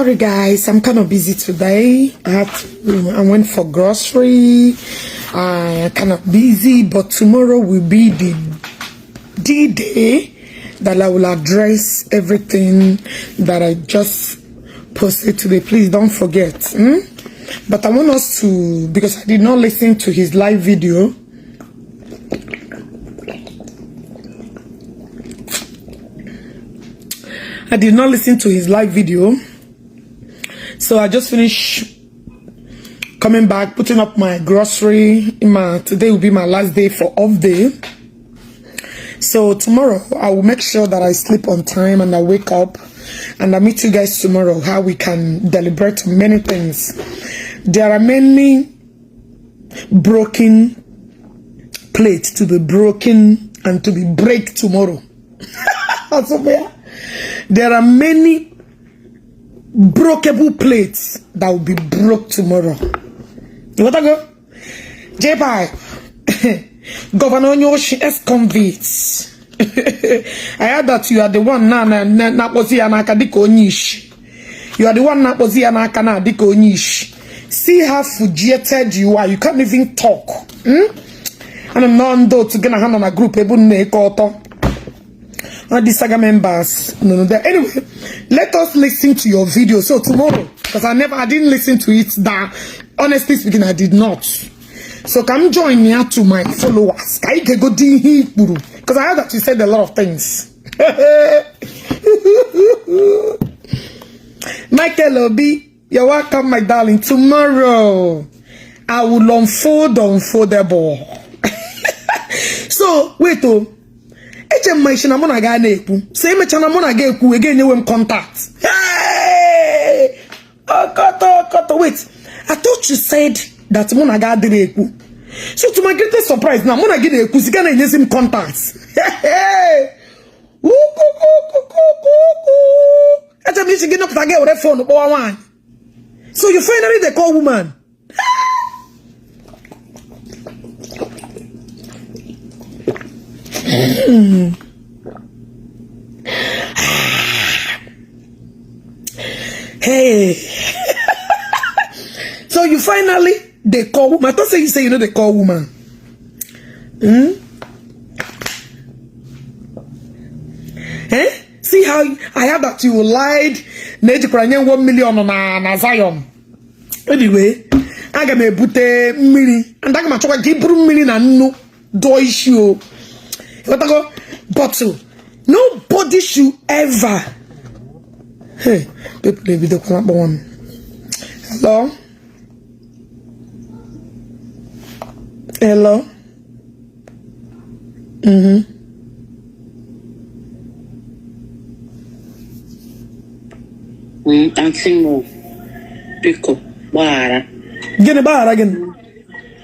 Sorry guys, I'm kind of busy today. I went for grocery. I'm kind of busy, but tomorrow will be the D-Day that I will address everything that I just posted today. Please don't forget. But I want us to, because I did not listen to his live video. I did not listen to his live video. So I just finished coming back, putting up my grocery. Today will be my last day for off day. So tomorrow I will make sure that I sleep on time and I wake up and I meet you guys tomorrow, how we can deliberate many things. There are many broken plates to be broken and to be break tomorrow. There are many breakable plates that will be broke tomorrow. You want to go? J-Pipe. Governor Onyoshi, ex-convict. I heard that you are the one na na-akpọzi ya n'aka dịka onye ishi. You are the one na-akpọzi ya n'aka na dịka onye ishi. See how fugited you are. You can't even talk. Ana m nọ ndị otu gị na ha nọ na group ebe unu na-eke ọtọ. All the saga members. No, no. Anyway, let us listen to your video. So tomorrow, because I didn't listen to it. That honestly speaking, I did not. So come join me to my followers. Because I heard that you said a lot of things. Michael Obi, you're welcome, my darling. Tomorrow, I will unfold unfoldable. So, wait, oh. Eche mma ishi na mụ na gị na-ekwu. So emechana mụ na gị ekwu, ị ga-enyewe m contact. Hey! Okoto, okoto, wait. I thought you said that mụ na gị adịrị ekwu. So to my greatest surprise, na mụ na gị na-ekwu, si ga na-enyezi m contact. Hey! Eche m isi gị nọpụta gị were phone kpọwa nwaanyị. So you finally dey call woman. Hey. So you finally they call woman. I thought say you say you know they call woman. Eh? See how I heard that you lied. Na ejikwara nye 1 million na Zion. Anyway, aga m ebute mmiri and aga m achọkwa ka i buru mmiri na nnu dụọ isi o. But nobody should ever. Hey, people ebidokwala kpọwa m. Hello? Hello? Mm-hmm. Aunty mo, biko, gbaghara. Gịnị gbaghara gịnị?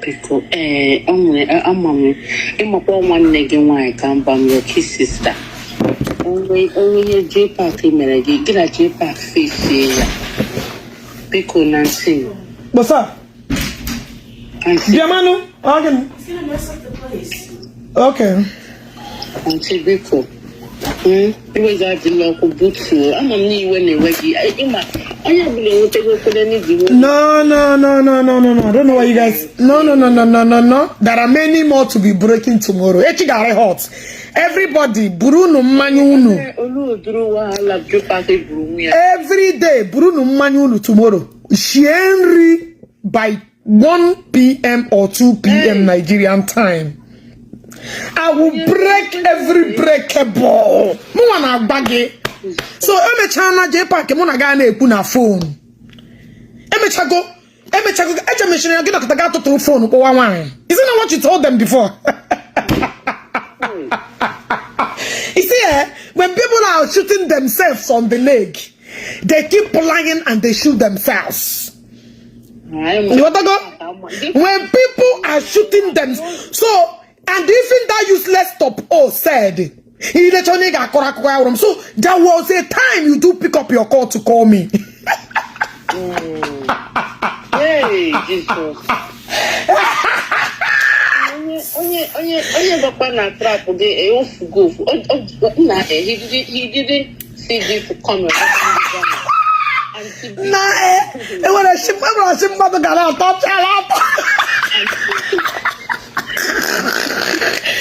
Biko, ee, o nwere ama m ịmakwa nwanne gị nwaanyị ka mba m your kid sister. Onwe ihe J-Park mere gị, gị na J-Park fesie ya. Biko na ntị. Gbasa. Bịamanụ, ọ gịnị? Okay. Aunty biko. Iwe gị adịla ọkụ butuo. Ama m na iwe na-ewe gị. Ịma onye ọbụla enwetago okwere n'ibi. No, no, no, no, no, no, no. I don't know why you guys. No, no, no, no, no, no, no. There are many more to be breaking tomorrow. Echi gari hot. Everybody, burunu mmanya unu. Every day, burunu mmanya unu tomorrow. Shie nri by 1 p.m. or 2 p.m. Nigerian time. I will break every breakable. Mụ na-agba gị. So emechana J-Park mụ na gị na-ekwu na phone. Emechago echemechara ya gị dọkịta ga tụtụrụ phone kpọwa nwaanyị. Is it not what you told them before? You see, when people are shooting themselves on the leg, they keep lying and they shoot themselves. You want to go? When people are shooting them, so, and even that useless top O said, so there was a time you do pick up your call to call me. Hey, Jesus. Onye bakwa na trap gị ofugo ofu. Nna, he didn't see this coming. Na enwere shi mmadụ gara atọ chara atọ.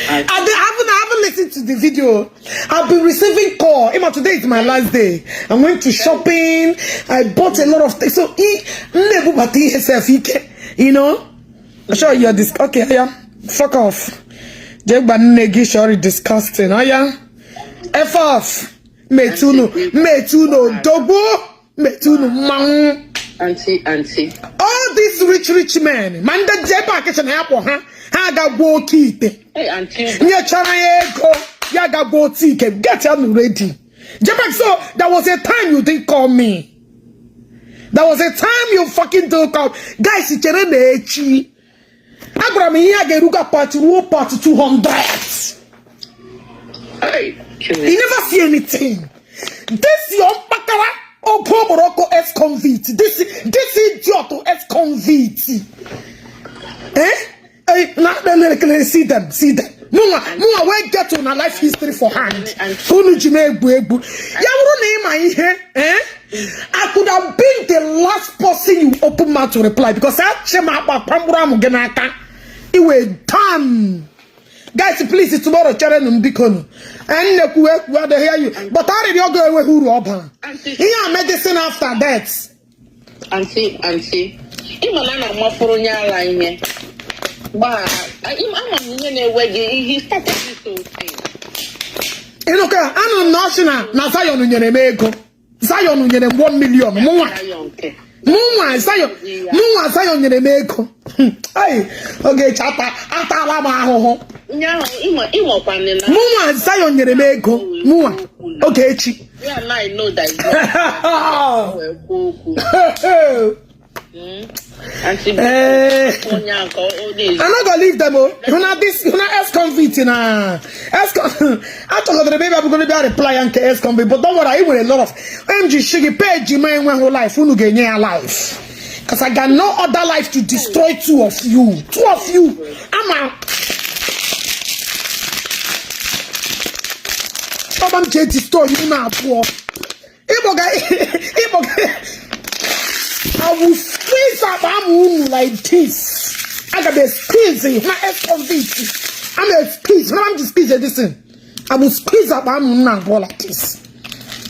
I haven't listened to the video. I've been receiving call. Emma, today is my last day. I went to shopping. I bought a lot of things. So, you know? Sure, you're dis okay, yeah. Fuck off. Jegba nne gị, sure, disgusting. Oh yeah. F off. Metunu, metunu, dogbo, metunu, mmanwụ. Auntie, auntie. All these rich rich men, ma ndị JPAC sị na ya kpọ ha, ha ga-agwọ oke ite. Hey, auntie. Nyechara ya ego, ya ga-agwọ otu ike. Get ya ready. JPAC, so there was a time you didn't call me. There was a time you fucking don't call. Guys, chere na echi. Agwara m ihe a ga-eruga part ruo part 200. Hey, You never see anything. This your mpakara ogo okporoko ex-convict. This idiot ex-convict. Eh? Eh, na na see them, see them. Mụnwa, mụnwa wey get una life history for hand. Unu ji m egwu egwu. Ya bụrụ na ị ma ihe, eh? I could have been the last person you open mouth to reply because ache m akpa mkpụrụ amụ gị n'aka. Iwe damn. Guys, please, tomorrow chere nụ m, biko nụ. Nnekwu ekwu adịghị hear you. But arịrịọ ogo enweghị uru ọ bara. Ihe a medicine after death. Auntie, auntie. Ịma na a na-amafuru onye ara ihe. Gbaghara. Ama m ihe na-ewe gị. He started this whole thing. Ịnụka, anụrụ m na ọ sị na Zion nyere m ego. Zion nyere m 1 million. Mụnwa. Zion nke. Mụnwa Zion, mụnwa Zion nyere m ego. Ai, Ogechi, ata atala m ahụhụ. Nye ahụ ịnwekwanị na. Mụnwa Zion nyere m ego. Mụnwa Ogechi. Yeah, now I know that it's not. Wee kwuo okwu. Auntie, Eh. onye ahụ ka ọ na-ezi. I no go leave them o. Una this una ex-convict na ex. Achọgodere m ịbịa bugoro bịa reply ya nke ex-convict, but don't worry, I nwere a lot of MG shigi page ma enweghị life, unu ga-enye ya life. Because I got no other life to destroy two of you. Two of you. Ama ọba m ji destroy unu abụọ. Ịkpọga ịkpọga, I will squeeze akpa amụ unu like this. I got a squeeze my ex-convict. I'm a squeeze. When I'm just squeeze this thing, I will squeeze akpa amụ unu abụọ like this.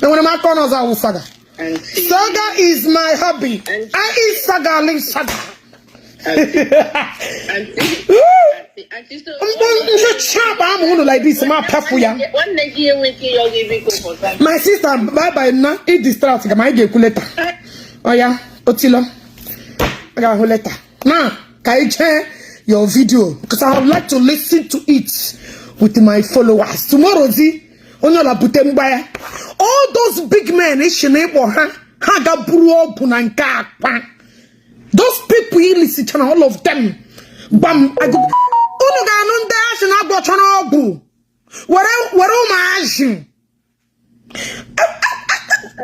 And when I'm out corners, I will saga. Auntie. Saga is my hobby. I eat saga, I live saga. Auntie. Auntie. Auntie, so. Nchecha akpa amụ unu like this, ma pepụ ya. Nwanne gị enweghị ịyọ gị biko for something. My sister, bye bye na. I distract ka ma anyị ga-ekwu later. Oya, otilo. I ga-ahụ later. Now, ka anyị jee your video because I would like to listen to it with my followers. Tomorrow zi, onye ọla bute mgba ya. All those big men ishi na ịkpọ ha, ha ga buru ọgwụ na nke akpa. Those people ilisichara, all of them. Gbam, unu ga-anụ ndị asị na agwọchara ọgwụ. Were were ụmụazị.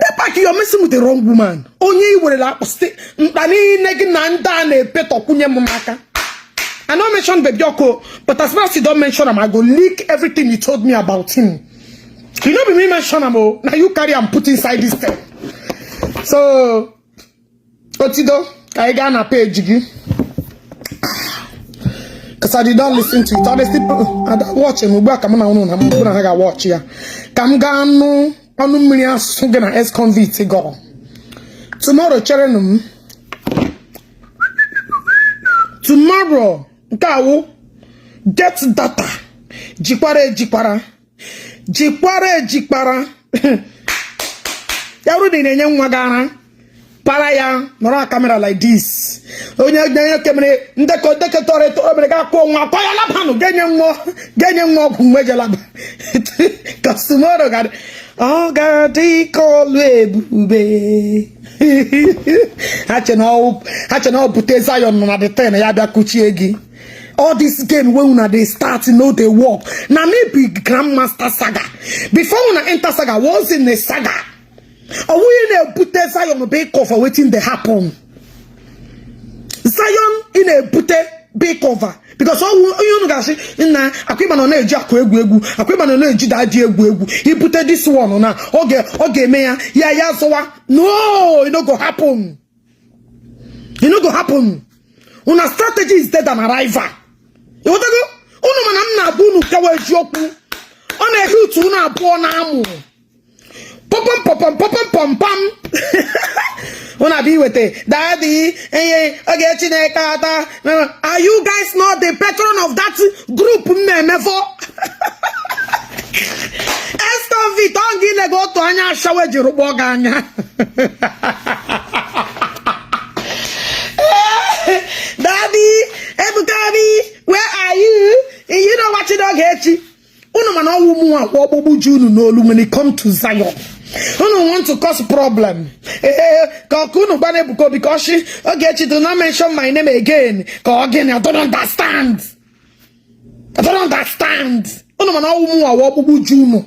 Depak, you're messing with the wrong woman. Onye i werela akpụ mkpa niile gị na ndị a na-epetọkwunye m n'aka. I no mention Baby Oko, but as far as you don't mention him, I go leak everything you told me about him. You know be me mention am o. Na you carry am put inside this thing. So, Otido, ka anyị gaa na page gị. Because I did not listen to it. Honestly, I don't watch him. Ugbu a ka mụ na unu na mụ na ha ga-watch ya. Ka m gaa nụ ọnụ mmiri asụsụ gị na ex-convict gọrọ. Tomorrow, chere m. Tomorrow, nke awụ get data. Jikwara ejikwara. Jikwara ejikwara. Ya bụrụ na ị na-enye nwa gị ara, para ya nọrọ na camera like this. Onye onye kemere ndekọ ndekọtọrọ etoro mere ga kwụọ nwa kwa ya labanụ, ga-enye nwa ọgwụ mgbe je laba. Cause tomorrow ga ọ ga-adị ka ọlụ ebube. Ha che na ọ bute Zion nọ na the ten ya bịa kuchie gị. All this game wey una dey start no dey work. Na me be grandmaster saga. Before una enter saga, was in a saga. Ọwụghị na-ebute Zion bụ ịkọ for wetin dey happen. Zion ị na-ebute Big cover because ọwụ ihe unu ga-asị nna akwa ịma na ọ na-eji akụ egwu egwu, akwa ịma na ọ na-eji daji egwu egwu, ibute this one na ọ ga-eme ya ya ya zọwa. No, e no go happen, e no go happen. Una strategy is dead on arrival. Ịghọtago? Unu mana m na-agwa unu kawa eziokwu, ọ na-ehe utu unu abụọ na-amụ pọpọm pọpọm pọpọm pọm pam. Unu abịa iweta daddy enye oge Chineke ata. Are you guys not the patron of that group m na-emefọ ex-convict? Ọ gị lega otu anya ashawe jiri kpọọ gị anya. Daddy Ebuka Obi, where are you? You know watching Ogechi. Unu mana ọwụ mụ akwa ọkpụkpụ ji unu n'olu. When it come to Zion, unu want to cause problem. Ee, ka ọka unu gbana Ebuka Obi ka ọchị Ogechi, do not mention my name again. Ka ọ gịnị? I don't understand, I don't understand. Unu mana ọwụ mụ akwa ọkpụkpụ ji unu.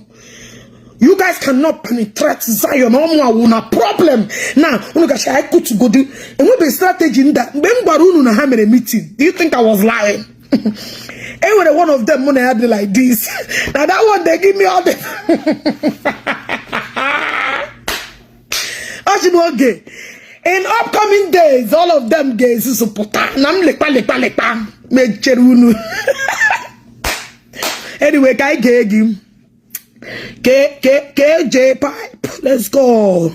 You guys cannot penetrate Zion. Ọmụ awụ na problem now. Unu gachi anyị kụtugodi enwebeghị strategy nda. Mgbe m gwara unu na ha mere meeting, do you think I was lying? E nwere one of them mụ na ya dị like this. Na that one dey give me all the ọchị n'oge. In upcoming days, all of them ga-ezuzu pụta na m lekpa lekpa lekpa mechere unu. Anyway, ka anyị gee gị KJ Pipe. Let's go.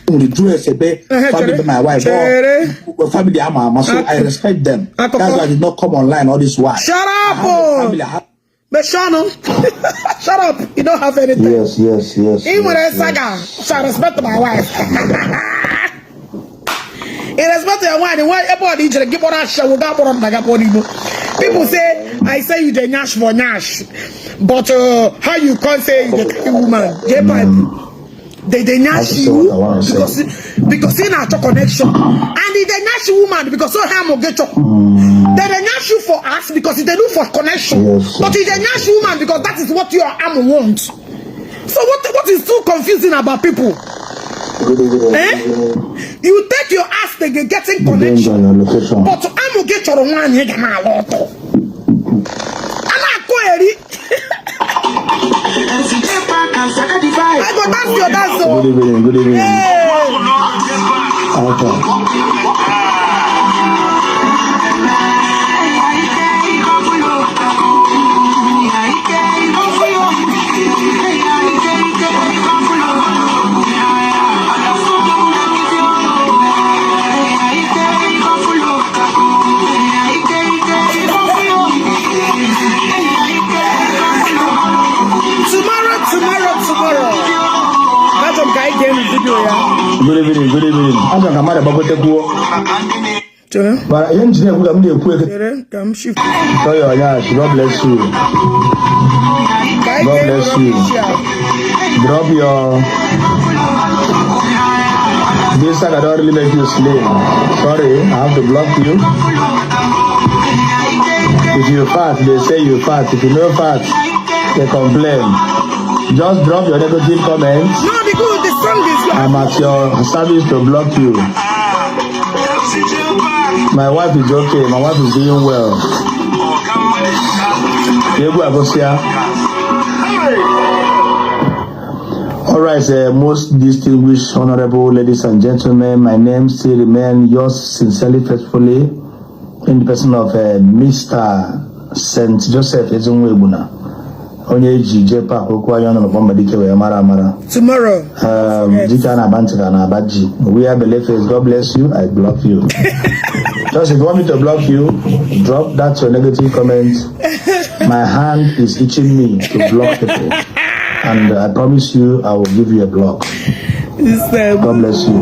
With dress ebe family, my wife or family ama ama, so I respect them. That's why I did not come online all this while. Shut up! Family, I have. Meshano. Shut up. You don't have anything. Yes. Ị nwere saga. So I respect my wife. In respect to your wife, why ebe ọ dị ijere gị kpọrọ ashawo ga kpọrọ nna gị kpọrọ Igbo. People say I say you dey nyash for nyash. But how you can't say you dey carry woman? J Pipe. They nyash you because ị na-achọ connection. And they nyash woman because so ha mụ gị chọ. They nyash you for us because they look for connection. Yes. But they nyash woman because that is what your arm wants. So what is too confusing about people? Eh? You take your ass, they get getting connection. But amụ gị chọrọ nwaanyị ga na-ala ọtọ. A na-akụ eri. I go dance your dance. Good evening, good evening. Hey. Okay. Tomorrow, tomorrow, tomorrow. Achọrọ m ka anyị gee video ya. Good evening, good evening. Achọrọ ka mmadụ gbagotekwuo. Chere. Mana ihe m ji na-ekwu ka m na-ekwu eke. Chere ka m shift. Tell your nyash, God bless you. Ka anyị God gee bless you. rubbish ya. Drop your This saga don't really make you slim. Sorry, I have to block you. If you fat, they say you fat. If you no fat, they complain. Just drop your negative comments. No, because the song is I'm at your service to block you. My wife is okay. My wife is doing well. Egwu agụsịa. All right, most distinguished honorable ladies and gentlemen, my name still remains yours sincerely, faithfully, in the person of Mr. St. Joseph Ezinwegbuna, onye eji J Park okwu anya ọnụ n'ụkpọ Mbadike wee mara amara. Tomorrow. Dike a na-aba ntị ka na-aba ji. We are believers. God bless you. I block you. Just if you want me to block you, drop that your negative comment. My hand is itching me to block people. And I promise you, I will give you a block. God bless you.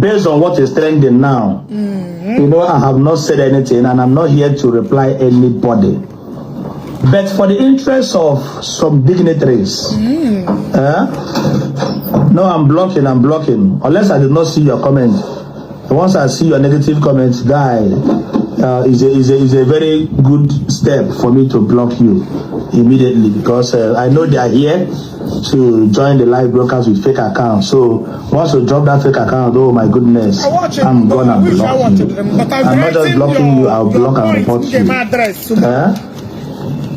Based on what is trending now, I have not said anything and I'm not here to reply anybody. But for the interest of some dignitaries, no, I'm blocking, I'm blocking. Unless I did not see your comment. Once I see your negative comments, guy, Is a very good step for me to block you immediately because I know they are here to join the live broadcast with fake accounts. So once you drop that fake account, oh my goodness, I watch it. I'm Though I gonna wish I block watched you. them, but I'm I'm not just writing blocking you, I'll your block and points. report Give you. my address tomorrow. Eh?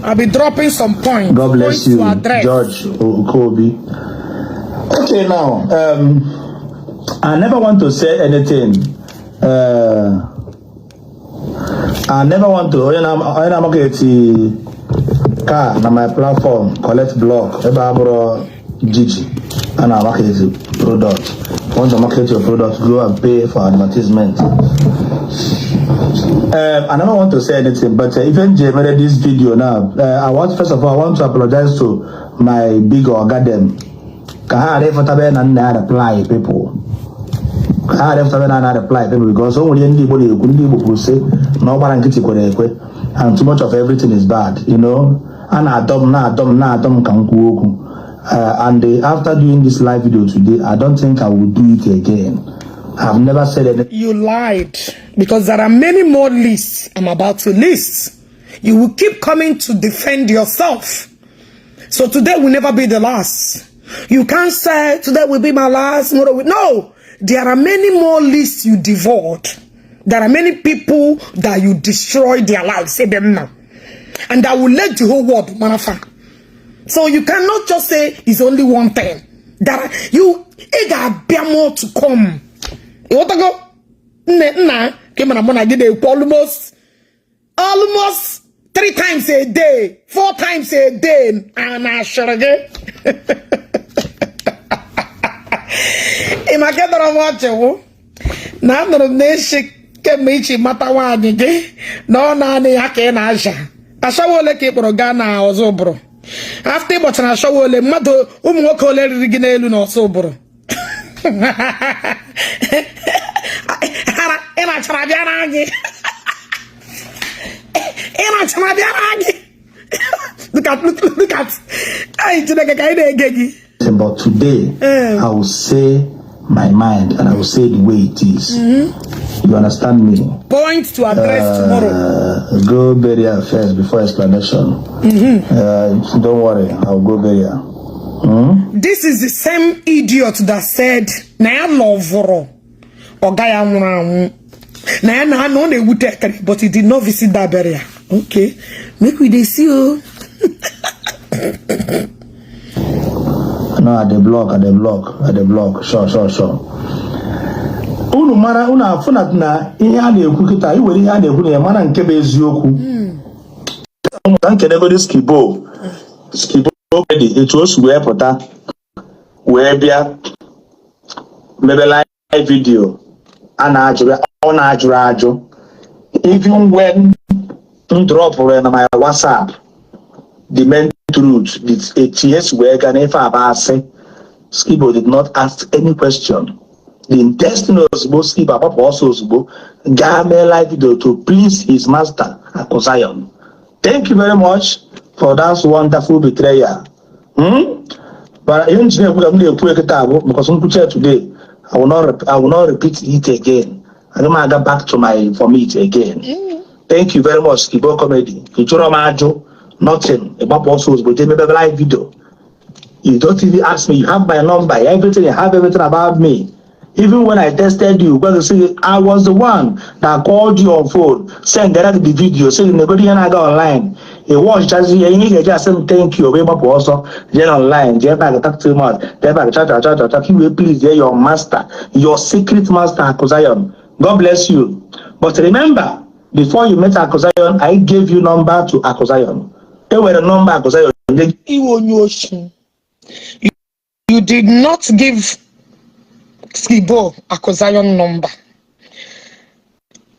I'll be dropping some points. God bless Points to you, address. George Okobi. Okay, now, I never want to say anything. I never want to. Onye na-amaketi car na my platform collect block ebe a bụrụ Jiji a na-amaketi product. Want to market your product, go and pay for advertisement. I never want to say anything, but even Jay made this video now, I want, first of all, I want to apologize to my big oga them. Ka ha ghara ịfụtabe na nna ya reply people. Ka ha ghara ịfụtabe na reply people because o nwere ihe ndị Igbo na-ekwu, ndị Igbo kwuru sị na ọ gbara nkịtị kwere ekwe, and too much of everything is bad. A na-adọ m, na-adọ m, na-adọ m ka m kwuo okwu. And after doing this live video today, I don't think I will do it again. I've never said anything. You lied because there are many more lists I'm about to list. You will keep coming to defend yourself. So today will never be the last. You can't say today will be my last. No, there are many more lists you devoured. There are many people that you destroy their lives. Say them now. And that will let the whole world manafa. So you cannot just say it's only one thing. That you it got more to come. You want to go? Nne nna ka ị mara mụ na gị na-ekwu almost three times a day, four times a day, a na-ashịrị gị. Ị ma ka dọrọ m ọchị wụ na anụrụ m na-eshi kemgbe ichi mata nwaanyị gị na ọ naanị ya ka ị na-aja ashawo ole ka ị kpọrọ gaa na ọzọ ụbụrụ after ị gbachara ashawo ole mmadụ ụmụ nwoke ole riri gị n'elu na ọzọ ụbụrụ ara ị na-achara bịara gị ị na-achara bịara gị. Look at, look, look at anyị. Chineke ka anyị na-ege gị. But today, I will say my mind and I will say the way it is. You understand me? Point to address tomorrow. Go burial first before explanation. Don't worry, I'll go burial. This is the same idiot that said na ya lọvụrụ ọga ya nwụrụ anwụ na ya na ọ na-ewute ekere, but he did not visit that burial. Okay, make we dey see o. No, at the block, at the block, at the block. Sure. Unu mara, unu afụ na ihe a na-ekwu kịta, iwere ihe a na-ekwu na ya mara nke bụ eziokwu. Ka nkenegodi Skibo. Skibo dị etu o si wee pụta wee bịa mebe live video a na-ajụrụ ọ na-ajụrụ ajụ, even when m dropụrụ ya na my WhatsApp, the main truth, the etu ihe si wee gaa n'ife aba asị. Skibo did not ask any question. The intestine ozugbo Skibo agbapụ ọsọ ozugbo gaa mee live video to please his master Aku Zion. Thank you very much for that wonderful betrayal. But ihe m ji na-ekwu ka m na-ekwu kịta bụ because nkwuche today, I will not repeat it again. Aga m aga back to my vomit again. Thank you very much, Skibo Comedy. Ị jụrụ m ajụ nothing, ịgbapụ ọsọ ozugbo jee mebe live video. You don't even ask me. You have my number, everything. You have everything about me. Even when I tested you, because you see, I was the one that called you on phone, send the video, say you ihe na-aga online. Ị watch ihe ihe ị ga-eji asị m thank you, wee gbapụ ọsọ jee online, jee back, talk too much, jee back, cha cha cha cha cha, wee please your master, your secret master, Aku Zion. God bless you. But remember, before you met Aku Zion, I gave you number to Aku Zion. E were number Aku Zion nye. Iwe onye oshi. You did not give Skibo Akuzayon number.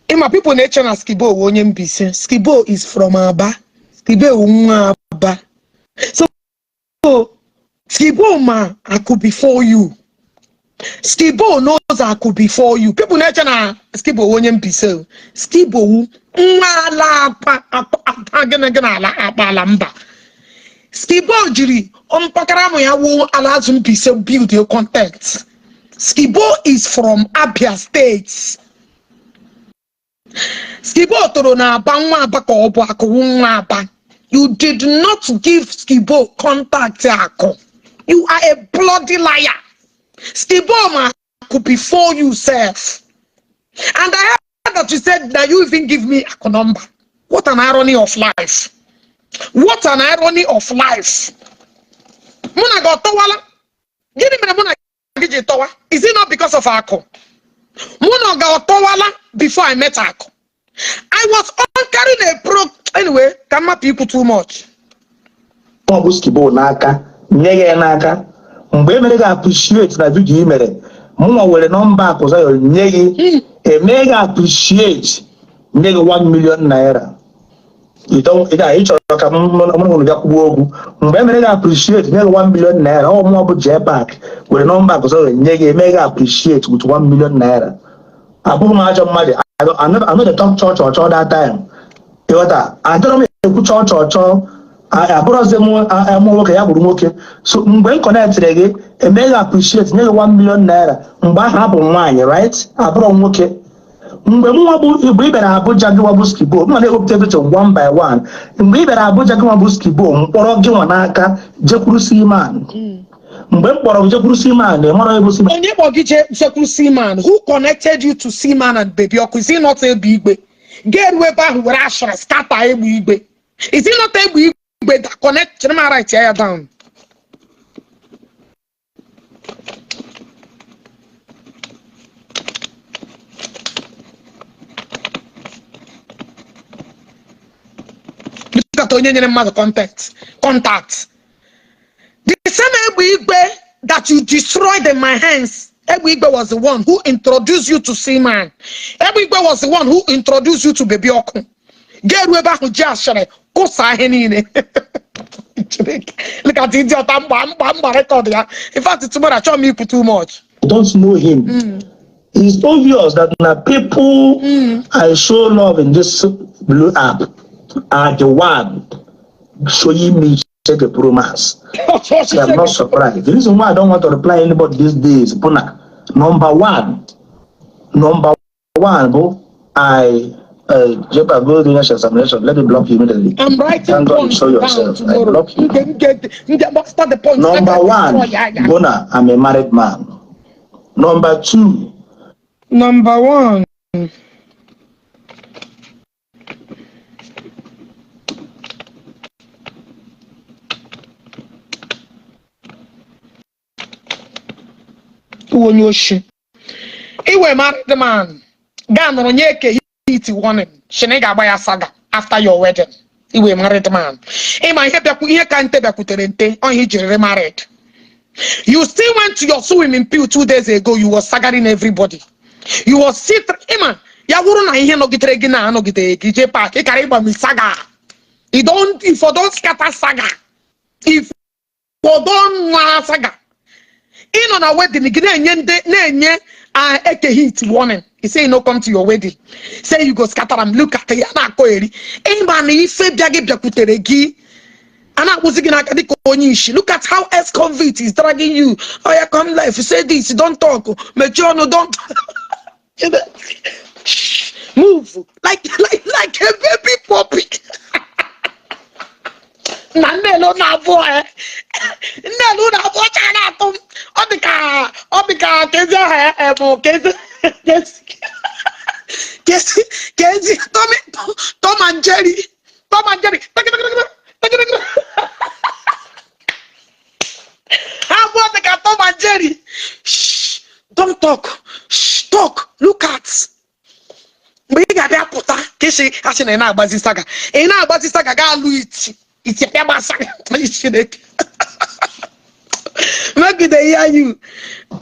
Ịma people na-eche na Skibo wụ onye Mbaise. Skibo is from Aba. Skibo wụ nwa Aba. So Skibo ma Aku before you. Skibo knows Aku before you. People na-eche na Skibo wụ onye Mbaise o. Skibo wụ nwa ala akpa akpa gịnị gịnị ala akpa ala mba. Skibo jiri mpakara amụ ya wụ ala azụ Mbaise build your content. Skibo is from Abia State. Skibo toro na Aba, nwa Aba ka ọ bụ Akụ nwa Aba. You did not give Skibo contact Akụ. You are a bloody liar. Skibo ma Akụ before you self. And I heard that you said that you even give me Akụ number. What an irony of life. What an irony of life. Mụ na gị ọtọwala. Gịnị mere mụ na gị ji tọwa? Is it not because of Akụ? Mụ na gị ọtọwala before I met Akụ. I was on carrying a pro. Anyway, ka m hapụ ikwu too much. Ọ bụ Skibo n'aka nye ya n'aka mgbe e mere gị appreciate na video i mere, mụnwa were nọmba Akụ Zion nye gị, eme gị appreciate, nye gị 1 million naira. Ị chọrọ ka m mụrụ bịa kwuo okwu mgbe e mere gị appreciate nye gị 1 million naira. Ọ mụọ bụ JPAC were nọmba Akụ Zion nye gị, eme gị appreciate with 1 million naira. Abụghị m ajọ mmadụ. I no dey talk chọọ chọọ chọọ that time. Ịghọta, adọrọ m ekwu chọọ chọọ chọọ. Abụrọzi m mụ nwoke ya bụrụ nwoke. So mgbe m connectịrị gị, eme gị appreciate, nye gị 1 million naira, mgbe ahụ abụ m nwaanyị, right? Abụrọ m nwoke. Mgbe mụnwa bụ mgbe ị bịara Abuja, gị nwa bụ Skibo, mụ na-ewepụta everything one by one. Mgbe ị bịara Abuja, gị nwa bụ Skibo, m kpọrọ gị nwa n'aka jekwuru Seaman. Mgbe m kpọrọ gị jekwuru Seaman, ị mara ebe Seaman. Onye kpọ gị jekwuru Seaman? Who connected you to Seaman and Baby Ọkụ? Is it not Egbe Igwe? Ga-eru ebe ahụ were ashara scatter Egbe Igwe. Is it not Egbe Igwe that connect? Chere m write ya down. Look at onye nyere mmadụ contact. Contact. The same Egbe Igwe that you destroyed in my hands. Egbe Igwe was the one who introduced you to Seaman. Egbe Igwe was the one who introduced you to Baby Ọkụ. Ga-eru ebe ahụ ji ashịrị kụsa ihe niile. Chineke. Look at idiot mgba mgba mgba record ya. In fact, tomorrow achọghị m ikwu too much. Don't know him. It's obvious that now people I show love in this blue app are the one showing me check the promise. So I'm not surprised. The reason why I don't want to reply anybody these days, Puna, number one, bro, I Jepa, go do national examination. Let me block you immediately. I'm writing Thank God you points show down yourself. I tomorrow. block you. Nge master the points. Number one, Yeah. Bona, I'm a married man. Number two, Number one. Onye oshi. Iwe married man. Gaa nọrọ nye eke hit warning. Shi na ị ga-agba ya saga after your wedding. Iwe married man. Ịma ihe bịakwu ihe ka nte bịakwutere nte ọhịa ijiri married. You still went to your swimming pool 2 days ago. You were sagaring everybody. You were sit ịma ya wụrụ na ihe nọgidere gị na anọgidere gị jee park ị kara ịgba m saga. You don't if you don't scatter saga. If you don't nwa saga. Ị nọ na wedding gị na-enye ndị na-enye eke hit warning. He say he no come to your wedding. Say you go scatter am. Look at ya na-akọ eri. Ịma na ife bịa gị bịakwutere gị. A na-akpụzi gị n'aka dịka onye isi. Look at how ex-convict is dragging you. Oh yeah, come life. Say this, don't talk. Mechie ọnụ, don't move like a baby puppy. Na nnelu na-abụọ eh. Nnelu na-abụọ cha na-atụ m. Ọ dị ka kezi aha ya bụ kezi kezi kezi kezi Tommy Tom and Jerry, Tom and Jerry. Ha abụọ dị ka Tom and Jerry. Shh, don't talk. Shh, talk. Look at mgbe ị ga-abịa pụta ka isi asị na ị na-agbazi saga, ị na-agbazi saga gaa alụ iti iti abịa gba saga. Chineke, make we dey hear you.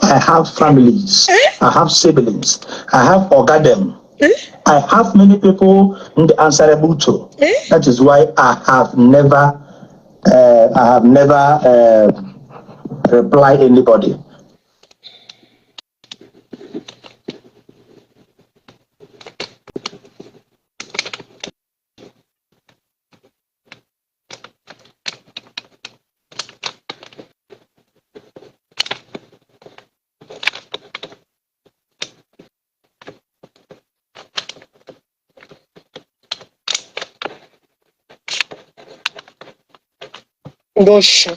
I have families, Eh? I have siblings, I have orgadem. Eh? I have many people in the answerable to. Eh? That is why I have never replied anybody. Ndị oshi.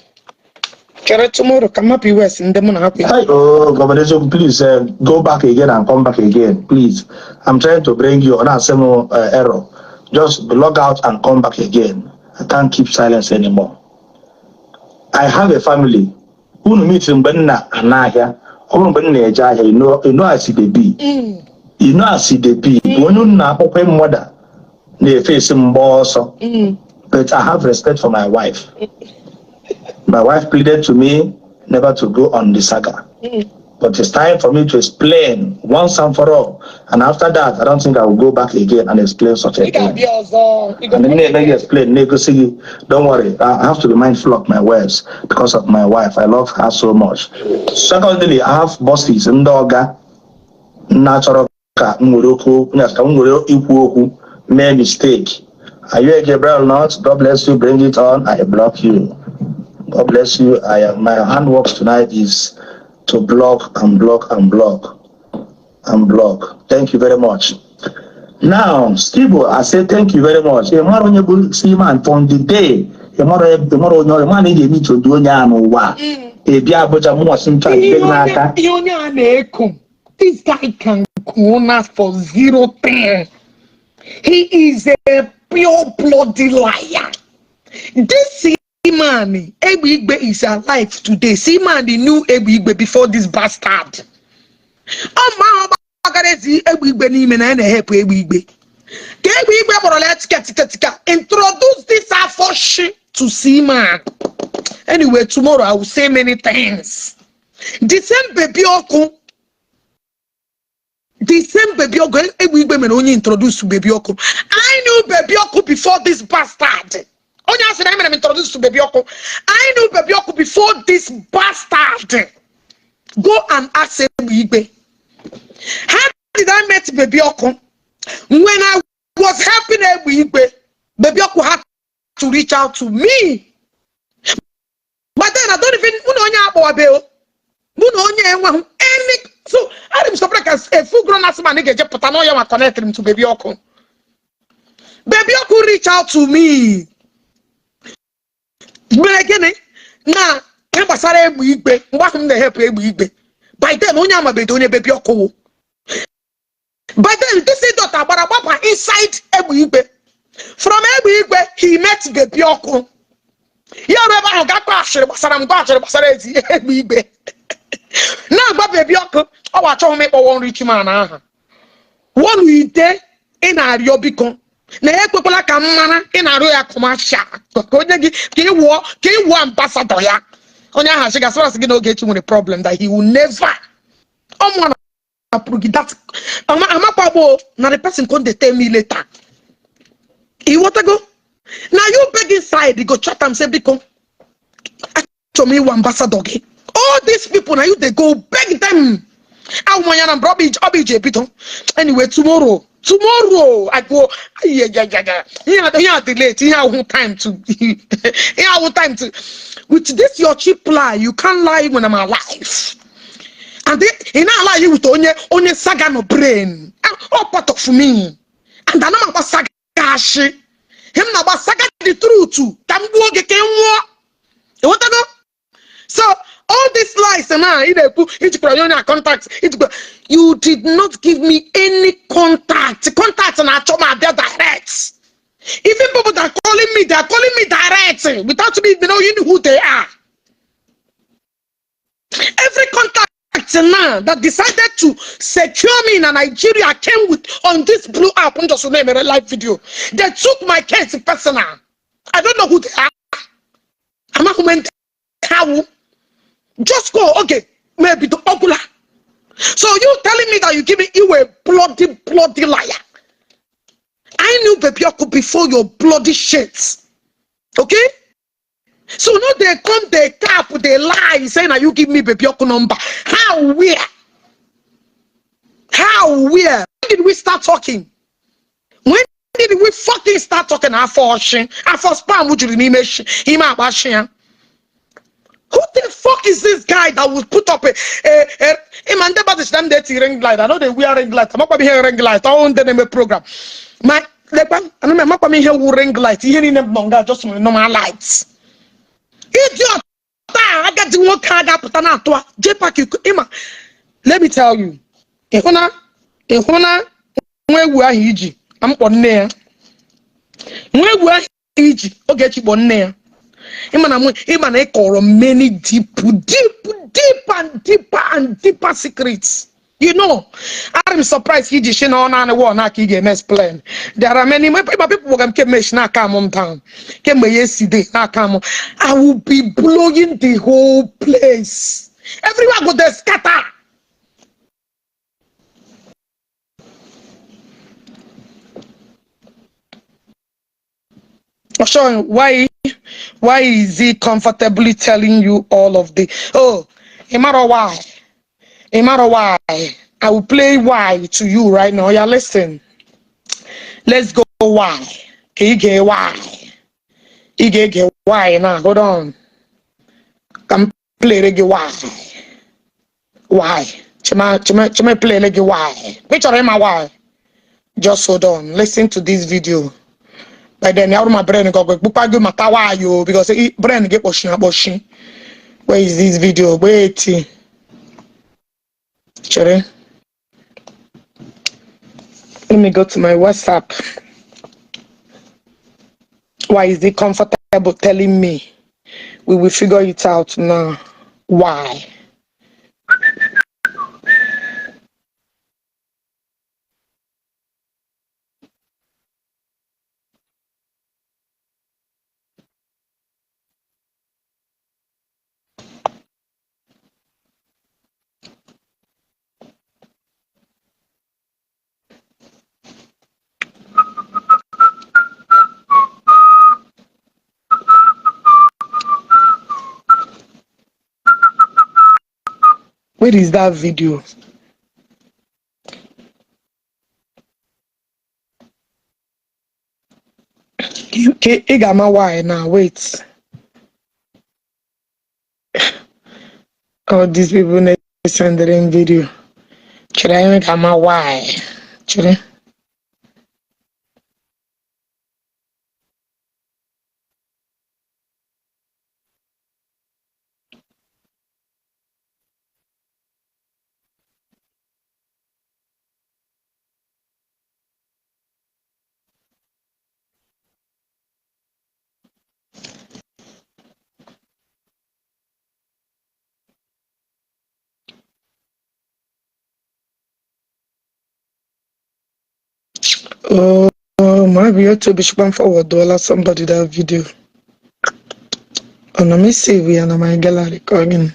Chere tomorrow ka mapụ iwes ndị mụ na ha kwe. Hi, oh, Governor Eziokwu, please go back again and come back again, please. I'm trying to bring you on a same error. Just log out and come back again. I can't keep silence anymore. I have a family. Unu meet mgbe m na-ana ahịa, ọ bụrụ mgbe m na-eje ahịa, you know as e dey be. You know as e dey be. Onye unu na-akpọkwa mother na-efesi mgba ọsọ. But I have respect for my wife. My wife pleaded to me never to go on the saga. But it's time for me to explain once and for all. And after that, I don't think I will go back again and explain such a Ị thing. ga-abịa ọzọ. Ị And then ga- let me explain. Negosi gị, don't worry. I have to be mindful of my words because of my wife. I love her so much. Secondly, I have bosses, ndị ọga na-achọrọ ka m were okwu, ka m were ikwu okwu mee mistake. Are you a Gabriel not? God bless you. Bring it on. I block you. God bless you. I am, my handwork tonight is to block and block and block and block. Thank you very much. Now, Steve, I say thank you very much. Ị mara onye bụ Seaman from the day ị mara ị mara onye ọ ma na ị ga-eme odu onye a n'ụwa. Ị bịa Abuja mụnwa sị nchọ Ihe jide gị onye n'aka. Ihe onye a na-eko. This guy can corner for zero ten. He is a pure bloody liar. This man, Egbe Igwe, is alive today. Seaman knew Egbe Igwe before this bastard. Ọ ma ahụ gbagara ezi Egbe Igwe n'ime na ya na-ehepụ Egbe Igwe. Ka Egbe Igwe kpọrọ ya tika tika tika. Introduce this afọshi to Seaman. Anyway, tomorrow I will say many things. The same Baby Ọkụ, the same Baby Ọkụ Egbe Igwe mere onye introduce to Baby Ọkụ. I knew Baby Ọkụ before this bastard. Onye asị na emere m introduce to Baby Ọkụ. I knew Baby Ọkụ before this bastard. Go and ask Egbe Igwe. How did I met Baby Ọkụ? When I was helping Egbe Igwe, Baby Ọkụ had to reach out to me. But then I don't even mụ na onye akpọwabe o. Mụ na onye enweghị any, so adị m surprised ka a full grown ass man ga-eje pụta n'ọya ma connect m to Baby Ọkụ. Baby Ọkụ reach out to me. Mere gịnị? Na ihe gbasara Egbe Igwe, mgbe ahụ m na-ehepụ Egbe Igwe. By then onye amabedo onye Baby Ọkụ wụ. By then this idiot agbara gbapa inside Egbe Igwe. From Egbe Igwe, he met Baby Ọkụ. Ya ruo ebe ahụ ga-akọ ashịrị gbasara m, gwa ashịrị gbasara ezi Egbe Igwe. Na-agba Baby Ọkụ, ọ wa achọghị m ịkpọ One Rich Man aha. Wọnụ ite ị na-arịọ biko na ya ekwekwala ka m mara ị na-arịọ ya commercial ka onye gị ka ị wụọ ambassador ya. Onye ahụ asị gasịrị asị gị na Ogechi nwere problem that he will never ọmụ na gị that amakwagbo na the person come dey tell me later. Ịghọtago na you beg inside, go chat am, say biko, achọrọ m ịwụ ambassador gị. All these people, na you dey go beg them. Awụ ya na mbụ ọ bụ ije ebido. Anyway, tomorrow, tomorrow I go. Yeah. Ihe a dị late. Ihe ahụ time to, ihe ahụ time to with this your cheap lie. You can't lie when I'm alive and ị na-ala with onye saga no brain. All part of me and ana m agba saga ashị him na agba saga the truth ka m gbuo gị ka ị nwụọ. Ịghọtago? So all these lies na ị na-ekwu ijikwara onye a contact ijikwa, you did not give me any contact. Contact na-achọ m abịa direct. Even people that are calling me, they are calling me direct without me even knowing who they are. Every contact now that decided to secure me in Nigeria came with on this blue app. Just name a live video. They took my case personal. I don't know who they are. I'm not going. How? Just go. Okay, maybe the Ogula. So you telling me that you give me, you a bloody bloody liar. I knew Baby Oku before your bloody shit. Okay? So now they come, they cap, they lie, saying that you give me Baby Oku number. How, where? How, where? When did we start talking? When did we fucking start talking? Afọ ọshị, afọ spam juru n'ime shi, ime akpa shi ya. Who the fuck is this guy that will put up a ịma ndị mmadụ si na m na-eti ring light? I know they wear ring light. Amakwa m ihe ring light. Ọ ndị na-eme program. Ma lekwa, ana m amakwa m ihe wu ring light. Ihe niile m nọ nga just nwere normal lights. Idiot a agadi nwoke a ga-apụta na-atụ a JPAC ịma. Let me tell you, ịhụna ịhụna nwa ewu ahụ iji mkpọ nne ya, nwa ewu ahụ iji Ogechi kpọ nne ya. Ịma na ịma na ị kọrọ many deep deep deep and deeper and deeper secrets. You know, I'm surprised iji shi na ọ naanị wọ na aka ị ga-eme explain. There are many ịma people gwara m kemgbe shi na-aka m down kemgbe yesterday na-aka m. I will be blowing the whole place. Everywhere go dey scatter. Sure, why is he comfortably telling you all of the, oh, Imaro, why? Imaro, why? I will play why to you right now. Yeah, listen. Let's go why. Ige why? Ige why now? Hold on. Come play reggae why? Why? Chima chima chima play reggae why? Which are my why? Just hold on. Listen to this video. By then, out of my brain go go go mata why you because brain get pushing pushing. Where is this video? Wait. Chere. Let me go to my WhatsApp. Why is he comfortable telling me? We will figure it out now. Why? Where is that video? Okay, ị ga-ama why now. Wait. Oh, these people need send them video. Chere, ị ga-ama why. Chere. Oh, maybe you to be forward dollar somebody that video. Oh, let me see we are my gallery again.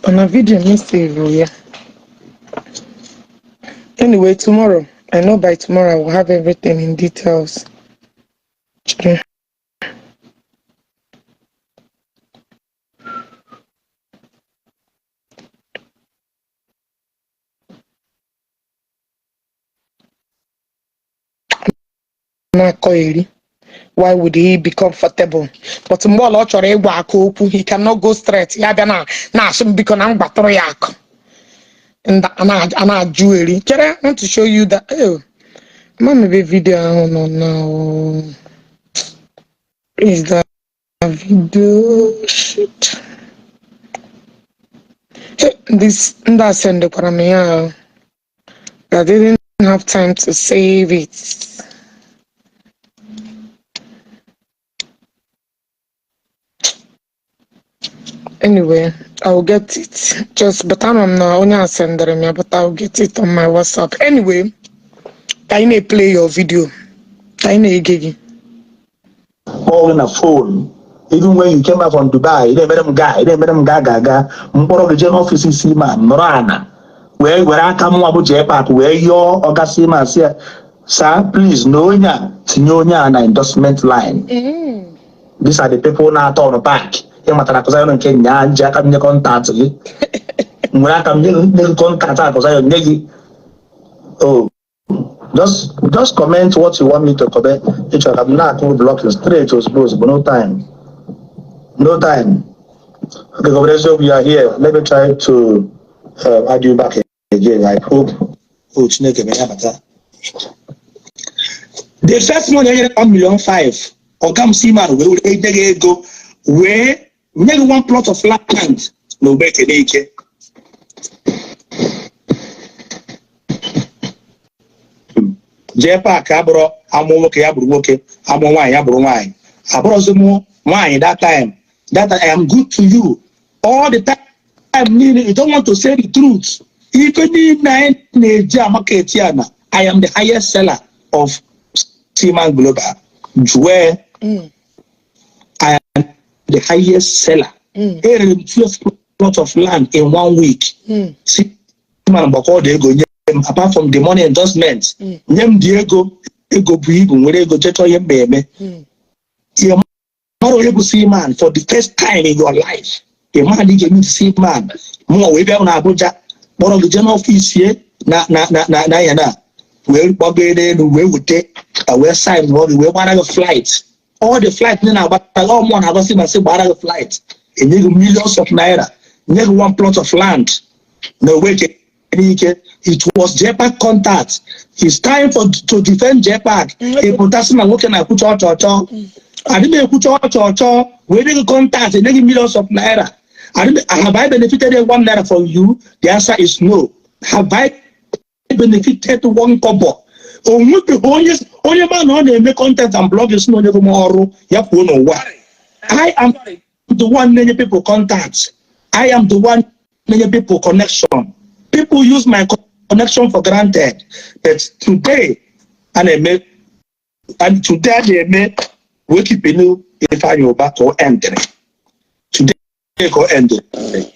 On a video, me save yeah. Anyway, tomorrow, I know by tomorrow I will have everything in details. Why would he be comfortable? But mgbe ọla ọ chọrọ ịgwa aka okwu, he cannot go straight. Ya bịa na na-asị m biko na m gbatụrụ ya akụ. A na-ajụ eri. Chere, I want to show you that. Oh, mama ebe video ahụ nọ now. Is that video? Shit. Hey, this ndị a sendekwara m ya. I didn't have time to save it. Anyway, I'll get it. Just, but I'm not only sending me, but I'll get it on my WhatsApp. Anyway, can you play your video? Can you get Call na phone. Even when you came back from Dubai, ị na-emere m gaa, ị na-emere m gaa ga aga mkpọrọ gị jee n'ọfịs isi ma nọrọ ana wee were aka mnwa bụ JPAC wee yọọ ọga ma sị ya, sir, please na onye a tinye onye a na endorsement line. These are the people na-atọ ọnụ back. Ị matara Akụ nke nyaa ji aka m nye contact gị, nwere aka m nye gị contact Akụ nye gị. Oh, just comment what you want me to comment. Ị chọrọ ka m na-akụ blocking straight ozugbo ozugbo, no time, no time. Okay, Governor Eziokwu, you are here. Let me try to add you back again. I hope. Oh, Chineke may have. The first money e nyere 1 million 5, ọga m Seaman wee were nye gị ego wee nye gị one plot of land na Ogbeke n'ike. JPAC abụrụ amụ nwoke ya bụrụ nwoke, amụ nwaanyị ya bụrụ nwaanyị. Abụrụzi m nwaanyị that time. That I am good to you all the time niile. You don't want to say the truth. Ife niile anyị na-eji amaketi ya na I am the highest seller of Seaman Global. Jụọ, I am the highest seller. Erere m 12 plot of land in one week. Seaman gbakọ dị ego nye m, apart from the money endorsement, nye m dị ego, ego bụ ibu nwere ego jechọ ihe mma eme. Ị mara onye bụ Seaman for the first time in your life. Ị mara na ị ga-eme Seaman. Mụnwa wee bịa na Abuja kpọrọ gị jee n'ọfịs ye na ya na wee gbago n'elu wee wute ka wee sign gị wee gbara gị flight. All the flight ndị na-agbata ọ mụọ na-agosi ma sị gbara gị flight, enye gị millions of naira, nye gị one plot of land na Ogbeke n'ike. It was JPAC contact. It's time for to defend JPAC. Ị pụtasị na nwoke na-ekwucha ọchọ ọchọ, adị m ekwucha ọchọ ọchọ wee nye gị contact, enye gị millions of naira. Have I benefited ₦1 from you? The answer is no. Have I benefited one kobo? Onwebeghị onye onye ma na ọ na-eme content and blogging si na onye gị m ọrụ ya pụọ n'ụwa. I am the one na-enye people contacts. I am the one na-enye people connection. People use my connection for granted. But today, a na-eme, and today a na-eme wekipinu Ifeanyi Uba ka o endịrị. Today ka o endịrị.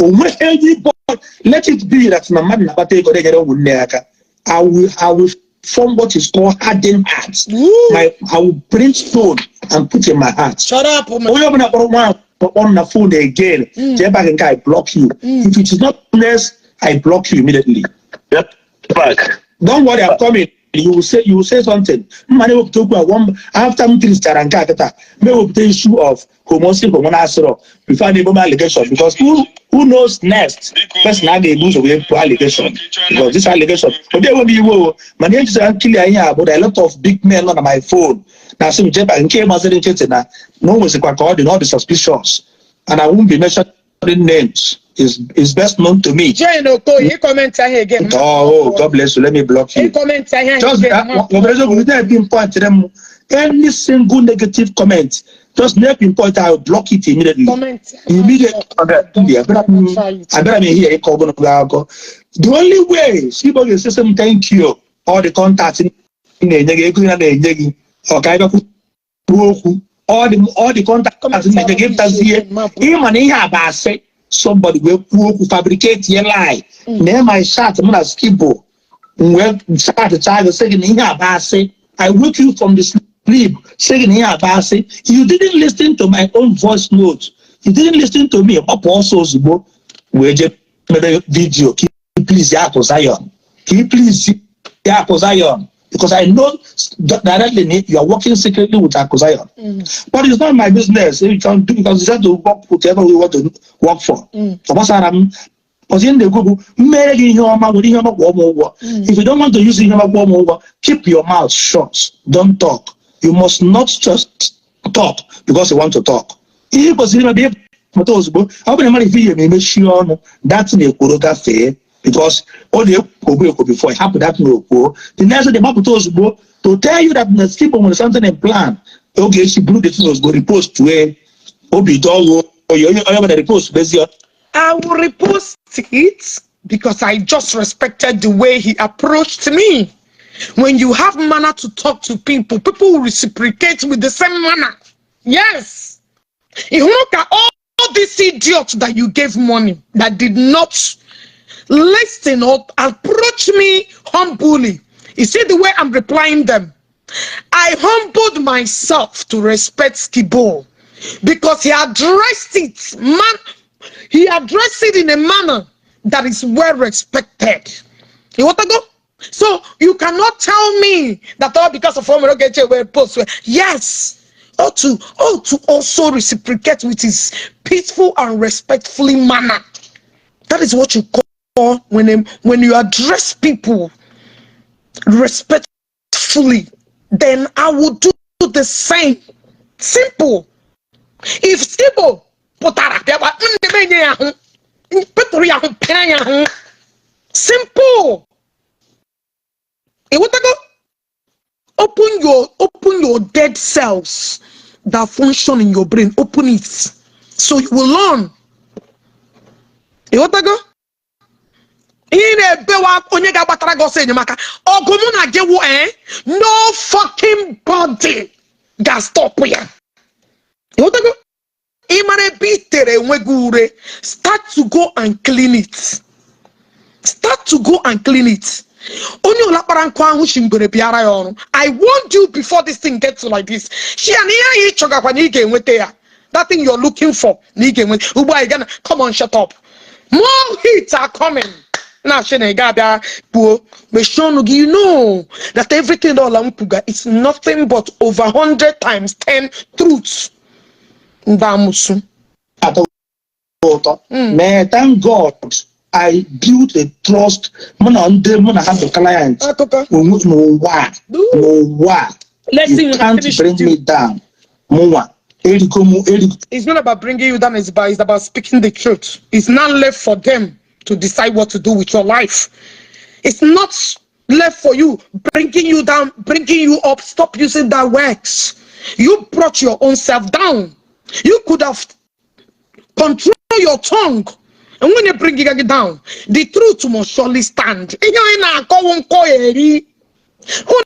O nweghị anybody, let it be that na mmadụ na-akpata ego na-enyere ụmụnne ya aka. I will form what is called hardened heart. Woo! I will bring stone and put in my heart. Shut up, man. Onye ọbụla kpọrọ nwa kpọrọ na phone again, jee back nke I block you. If it is not honest, I block you immediately. Yep. Back. Don't worry, I'm coming. You will say something. Mma na-ewepụta okwu a one after m tirichara nke a kịta, ma ewepụta issue of homosi homo na-asịrọ before na ebo m allegation, because who knows next person a ga-ebu ụzọ wee pụọ allegation, because this allegation ọ dị enwe m iwe o, mana ejisara nkili ihe a bụ a lot of big men nọ na my phone na asị m jeba nke gbaziri nkịtị na o nwezikwa ka ọ dị na ọ dị suspicious, and I won't be mentioning names. Is best known to me. Jane Okoye, comment ahụ again. Oh, God bless you. Let me block you. Comment ahụ Just again. Pinpoint them. Any single negative comment, just near pinpoint, I will block it immediately. Comment. Immediately. Abịara m ehihie ịkọ ogologo akụkọ. The only way Sibo ga-esi m thank you, all the contacts na-enye gị, ego na na-enye gị, ọ ka ịbịa kwuo okwu, all the contacts na-enye gị pụtazie ịma na ihe a bụ asị, somebody wee kwuo okwu, fabricate ye lie na my chat mụ na Skibo wee chat chaa gị sị gị na ihe a bụ asị. I wake you from the sleep sị gị na ihe a bụ asị. You didn't listen to my own voice note. You didn't listen to me. Gbapụ ọsọ ozugbo wee jee mere video ka ị please Akụ Zion, ka ị please Akụ Zion, because I know directly you are working secretly with Akụ Zion. But it's not my business. You can do because you have to work whatever we want to work for. Ọ gbasara m ọzọ ihe na-ekwu bụ mmere gị ihe ọma, were ihe ọma kwụọ m ụgwọ. If you don't want to use ihe ọma kwụọ m ụgwọ, keep your mouth shut. Don't talk. You must not just talk because you want to talk. Ihe ị kwesịrị ime bụ ịpụta ozugbo ọ bụrụ na mmadụ ife ihe ma emechie ọnụ that na-ekworo gafee, because ọ na-ekwobu ekwo before hapụ that na okwuo. The next day gbapụta ozugbo to tell you that na Skibo nwere something in plan. Oge echi buru the thing ozugbo repost wee obi dọọ onye onye ọbụla repost bezie. I will repost it because I just respected the way he approached me. When you have manner to talk to people, people will reciprocate with the same manner. Yes. If you look at all these idiots that you gave money that did not listen or approach me humbly, you see the way I'm replying them. I humbled myself to respect Skibo because he addressed it, man. He addressed it in a manner that is well respected. You want to go? So you cannot tell me that all because of former post. Yes, Ought to also reciprocate with his peaceful and respectfully manner. That is what you call when you address people respectfully. Then I will do the same. Simple. If Skibo pụtara bịakwa nne m enye ya ahụ petụrụ ya ahụ pịa ya ahụ. Simple. Ịghọtago? Open your dead cells that function in your brain. Open it so you will learn. Ịghọtago? Ihe ị na-ebewa onye ga-agbatara gị ọsọ enyemaka ọgụ mụ na gị wụ, eh, no fucking body ga-stop ya. Ịghọtago? Ị mara ebe ị tere enwe gị ure, start to go and clean it. Start to go and clean it. Onye ụla kpara nkụ ahụ chi ngwere bịara ya ọrụ. I warned you before this thing gets to like this. Shia na ihe ahụ ị chọgakwa na ị ga-enweta ya, that thing you're looking for na ị ga-enweta ugbu a, ị gana. Come on, shut up. More hits are coming. Na-achị na ị ga-abịa kwuo mechie ọnụ gị. You know that everything ọla m kwuga is nothing but over 100 times 10 truths. Ndị amụsụ. Atọ ụtọ. Mee, thank God I built a trust mụ na ndị mụ na ha bụ client. Akụkọ. N'ụwa a, n'ụwa a, Let's see you when I can't finish bring with you. me down. Mụnwa eriko m eriko. It's not about bringing you down, it's about speaking the truth. It's not left for them to decide what to do with your life. It's not left for you, bringing you down, bringing you up. Stop using that words. You brought your own self down. You could have control your tongue. And when you bring it down, the truth must surely stand. Ihe anyị na-akọwụ nkọ eri. Unu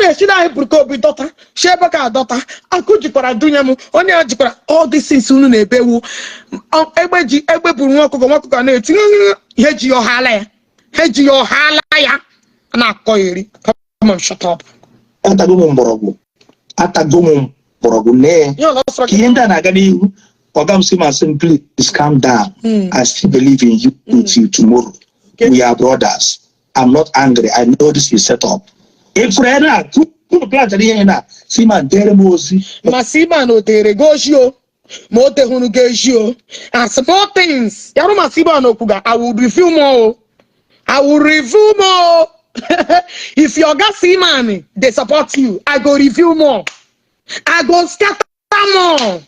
na-esi na anyị bụrụ obi dọta si ebe ka adọta akụ jikwara dunye m onye a jikwara all these things unu na-ebewu. Egbe ji egbe buru nwa ọkụkọ, nwa ọkụkọ na-eti ihe ji ya ọhala ya, ha ji ya ọhala ya na-akọ eri. Come on, shut up. Atago m mgbọrọgwụ, atago m mgbọrọgwụ nee. Ihe ọzọ sọrọ ka ihe ndị a na-aga n'ihu, ọga m si ma sị m, "Please calm down. I still believe in you till tomorrow. We are brothers. I'm not angry. I know this is set up." Ifuru ya na unu plantara ihe na si ma dere m ozi. Ma si ma na o tere gị ozi o, ma o tehụrụ gị ezi o, and small things yarụ ma si ma na okwuga. I will review more o. I will review more. If your oga see man dey support you, I go review more. I go scatter more.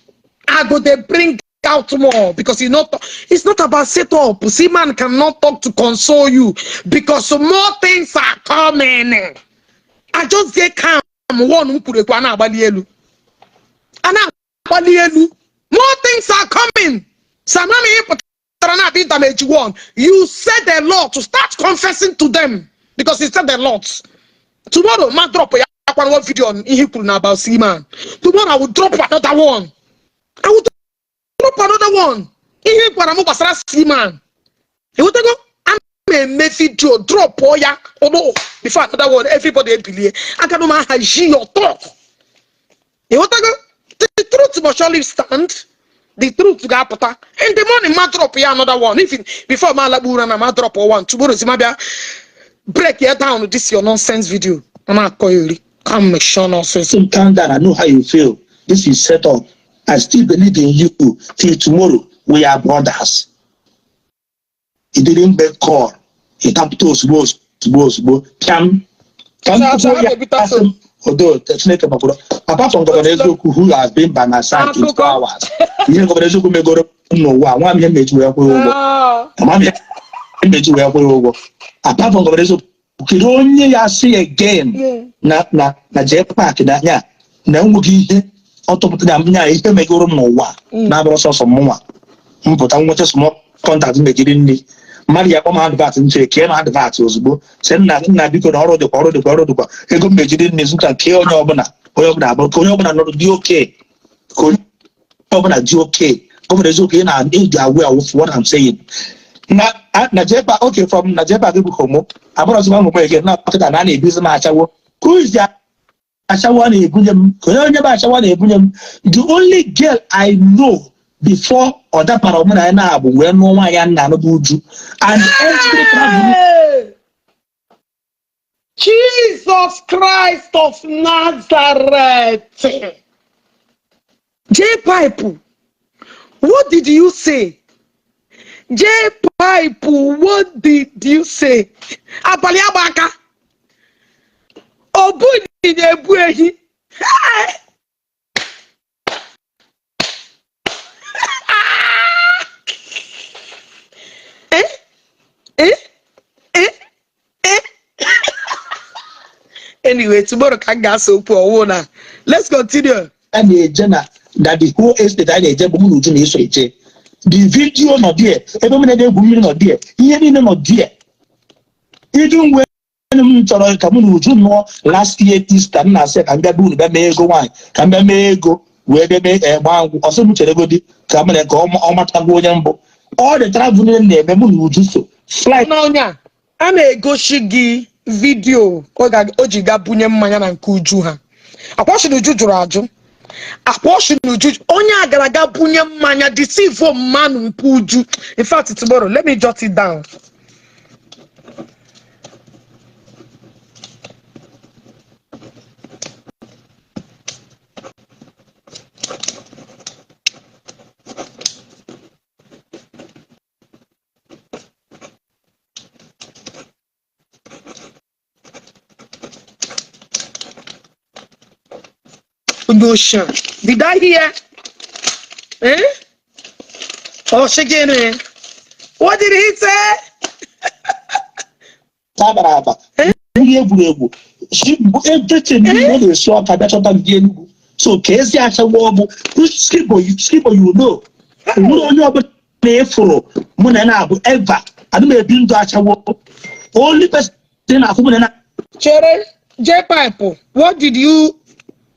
I go dey bring out more because you not, it's not about set up. See, man cannot talk to console you because more things are coming. I just dey calm. One m kwuru ekwu a na-agbali elu, a na-agbali elu. More things are coming. Samami pụtara na abịa damage one. You said a lot to start confessing to them because you said a lot. Tomorrow ma drop ya akwa one video on ihe kwuru na about Seaman. Tomorrow I will drop another one. I will drop another one. Ihe gwara m gbasara Seaman, ewetago ana m eme video drop ya ụlọ before another one. Everybody ebilie agana m ahazi your talk. Ịghọtago? The truth must surely stand. The truth ga-apụta in the morning. Ma drop ya another one. If before ma alakpu ụra na ma drop one tomorrow, si ma bịa break ya down this your nonsense video. Ọ na-akọ eri. Come make sure nonsense. Sị m, "Calm down. I know how you feel. This is set up. I still believe in you till tomorrow. We are brothers." He didn't make call. He tapped ozugbo ozugbo ozugbo pịam ka m kwuo ya. Asị m odo Chineke makwuru. Apart from Governor Eziokwu, who has been by my side 24 hours, ihe Governor Eziokwu megoro m n'ụwa, nwa m, ihe mmeji wee kwụrụ ụgwọ, ama m ihe mmeji wee kwụrụ ụgwọ. Apart from Governor Eziokwu, kedu onye ya sị again na JPAC na ya na enweghị ihe ọ tụpụtara nya ihe megoro m n'ụwa na-abụrụ sọsọ mụnwa mpụta nweta small contact mejiri nri mmadụ ya kpọ m advert nche kee m advert ozugbo sị nna nna biko na ọrụ dịkwa, ọrụ dịkwa, ọrụ dịkwa, ego m mejiri nri zụta kee onye ọbụla, onye ọbụla abụrụ ka onye ọbụla nọrọ dị oke, ka onye ọbụla dị oke. Governor Eziokwu, ị na-eji aware of what I'm saying na JPAC. Okay, from na JPAC bụ homo abụrọzi m homo again na kịta na a na-ebizi m achawo. Who is the achawo a na-ebunye m? Ka onye onye bụ achawo a na-ebunye m? The only girl I know before ọ dapara mụ na ya na-abụ wee nụọ nwaanyị a nna anụ bụ Uju and every travel. Hey! Jesus Christ of Nazareth. J Pipe, what did you say? J Pipe, what did you say? Abalị agba aka. Obu ịnyịnya ebu ehi. Hey! Eh? Eh? Eh? Eh? Anyway, tomorrow ka m ga-asa okwu ọwụ na. Let's continue. A na-eje na the whole estate a na-eje bụ mụ na Uju na-eso eje. The video nọ there, ebe m na-egwu mmiri nọ there, ihe niile nọ there. Iju ngwe m chọrọ ka mụ na Uju nụọ last year Easter, m na-asị ya ka m bịa be unu bịa mee ego nwaanyị, ka m bịa mee ego wee bịa mee gbaa nkwụ. Ọ sị m chere godi ka m na ka ọ matagwo onye mbụ. All the travel niile m na-eme, mụ na Uju so flight. N'ọnya a na-egosi gị video o ji ga bunye mmanya na nke Uju ha. Akwashi na Uju jụrụ ajụ. Akwashi na Uju onye a gara aga bunye mmanya, deceive mmanụ nke Uju. In fact, tomorrow, let me jot it down. Notion. Did I hear? Eh? Oh, she getting What did he say? Tabara aba. Mmiri egwuregwu. Everything niile ọ na-esi ọka bịa chọta ndị Enugu. So ka ezi achawa ọ bụ skibo, you know. Onwere onye ọbụla na-efuru mụ na na-abụ ever. Adị m ebi ndụ achawo. Only person na-afụ mụ na na Chere, J Pipe, what did you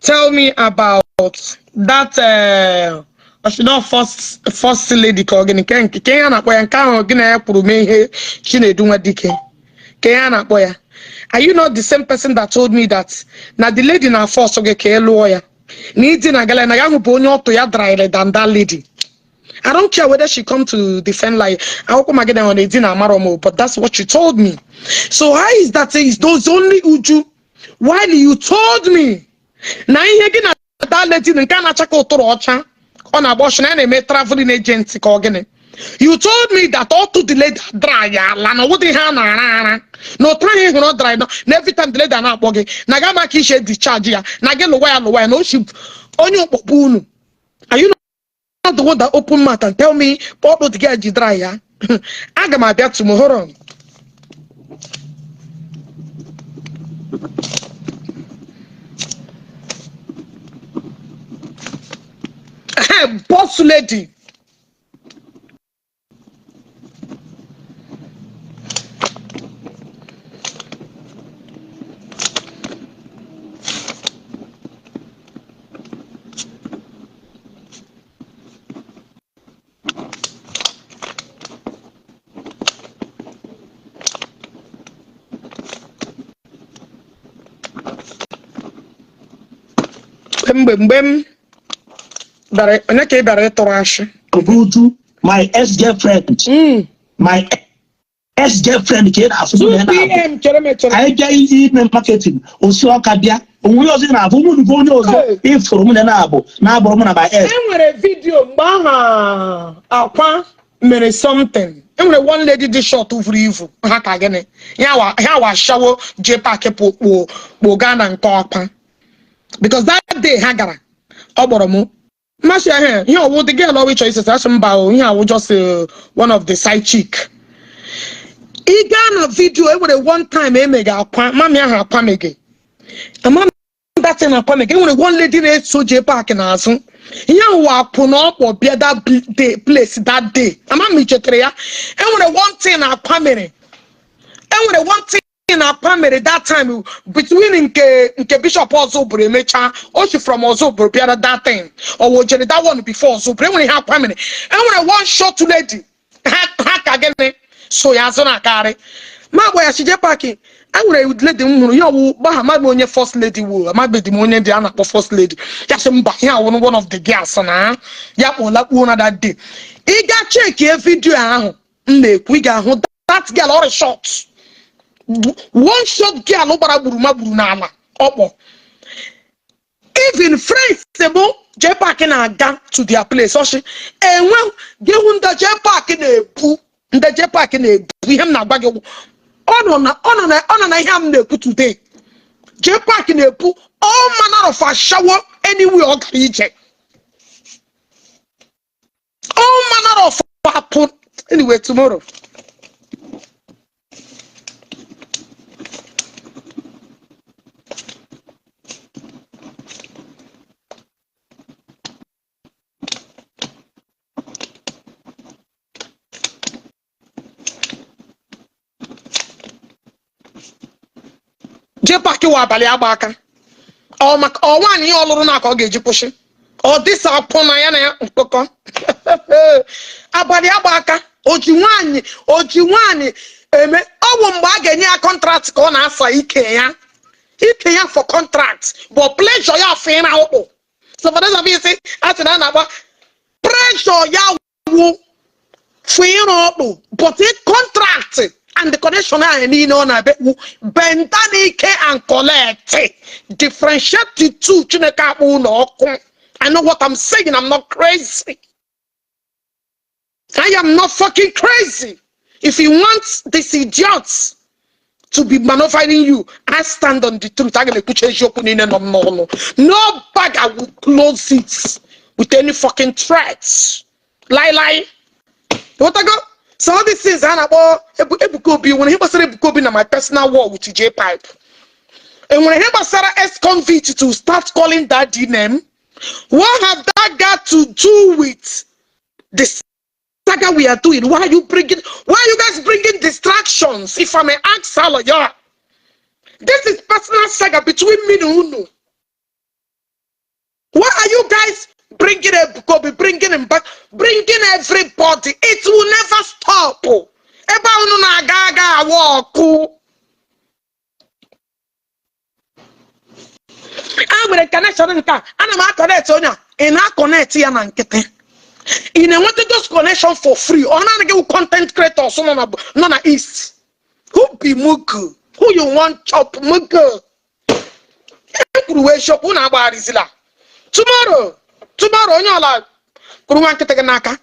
tell me about that not first lady ka ọ gịnị nke nke ya na-akpọ ya nke ahụ gị na ya kwuru mee ihe Chinedu Nwadike ke ya na-akpọ ya? Are you not the same person that told me that na the lady na force gị ka ị lụọ ya na ịdị na gala na ya hụ bụ onye ọtụ ya dryere than that lady? I don't care whether she come to defend like akwụkwọ magide on edina amaro mo, but that's what you told me. So how is that is those only Uju, while you told me na ihe gị na that lady nke a na-acha ka ụtụrụ ọcha ọ na-agba ọsọ na ya na-eme traveling agent ka ọ gịnị? You told me that all to the lady dry ala na ọwụdị ha na-ara ara na otu ahụ ị hụrụ ọ dry na every time the lady na-akpọ gị na ga maka ishe discharge ya na gị lụwa ya lụwa ya na ochi onye ụkpọkpọ unu. Are you not the one that open mouth and tell me kpọkpọ the girl ji dry ya? Aga m abịa tomorrow. Boss lady. Mgbe m bịara onye ka ị bịara ịtụrụ ashị? Uju, my ex-girlfriend. My ex-girlfriend ka ị na-afụ mụ na ya 2 na-abụ. p.m. chere m echere. Anyị bịa ime marketing, osi ọka bịa, onwe onye ọzọ ị na-afụ mụ na onye ọzọ ịfụrụ mụ na ya na-abụ na-abụrụ mụ na my ex. E nwere video mgbe aha akwa mere something. E nwere one lady dị short vuru ivu ha ka gịnị ya wa ashawo J Park kpo kpo gaa na nke ọkwa, because that day ha gara ọ kpọrọ m mmasị ahụ ihe ọwụ the girl ọwụ ịchọ isesa asị mba o ihe awụ just one of the side chick. Ị gaa na video e nwere one time emega akwa mami ahụ akwa mege amami that thing akwa mege. E nwere one lady na-eso J Park n'azụ ihe ahụ wụ akwụ na ọkpọ bịa that day place that day amami chetara ya. E nwere one thing akwa mere, e nwere one thing akwa mere that time between nke bishop Ozubulu emechaa o si from Ozubulu bịara that thing ọ wụ jere that one before Ozubulu. E nwere ihe akwa mere, e nwere one short lady ha ka gịnị so ya azụ na-akarị ma gba ya si J Park. E nwere lady m hụrụ ihe ọwụ gbaha amaghị onye first lady wo amaghị m onye dị a na-akpọ first lady ya sị mba ihe awụ one of the girls na ya kpọla kpuo na that day. Ị ga chekie video ahụ m na-ekwu, ị ga-ahụ that girl ọrị short one short girl gbara gburu ma gburu n'ala ọkpọ. Even friends bụ JPAC na-aga to their place. Ọchị enwe gị hụ ndị JPAC na-ebu, ndị JPAC na-ebu. Ihe m na-agwa gị, ọ nọ na ihe m na-ekwu today, JPAC na-ebu all manner of ashawo anywhere ọ gara ije, all manner of apụ. Anyway, tomorrow JPAC wụ abalị agba aka. Ọ maka ọ nwaanyị ihe ọ lụrụ na ka ọ ga-eji kwụsị ọ dịsa akwụ na ya na ya mkpọkọ abalị agba aka. Oji nwaanyị, oji nwaanyị eme ọ bụ mgbe a ga-enye ya contract ka ọ na-asa ike ya, ike ya for contract, but pleasure ya afọ ịra ụkpụ. So for those of you say a sị na a na-agba pressure ya wụ for ịrụ ọkpụ, but contract and the connection ahụ niile ọ na-abịa benda n'ike and collect. Differentiate the two. Chineke akpụ ụlọ ọkụ. I know what I'm saying. I'm not crazy. I am not fucking crazy. If you want these idiots to be maneuvering you, I stand on the truth. Aga m ekwucha eziokwu niile nọ m n'ọnụ. No bag I will close it with any fucking threats. Lie lie. Ghọtago? Some of these things a na-akpọ Ebuka Obi, nwere ihe gbasara Ebuka Obi na my personal war with J Pipe? Enwere ihe gbasara ex-convict to start calling that name? What have that got to do with the saga we are doing? Why are you guys bringing distractions? If I may ask Salah, yeah. This is personal saga between me and Unu. Why are you guys bringing Ebuka Obi, bringing him back, bringing everybody? It will never stop. Ebe unu na-aga aga awa ọkụ. A nwere connection nke a, ana m aconnect onye a, ị na-aconnect ya na nkịtị. Ị na-enweta those connection for free. Ọ naanị gị wụ content creators nọ na East. Who be mugu? Who you want chop mugu? E kwuru wee shop unu agbagharizila. Tomorrow, tomorrow, onye ọla kwuru nwa nkịtị gị n'aka.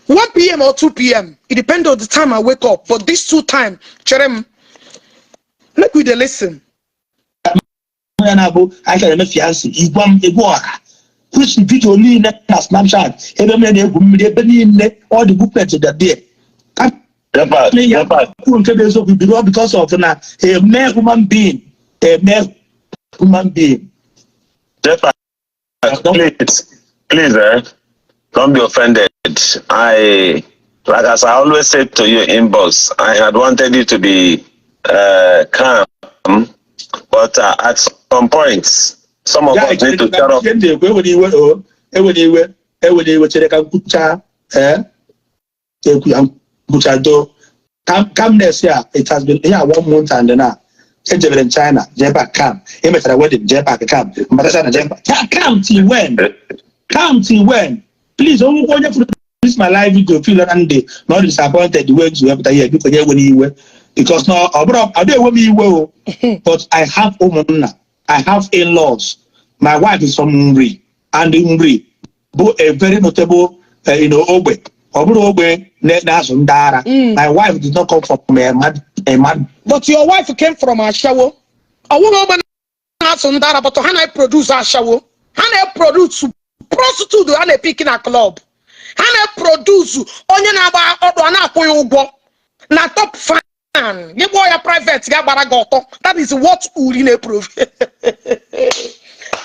1 p.m. or 2 p.m. It depends on the time I wake up. But these two time, chere m. Make we dey listen. Ya na-abụ anyị chọrọ eme fiancé, igwa m egwu ọha, which video niile na Snapchat ebe m na-egwu mmiri, ebe niile, all the movement dị there. JPAC, Ya JPAC, kwuru nke bụ eziokwu bido because of na a mere human being, a mere human being. JPAC, please, please, don't be offended. I, like as I always said to you inbox, I had wanted you to be calm, but at some point, some of Ya us need to shut up. ihe m na-ekwu, ewere iwe o, ewere iwe, ewere iwe. Chere ka m kwuchaa. Ee, ekwu ya nkwucha do. Calmness ya, it has been here one month and now ejebere m China, jee back calm. Emechara wedding, jee back calm. Mbata China, jee back calm. Till when? Calm till when? Please, onwekwa onye fụrụ this my live video feel na ndị na ọ disappointed the way m si wepụta ihe, biko nye ewere iwe, because na ọ bụrụ ọ dị ewe m iwe o, but I have ụmụnna, I have in-laws. My wife is from Nri, and Nri bụ a very notable ogbe. Ọ bụrụ ogbe na-azụ ndị ara. My wife did not come from a mad But your wife came from ashawo. Ọwụghị ogbe na-asụ ndị ara, but ha na-eproduce ashawo. Ha na-eproduce prostitute, ha na-epick na club. Ha na-eproduce onye na-agba ọdụ a na-akwụ ya ụgwọ na top fan. Gị kpọọ ya private, ga gbara gị ọtọ. That is what uri na-eprovide.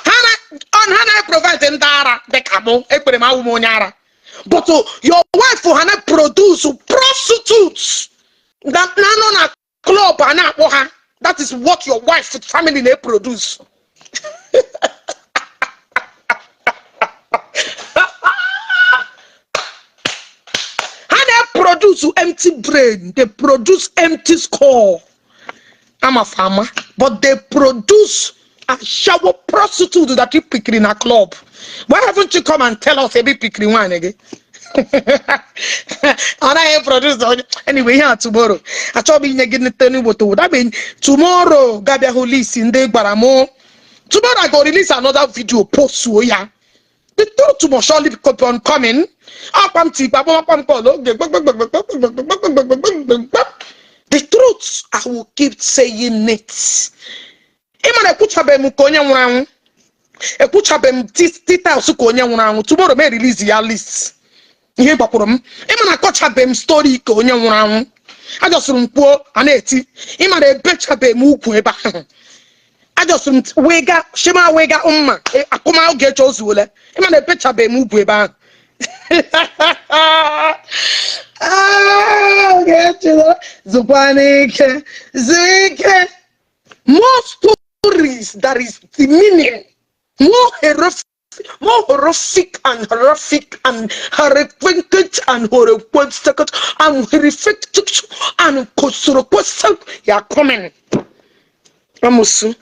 Ha na-eprovide ndị ara dịka mụ ekpere m awụ m onye ara. But your wife, ha na-produce prostitutes that na-anọ na club a na-akpọ ha. That is what your wife family na-produce. Ha na-produce empty brain. They produce empty skull. I'm a farmer, but they produce a shower prostitute that you pick in a club. Why haven't you come and tell us every pick one again? Ọ naghị produce onye. Anyway, here tomorrow achọghị m inye gị nete n'igbo. That mean tomorrow ga-abịa hụ list ndị gwara mụ. Tomorrow I go release another video, post ya. The truth must surely be on coming. Akwa m tikpa akpọmakwa m kọl oge. The truth, I will keep saying it. Ịma na ekwuchabeghị m ka onye nwụrụ anwụ, ekwuchabeghị m details ka onye nwụrụ anwụ. Tomorrow may release ya list ihe gbakwuru m. Ịma na akọchabeghị m story ka onye nwụrụ anwụ. Ajọsịrị m kwuo a na-eti. Ịma na ebechabeghị m ukwu ebe ahụ. Ajọsịrị m wega shima wega mma akụma oge eche ozuole. Ịma na ebechabeghị m ugwu ebe ahụ. Ah, Ogechi, zụkwa n'ike, zuo ike. More stories that is demeaning, more horrific, more horrific and horrific and horrific and horrific and horrific and kosorokoso ya coming. Amusu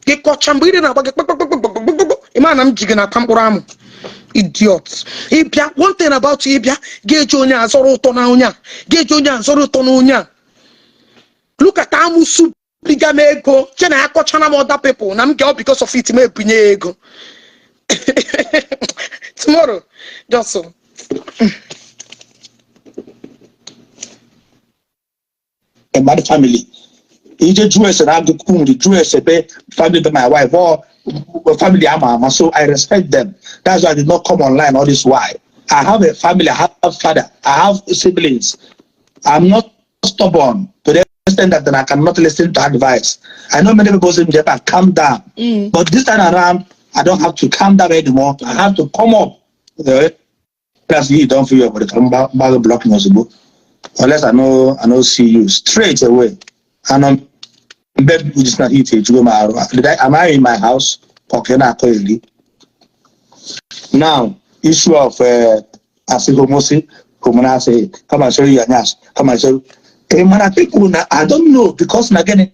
gị kọcha mgbe ire na-agba gị kpakpakpakpakpakpakpakpakpak. Ịma na m ji gị na-ata mkpụrụ amụ, idiot. Ịbịa, one thing about you, ịbịa ga-eji onye a zọrọ ụtọ na onye a ga-eji onye a zọrọ ụtọ na onye a. Look at amusu biga m ego che na ya kọchana m other people na m ga because of it m ebinye ya ego tomorrow just A married family. Ije jụọ ese na agụkwu nri, jụọ ese be family be my wife or family ama ama, so I respect them. That's why I did not come online all this while. I have a family, I have father, I have siblings. I'm not stubborn to the extent that then I cannot listen to advice. I know many people say, "Jepa, calm down." But this time around, I don't have to calm down anymore. I have to come up. That's you don't feel your body. Come back, back blocking us. Unless I know see you straight away. And on bed, we just not eat it. Am I in my house? Okay, now, Now, issue of Asigomosi, Homonase, come and show you your nyash, come and show. Hey, man, people, na, I don't know because na again,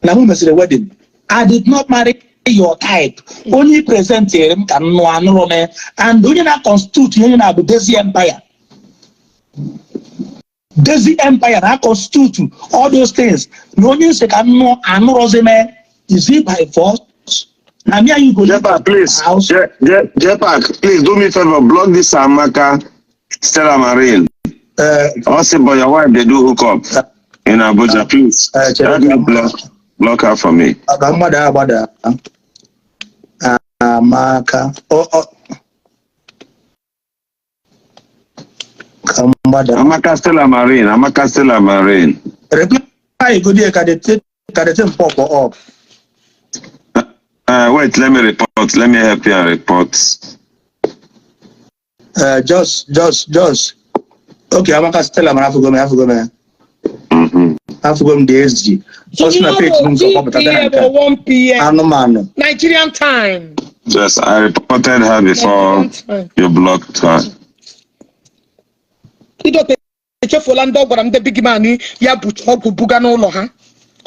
na mo mesịrị wedding. I did not marry your type. Onye present m ka nnụ anụrụ m and onye na constitute onye na-abụ Dezi Empire. Dezi Empire na constitute all those things. Na onye nsị ka nnụ anụrụzi m, is it by force? Na me and you go live Jepak, please. house. Jepak, please do me a favor. Block this Amaka Stella Marine. Also, but your wife, they do hook up in Abuja. Please, help me block her for me. Ka mgbada agbada Amaka ka mgbada. Amaka Stella Marine. Amaka Stella Marine. Reply go there ka the thing pop up. Wait, let me report. Let me help you and report. Just okay. Amaka Stella mara afụgo m, afụgo m. Afụgo m dị SG ọ sị na page m nke Tomorrow, ọkpọpụta na 2 nke p.m. or 1 p.m. anụmanụ. Nigerian time. Yes, I reported her before Nigerian time. you blocked her. Idote echefuola ndị ọ gwara ndị big man ya bucha ọgwụ buga n'ụlọ ha.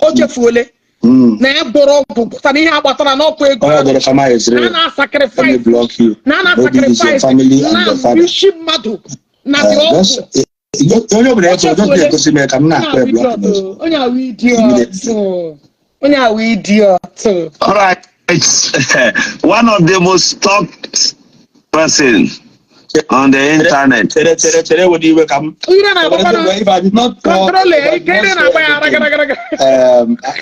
O chefuole na ya gwọrọ ọgwụ gwọtara ihe a gbatara n'ọkụ ego. Onye ọbụla fama Na a Israel, let me na-asacrifice block you. na a Maybe it's your na-asacrifice family and your father. na isi mmadụ na dị ọgwụ. Onye ọbụla O ego just chefuole. na-egosi m ya ka m Onye na-akpọ ya ahụ block idiot o. Onye ahụ idiot o. Onye ahụ idiot o. All right. One of the most talked person on the internet. Chere, chere, chere, were iwe ka m Ire na-agbakwa If I did not call, controller if I did ike ire not na-agba say ya anything, gara gara.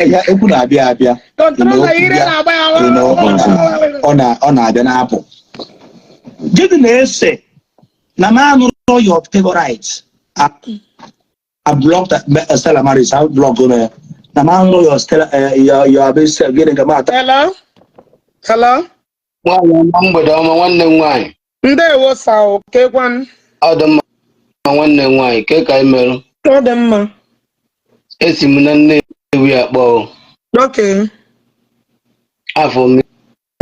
Ya okwu na-abịa abịa. Controller ire bịa, na-agba ya ọ na-abịa na-apụ. Gịnị na-ese na m anụrụ your favorite? I blocked Stella Maris, I block ya. Na m anụrụ your Stella, your gịnị ka m ata. Hello? Hello? Nwaanyị ọma, mgbede ọma, nwanne m nwaanyị. Ndewo sao, kekwan. Ọ dị mma, nwanne m nwaanyị, ke ka ị merụ? Ọ dị mma. Esi m na Nnewi akpọ o. Okay. Afọ m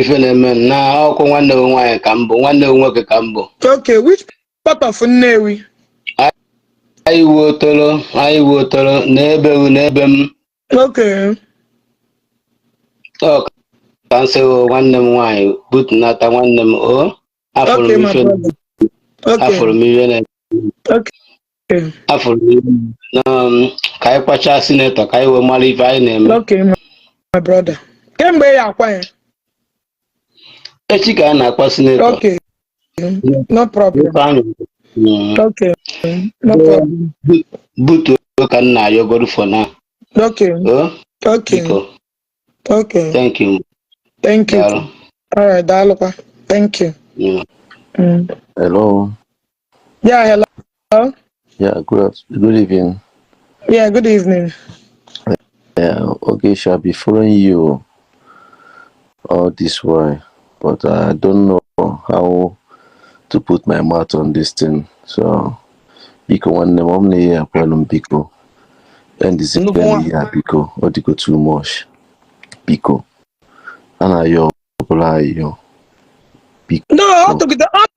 ife na-eme m na ọkụ nwanne m nwaanyị ka m bụ, nwanne m nwoke ka m bụ. Okay, which part of Nnewi? Anyị wuo otolo, anyị wuo otolo n'ebe wu n'ebe m. Okay. Ọ ka m sị o, nwanne m nwaanyị butunata nwanne m o afụrụ Okay, m my ife brother. Okay. afụrụ m ihe na Okay. afụrụ m ihe na ka anyị kwachaa senator ka anyị wee mara ife anyị na-eme. Okay, my brother. Kemgbe ya akwa ya? Echi ka a na-akwa senator. Okay. No problem. Ifeanyị. Okay, no problem. Butuo ka m na-ayọgodu for now. Okay. Oh, Okay. biko. Okay. Thank you. Thank you. Daalụ. All right, daalụkwa. Thank you. Hello. Yeah, hello. Yeah, good evening. Yeah, good evening. Yeah, okay, shall be following you all this while, but I don't know how to put my mouth on this thing. So, biko nwanne m, ọ m na ihe akwelu m, biko. End Nnukwu nwa. ihe a, biko, ọ dịgo too much. Biko, a na-ayọ ọbụla ayọ. Biko, No, ọ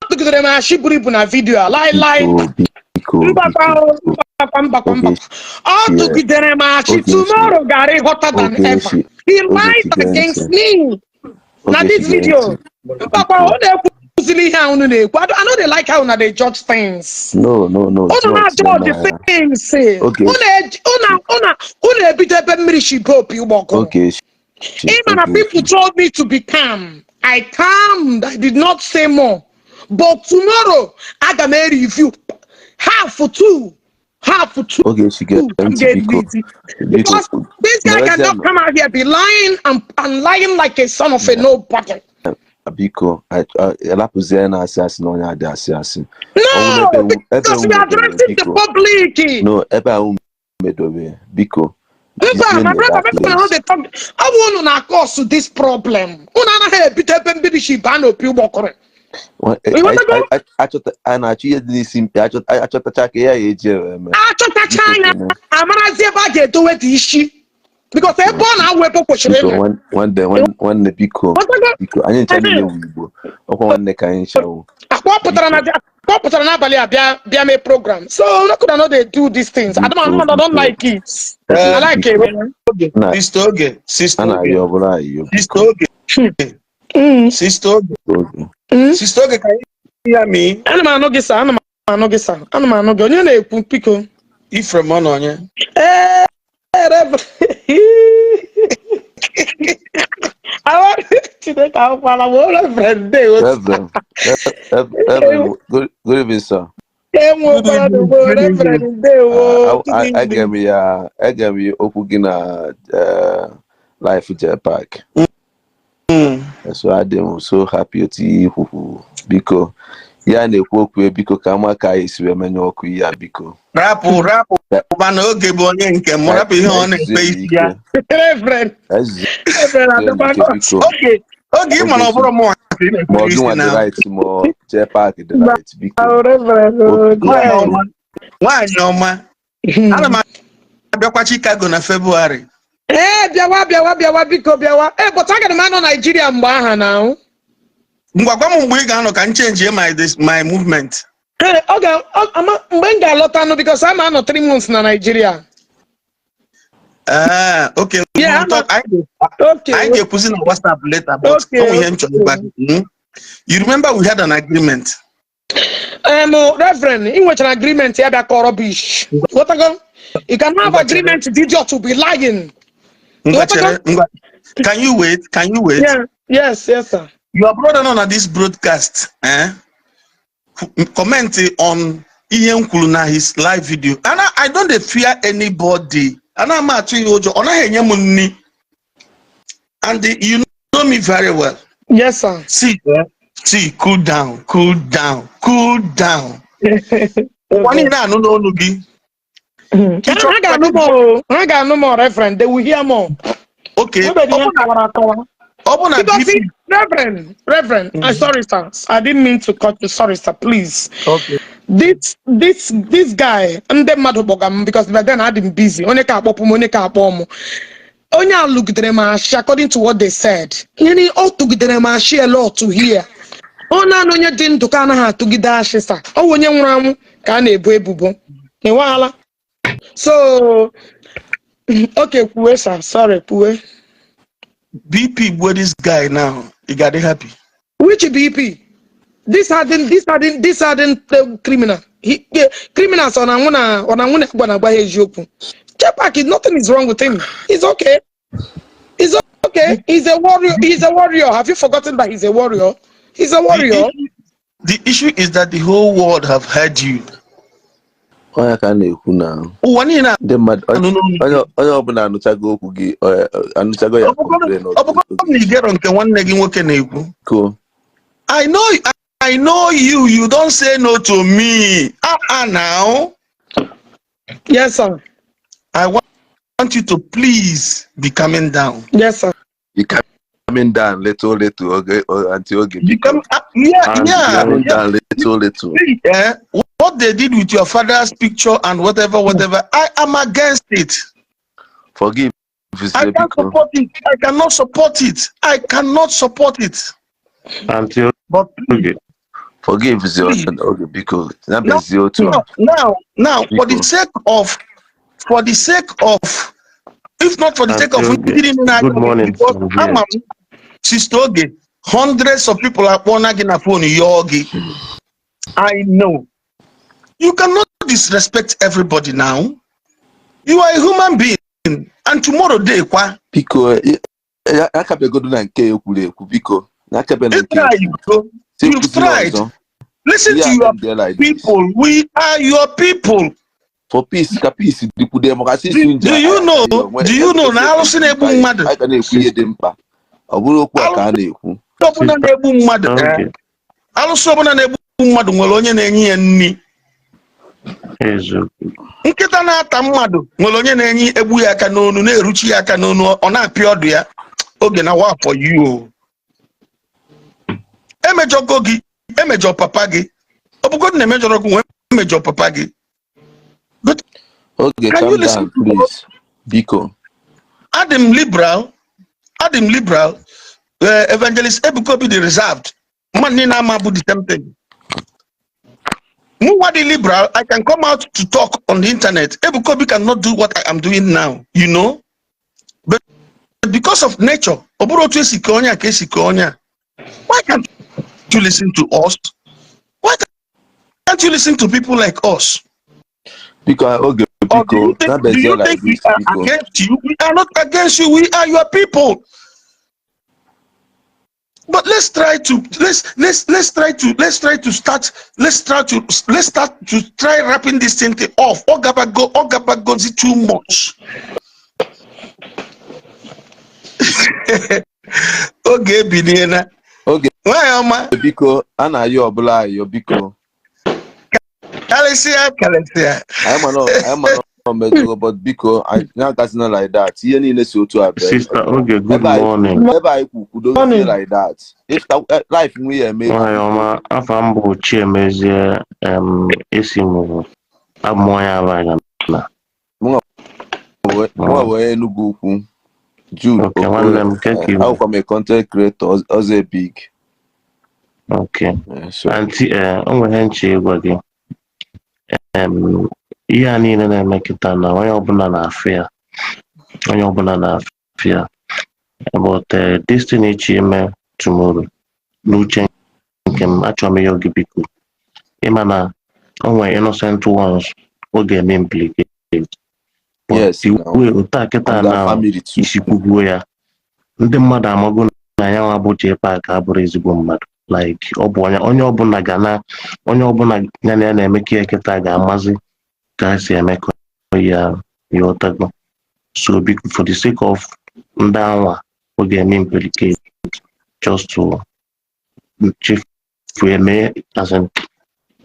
tụgidere m ashị buru ibu na video a. Lie, lie. Biko, biko, Mbakwa biko. O, mbakwa, mbakwa, mbakwa. Ọ tụgidere m ashị. Ogechi. Tomorrow gara hotter than ever. Ogechi, He lied Ogechi, gee against ntị. me na Ogechi, this gee video. ntị. Mbakwa, ọ na-ekwuzili ihe a unu na-ekwu. I no dey like how una dey judge things. No, it's Unu not. na-judge Na things. Ogechi. Unu ebido ebe mmiri shi bụ opi ụgbọgụrụ. Ogechi, Even na people Ogechi. told me to be calm. I calmed. I did not say more. But tomorrow, aga m review half for two. Half for two. Ogechi, gee I'm ntị, getting biko. busy. Biko, Because this guy merezie cannot m come out here be lying and lying like a son of a nobody. Biko, alapụzie na-asị asị na onye adị asị asị. Ọnwụ No, n'ebe ebe because we are medobe, addressing the biko. public. No, ebe ahụ medobe, biko. Mba, Jizie my na brother, that people na place. dey talk. Ọ bụ unu na-cause this problem. Unu anaghị ebido ebe mmiri si baa n'opi ụgbọkụrụ. Ịghọtago? A na-achọ ihe dị n'isi mkpi, achọtacha ka ya eji eme. Achọtacha Biko, anya kene. amarazi ebe a ga-edowe dị isi, because ebe ọ na-awụ ebe o kwesịrị Biko, ịnọ. nwanne, biko. Ịghọtago? Biko, anyị ncha niile wụ Igbo. Ọkwa nwanne ka anyị ncha wụ. Akpa ọ pụtara na Biko. akpa ọ pụtara n'abalị a bịa mee program, so no could no dey do these things. I don't, Biko, I don't biko. like it. I Ogechi, like it, biko. man. Na Sister Oge, Sister a Oge, na-arịọ ọbụla ayịyọ, Sister biko. Oge, Sister Oge, Oge. Sister Oge, can you hear me? Ana m anụ gị, sir. Ana m anụ gị, sir. Ana m anụ gị. Onye na-ekwu, biko? Ifrem ọ nọ onye. Ee, Reverend. Chineke akwala m, Reverend ndewo. Reverend, Reverend, good evening, sir. Good Enwekwara evening, n'ugbo, good Reverend evening. ndewo. Good Ege evening. m ya, ege m ya okwu gị na live J-Park. So adị m so happy otu ihe ikwukwu. Biko, ya na-ekwu okwu ya, biko, ka ama ka anyị si wee menye ọkụ ihe a, biko. Rapụ, rapụ, Ka mana oge bụ onye nke m, ka rapụ ihe ka ọ anyị na-ekpe zuzie isi ya. ike. Reverend. Ka anyị zuzie Reverend ike, adịkwa. biko. Oge, oge ị mara ọ Ogechi, bụrụ mụnwa ka ị ma ọ na-ekpere gị isi nwa dị na right, ma ọ J-Park dị right, biko. Reverend. Nwaanyị Go. ọma, nwaanyị ọma, ana m abịakwa Chicago na February. Ee, bịawa, bịawa, bịawa, biko, bịawa. Ee, but aga m anọ Naijiria mgbe aha na ahụ. Ngwa, gwa m mgbe ị ga-anọ ka m change my movement. Ee, ọ ga ama mgbe m ga-alọtanụ, because ama anọ 3 months na Naijiria. Ah, okay. Yeah, We'll talk. Okay. Anyị ga-ekwuzi na WhatsApp later, but o nwere ihe m chọrọ ịgwa gị. You remember we had an agreement? Reverend, ị nwechara agreement ya bịa kọrọ rubbish. Ghọtago? You can have Ngwa, chere. agreement, the idiot will be lying. Ngwa, Ghọtago? chere, ngwa. Can you wait? Can you wait? Yeah, yes, sir. Your brother nọ na this broadcast, eh? Comment on ihe m kwuru na his live video. And I don't dey fear anybody. Ana m atụ ya ụjọ. Ọ naghị enye m nni. And you know me very well. Yes, sir. See, eh? See, cool down, cool down, cool down. Ụwa niile anụ n'olu gị. Ha ga-anụ more o. Ha ga-anụ more, Reverend. They will hear more. Okay. Nobody Ọ ihe bụ na kọwara akọwa. ọ bụ na Because BP see, Reverend, Reverend, I'm sorry, sir. I didn't mean to cut you. Sorry, sir. Please. Okay. This guy, ndị mmadụ kpọga m because by then adị m busy. Onye ka akpọpụ m, onye ka akpọ m. Onye a lụgidere m ashị according to what they said. Ihe ni ọ tụgidere m ashị a lot to hear. Ọ naanị onye dị ndụ ka anaghị atụgide ashị, sir. Ọ bụ onye nwụrụ anwụ ka a na-ebo ebubo. Ịwaala. So, okay, kwuwe, sir. Sorry, kwuwe. BP gbuo this guy now. You got happy. Which BP? This hardened criminal. He, criminals ọ na-anwụ na agwa na agwa ha eziokwu. Jepak, nothing is wrong with him. He's okay. He's okay. He's a warrior. He's a warrior. Have you forgotten that he's a warrior? He's a The warrior. issue, The issue is that the whole world have heard you. Onye ka a na-ekwu na Ụwa niile ndị mmadụ anụ n'olu. Onye ọbụla anụchago okwu gị, anụchago ya Ọ bụgodu complain. Ọ bụgodu na igero nke nwanne gị nwoke na-ekwu. Ko. I know you. You don't say no to me. Ah ah now. Yes, sir. I want you to please be coming down. Yes, sir. You coming down little little, oge, Aunty Oge, biko. Become, yeah, And Coming yeah. down little little. See, what they did with your father's picture and whatever, whatever, I am against it. Forgive I can't biko. Support it. I cannot support it. I cannot support it. Aunty But please, Oge, Forgive please, Oge, biko. Na now, bezie otu a. now, for the Biko. Sake of, for the sake of, if not for the sake of Aunty Oge, ndị niile na-achọ good gị, morning because from here. ama m, Sister Oge, hundreds of people akpọna gị na phone yọọ gị. I know. You cannot disrespect everybody now. You are a human being, and tomorrow day kwa. Biko, akabegodo na nke ekwuru ekwu, biko. Na akabe na You nke try, ekwu. go. Si You've ekwuzila tried. ọzọ. Listen Ihe to a your dị there like this. people. We are your people. For peace, ka peace dịkwude maka Do, sisi nje do you know? Do you know na alụsị na-egbu mmadụ? anyị ga na-ekwu ihe dị mkpa. Ọ bụrụ okwu a ka a na-ekwu. Alụsị ọbụla na-egbu mmadụ, Oge, alụsị ọbụla na-egbu mmadụ nwere onye na-enye ya nri. Eziokwu. Nkịta na-ata mmadụ nwere onye na-enye egbu ya aka n'onu, na-eruchi ya aka n'onu, ọ na-apịa ọdụ ya. Oge na wa for you o. Emejọgo gị, emejọ papa gị. Ọ bụgodị na emejọrọ gị, nwee emejọ papa gị. But Oge, can you calm listen down, to us? please. Biko. Adị m liberal, adị m liberal. Evangelist Ebuka Obi dị reserved. Mmadụ niile ama bụ the same thing. Mụnwa dị liberal, I can come out to talk on the internet. Ebuka Obi cannot do what I am doing now. But because of nature, ọ bụrụ otu esi kee onye a ka esi kee onye a. Why can't you listen to us? Why can't you listen to people like us? Biko, Oge, Or do you biko, think, na do bezie you like think we this, are biko. Against you? We are not against you. We are your people. But let's try to start let's try to let's start to try wrapping this thing off. Ogabago Ogabagozi too much. Oge ebiliela. Oge, Nwanyị ọma. Biko, a na-ayọ ọbụla ayọ, biko. Karịsịa karịsịa. Anyị ma na ọ mejọrọ, but biko, anyị na-agazina like that. Ihe niile si otu a bịa. Sister Oge, good Ebe anyị morning. Ebe anyị kwu kwudozie Morning. Like that. If life nwe ya eme. Nwanyị ọma, afa m bụ Chiemezie, esi m abụ m onye Abaga na. Mụnwa wee Enugu Ukwu. Jude Okay, nwanne m, ke ka ime? Akwụkwa m a content creator, ọzọ big. Okay. So Aunty, o nwere ihe nche ịgwa gị. Ihe a niile na-eme kịta na onye ọbụla na-afụ ya. Onye ọbụla na-afụ ya. But this thing echi ime tomorrow, n'uche nke m, achọrọ m ịyọ gị, biko. Ịma na o nwere innocent ones ọ ga-eme implicate. But Yes, the now. Way otu a kịta And their na family too. Isi kwugbuo ya, ndị mmadụ amago na ya nwa bụ Jpac abụrụ ezigbo mmadụ, like ọ bụ onye onye ọbụla ga na onye ọbụla ya na ya na-emekọ ya kịta ga-amazi ka esi emekọ ya, ịghọtago? So biko, for the sake of ndị anwa ọ ga-eme implicate, just to chefu eme, as in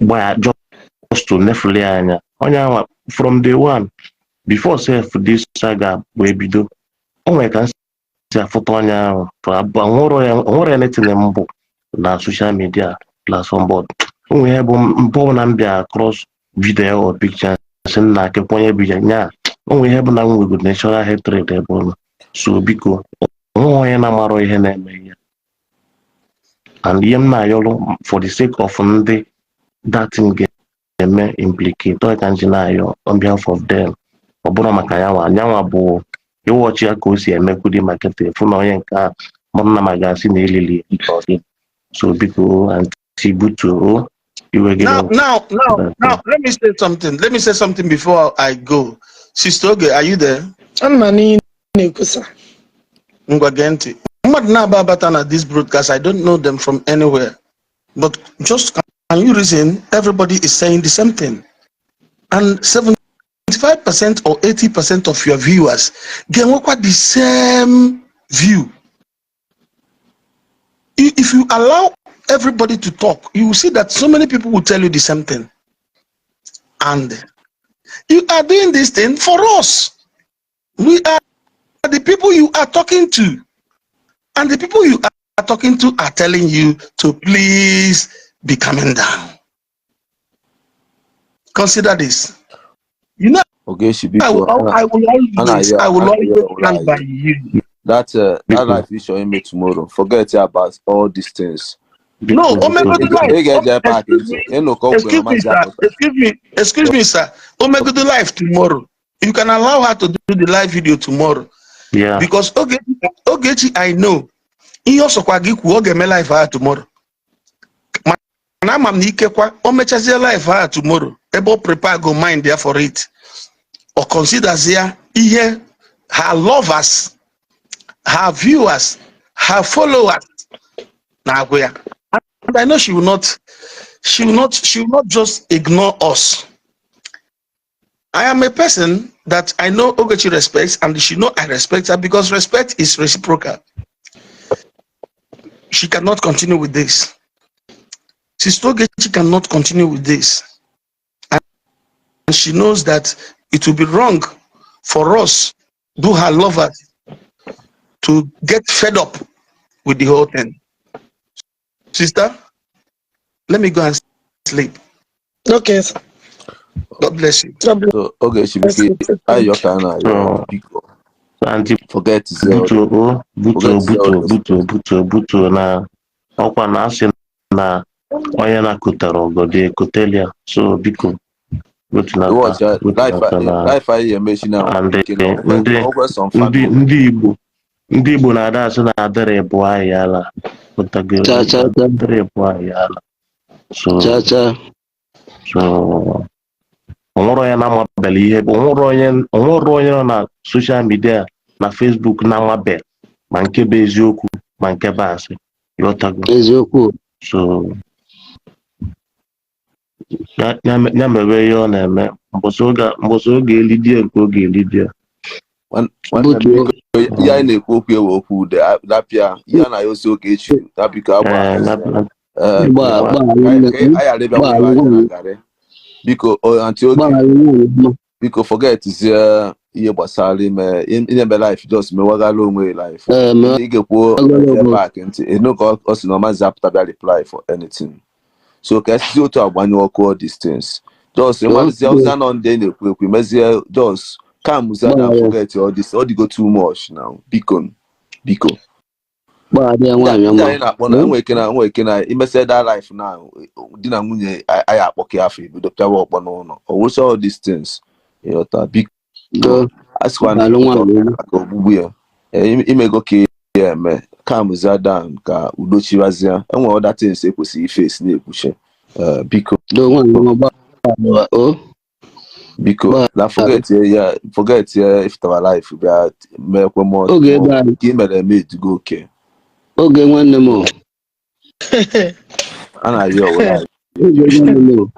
gbaa, just to nefuli ya anya onye anwa from day one before sef this saga wee bido. O nwere ka m si afụta onye ahụ onwere anything mbụ na social media platform, but o nwere ihe bụ mbụ na m bịa cross video or picture, sị m na akịkwa onye bụ ya nya. O nwere ihe bụ na m nwego natural hatred ebe ọ nọ. So biko, onweghị onye na-amarọ ihe na-eme ihe, and ihe m na-ayọrọ, for the sake of ndị that thing ga-eme implicate, ọ ka m ji na-ayọ on behalf of them. Ọ bụrụ maka yanwa yanwa bụ ịwọchi ya ka o si emekwudi marketing, fụ na onye nke a mụrụ na ma ga-asị na elili ka ọ dị. So biko, Aunty, butuo iwe gị. Now, now, now, now, let me say something. Let me say something before I go. Sister Oge, are you there? Ana m n'ihe na-ekwusa. Ngwa gee ntị. Mmadụ na-aba abata na this broadcast, I don't know them from anywhere. But just can you reason? Everybody is saying the same thing. And 75% or 80% of your viewers ga-enwekwa the same view. If you allow everybody to talk, you will see that so many people will tell you the same thing. And you are doing this thing for us. We are the people you are talking to. And the people you are talking to are telling you to please be coming down. Consider this. Ogechi, I will, biko, I will always, I will always stand by you. That life is showing me tomorrow. Forget about all these things. No, Omegodu life. Ị ga-eje park. Excuse me, Ịnụkọ excuse me, sir. Excuse me, excuse me, sir. Omegodu life tomorrow. You can allow her to do the live video tomorrow. Because Ogechi, I know. Ihe ọ sọkwa gị kwuo, ọ ga-eme live ha tomorrow. Mana ama m na ikekwa o mechazie live ha tomorrow, ebe o prepare go mind ya for it, o considers ya ihe her lovers, her viewers, her followers na-agụ ya. And I know she will not just ignore us. I am a person that I know Ogechi respects, and she know I respect her because respect is reciprocal. She cannot continue with this. Sister Ogechi cannot continue with this. And she knows that it will be wrong for us, do her lovers, to get fed up with the whole thing. Sister, let me go and sleep. Okay, sir. God bless you. God bless So Ogechi, biko, you. ayọ ka a na-ayọ, So, biko, Aunty forget butuo o butuo forget butuo butuo butuo butuo na ọkwa na asị na onye na-akụtara ọgọdọ ekotelia, so biko butunata. Watch life. Butunata na Life anyị emechi na and nke na ndị okwe some ndị family. Ndị Igbo na-ada asị na adịrị bụ ahịala pụtago. Cha cha cha. Adịrị bụ ahịala, so Cha cha. So onwere onye na-amabele ihe, onwere onye nọ na social media na Facebook na-amabe ma nke bụ eziokwu ma nke bụ asị, ịghọtago? Eziokwu. So ya mewe ihe ọ na-eme mbọsị oge elidie nke oge elidie. Nwanne m, Butuo. biko, ihe anyị na-ekwu okwu ewe okwu ude lapịa ihe a na-ayosi oge echi na biko agba. Ee, Ee, Gba ka gbaghara anyị nne ka anyị ghara ịbịa gbaghara kwụrụ aja na nwanyị. garị, biko. O Aunty Oge, Gbaghara nwanyị mma. Biko, forget zie ihe gbasara ime ime life, just mewagala onwe life. Ee, Ndị ị ga-ekwuo mewagala onwe. back ntị enu ka ọ sị na ọmazi apụta bịa reply for anything, so ka esizi otu agbanyụ ọkụ all these things, just ịmalụzie ụzọ nọ ndị na-ekwu ekwu mezie, just calm down and Gbaghara. forget all this. Ọ dịgo too much now, biko, biko. Gbaghara ya Ndị nwaanyị ndị ọma. anyị na-akpọ na enwere ike na enwere ike na imesịa that life na di na nwunye anyị akpọka afọ ebido pịawa ọkpọ n'ụlọ owucha all these things, ịghọta? Biko. Go. A sịkwa na Gbaghara nwaanyị ọma. maka ogbugbu ya. Ee, imego ka ya eme calmzie down ka udo chiwazie. Enwere other things ekwesịrị ifesi na-ekwuche. Ee, biko. Do nwaanyị ọma, gbaghara o. Biko na Gbaghara. Forget ya, forget ya. Ifutara life bịa meekwe mọ Oge ebe anyị. Ka ị mere eme edugo oke. Oge nwanne m o. A na-arịọ onwe ya. Oge nwanne m o.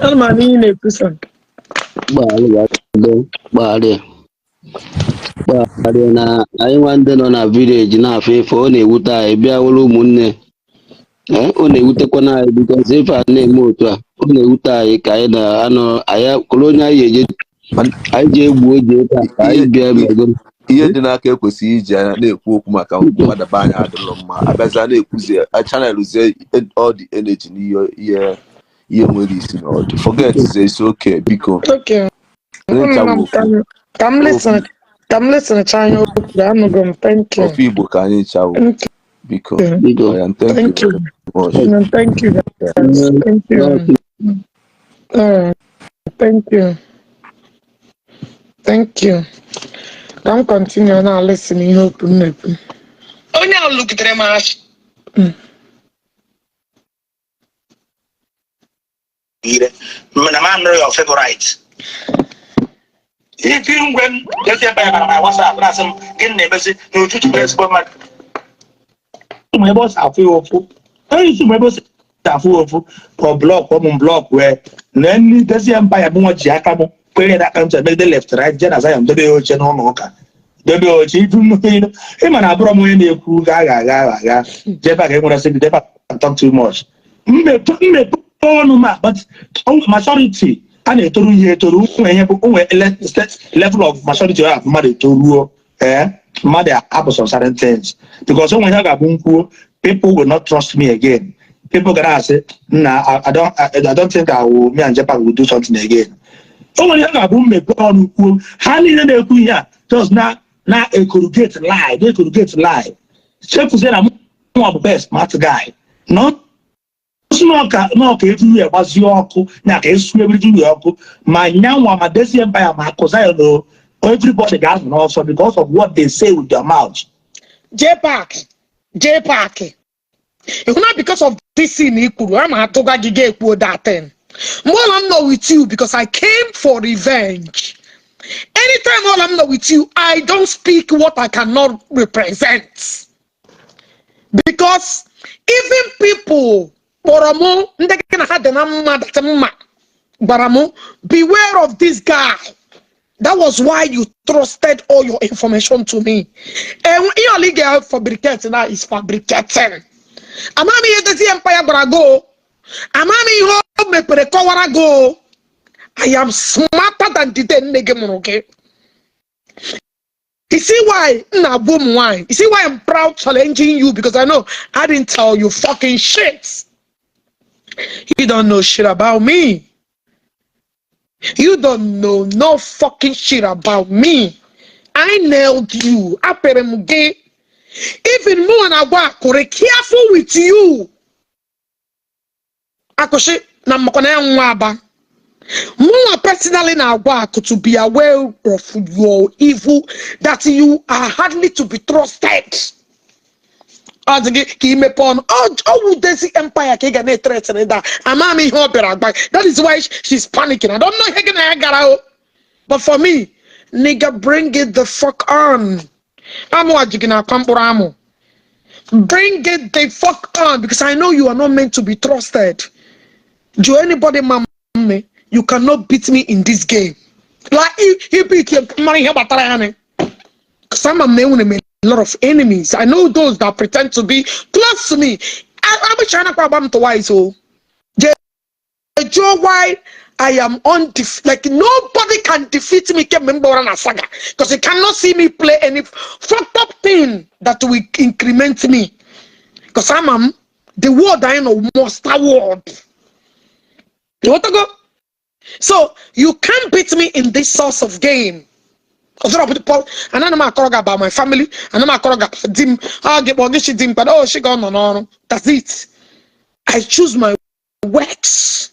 Ana m anụ ihe ị na-ekwusa. Gbaghara ya, do gbaghara ya. Gbaghara ya na anyị nwa ndị nọ na village na-afụ ife ọ na-ewute anyị bịa wụrụ ụmụnne. Ee, ọ na-ewutekwana anyị because ife a na-eme otu a, ọ na-ewute anyị ka anyị na-anọ anyị kụrụ onye anyị eje anyị ji egbu oji ebe a ka anyị ihe bịa mego. Ihe dị n'aka ekwesịghị iji anya na-ekwu okwu maka mmadụ anya adịrọ mma, abịazịa na-ekwuzi channelzie all the energy n'ihe ihe nwere isi na ọdụ. Forget is okay, biko. Okay. Ndị ncha Nna bụ m ofu. Ka m listen, ka m listen cha ihe okwu anụgo m. Thank you. Ofu Igbo ka anyị ncha wụ. Thank Biko. you. Biko. Oya, thank you Thank you. very much. No, thank you guys. Thank you. All right. Thank you. Thank you. Ka m continue na listen ihe okwu m na-ekwu. Onye ahụ lụgidere m achị ire na m anụrụ your favorite iti ngwe m esi ebe ya bara na WhatsApp na-asị m gịnị na-emezi na Ujuchu bụ ezigbo mmadụ ụmụ ebe ọ si afụ ya ụfụ. Onye isi ebe o si afụ ofu ka ọ block ụmụ block wee na ndị Dezi Empire bụ nwa ji aka m kwere na aka m megide left, right, je na Zion, dobe ya oche n'ụlọ ụka, dobe oche ibu mmiri. Ịma na abụrọ m onye na-ekwu ga agha agha agha. Jebe ka enwere sị gị talk too much, mmepe ọnụ ma, but maturity a na-etoru ihe etoru nwe ihe bụ onwe level of maturity ọ mmadụ etoruo. Ee, mmadụ hapụ some certain things because onwe ihe ọ ga-abụ nkwuo, people will not trust me again. People gara asị nna, I don't think I will, me and Jepak will do something again. O nwere ihe ọ ga-abụ mmepe ọnụ kwuo, ha niile na-ekwu ihe a just na ekorugate lie, na ekorugate lie, chefuzie na mụnwa bụ best smart guy nọ n'ọka everywhere gbazie ọkụ na ka esu everywhere ọkụ, ma nyanwa, ma Dezi Empire, ma akụ Zion o, everybody ga-azụ n'ọsọ because of what they say with their mouth. J Park, J Park, ịhụ na because of this thing i kwuru, a ma atụga gị ga-ekwuo that thing. Mgbe ọla m nọ with you, because I came for revenge, anytime all I'm not with you, I don't speak what I cannot represent, because even people kpọrọ mụ, ndị gị na ha dị na mma, that mma gwara mụ, "Beware of this guy." That was why you trusted all your information to me. And ihe ọla ị ga-fabricate now is fabricating. Ama m ihe Dezi Empire gwara go, ama m ihe o mepere kọwara go. I am smarter than the day nne gị mụrụ gị. You see why m na-agwa ụmụ nwanyị? You see why I'm proud challenging you? Because I know I didn't tell you fucking shit. You don't know shit about me. You don't know no fucking shit about me. I nailed you. Apịrị m gị. Even mụ na-agwa akụrị, careful with you. Akụshi na mmakwa na ya nwa aba. Mụnwa personally na-agwa akụ to be aware of your evil, that you are hardly to be trusted. Ọ dị gị ka imepe ọnụ ọ wụ Dezi Empire ka ị ga na-ethreaten da. Ama m ihe ọ bịara agba. That is why she's panicking. I don't know ihe gị na ya gara o, but for me, nigga, bring it the fuck on. Amụ aji gị na-akwa mkpụrụ amụ. Bring it the fuck on, because I know you are not meant to be trusted. Do anybody ma me? You cannot beat me in this game. Like he beat you, mara ihe gbatara ya ni. Because I'm a man with a lot of enemies. I know those that pretend to be close to me. I'm trying to grab twice. Oh, Joe, why I am on like nobody can defeat me. Kemgbe na saga, because you cannot see me play any fucked up thing that will increment me. Because I'm the word I know monster word. You want to go? So you can't beat me in this source of game. And I'm akọrọ gị about my family, and I'm akọrọ gị di m, ah, gị kpọọ gị shi di m kpado, oh, she gone nọ n'ọrụ. That's it. I choose my works.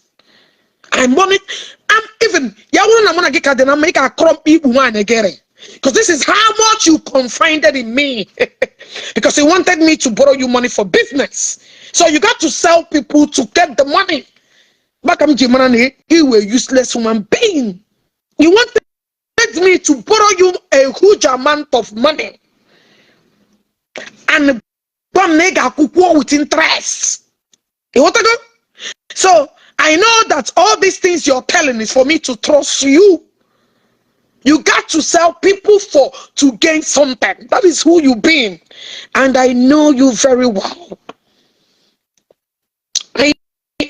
I monitor. I'm even ya wụrụ na mụ na gị ka dị na mma, ị ga-akọrọ mkpa ikpu nwaanyị gịrị. Because this is how much you confided in me. Because you wanted me to borrow you money for business. So you got to sell people to get the money. Maka m ji mara na you were useless human being. You wanted me to borrow you a huge amount of money. And gwa m na ị ga-akwụkwọ with interest. You want to go? So I know that all these things you're telling is for me to trust you. You got to sell people for to gain something. That is who you've been. And I know you very well. I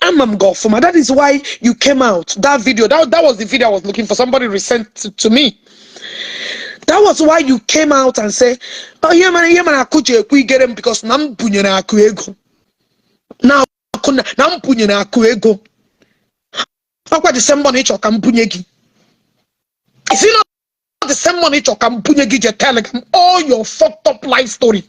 am a Gofuma. That is why you came out. That video, that was the video I was looking for. Somebody resent to me. That was why you came out and say, "Oh, yeah, man, akụ ji ekwu igere m because na m bunyere akụ ego. Na akụ na m bunyere akụ ego. Ọkwa the same money ịchọ ka m bunye gị. Is it not the same money ịchọ ka m bunye gị je tell m all your fucked up life story?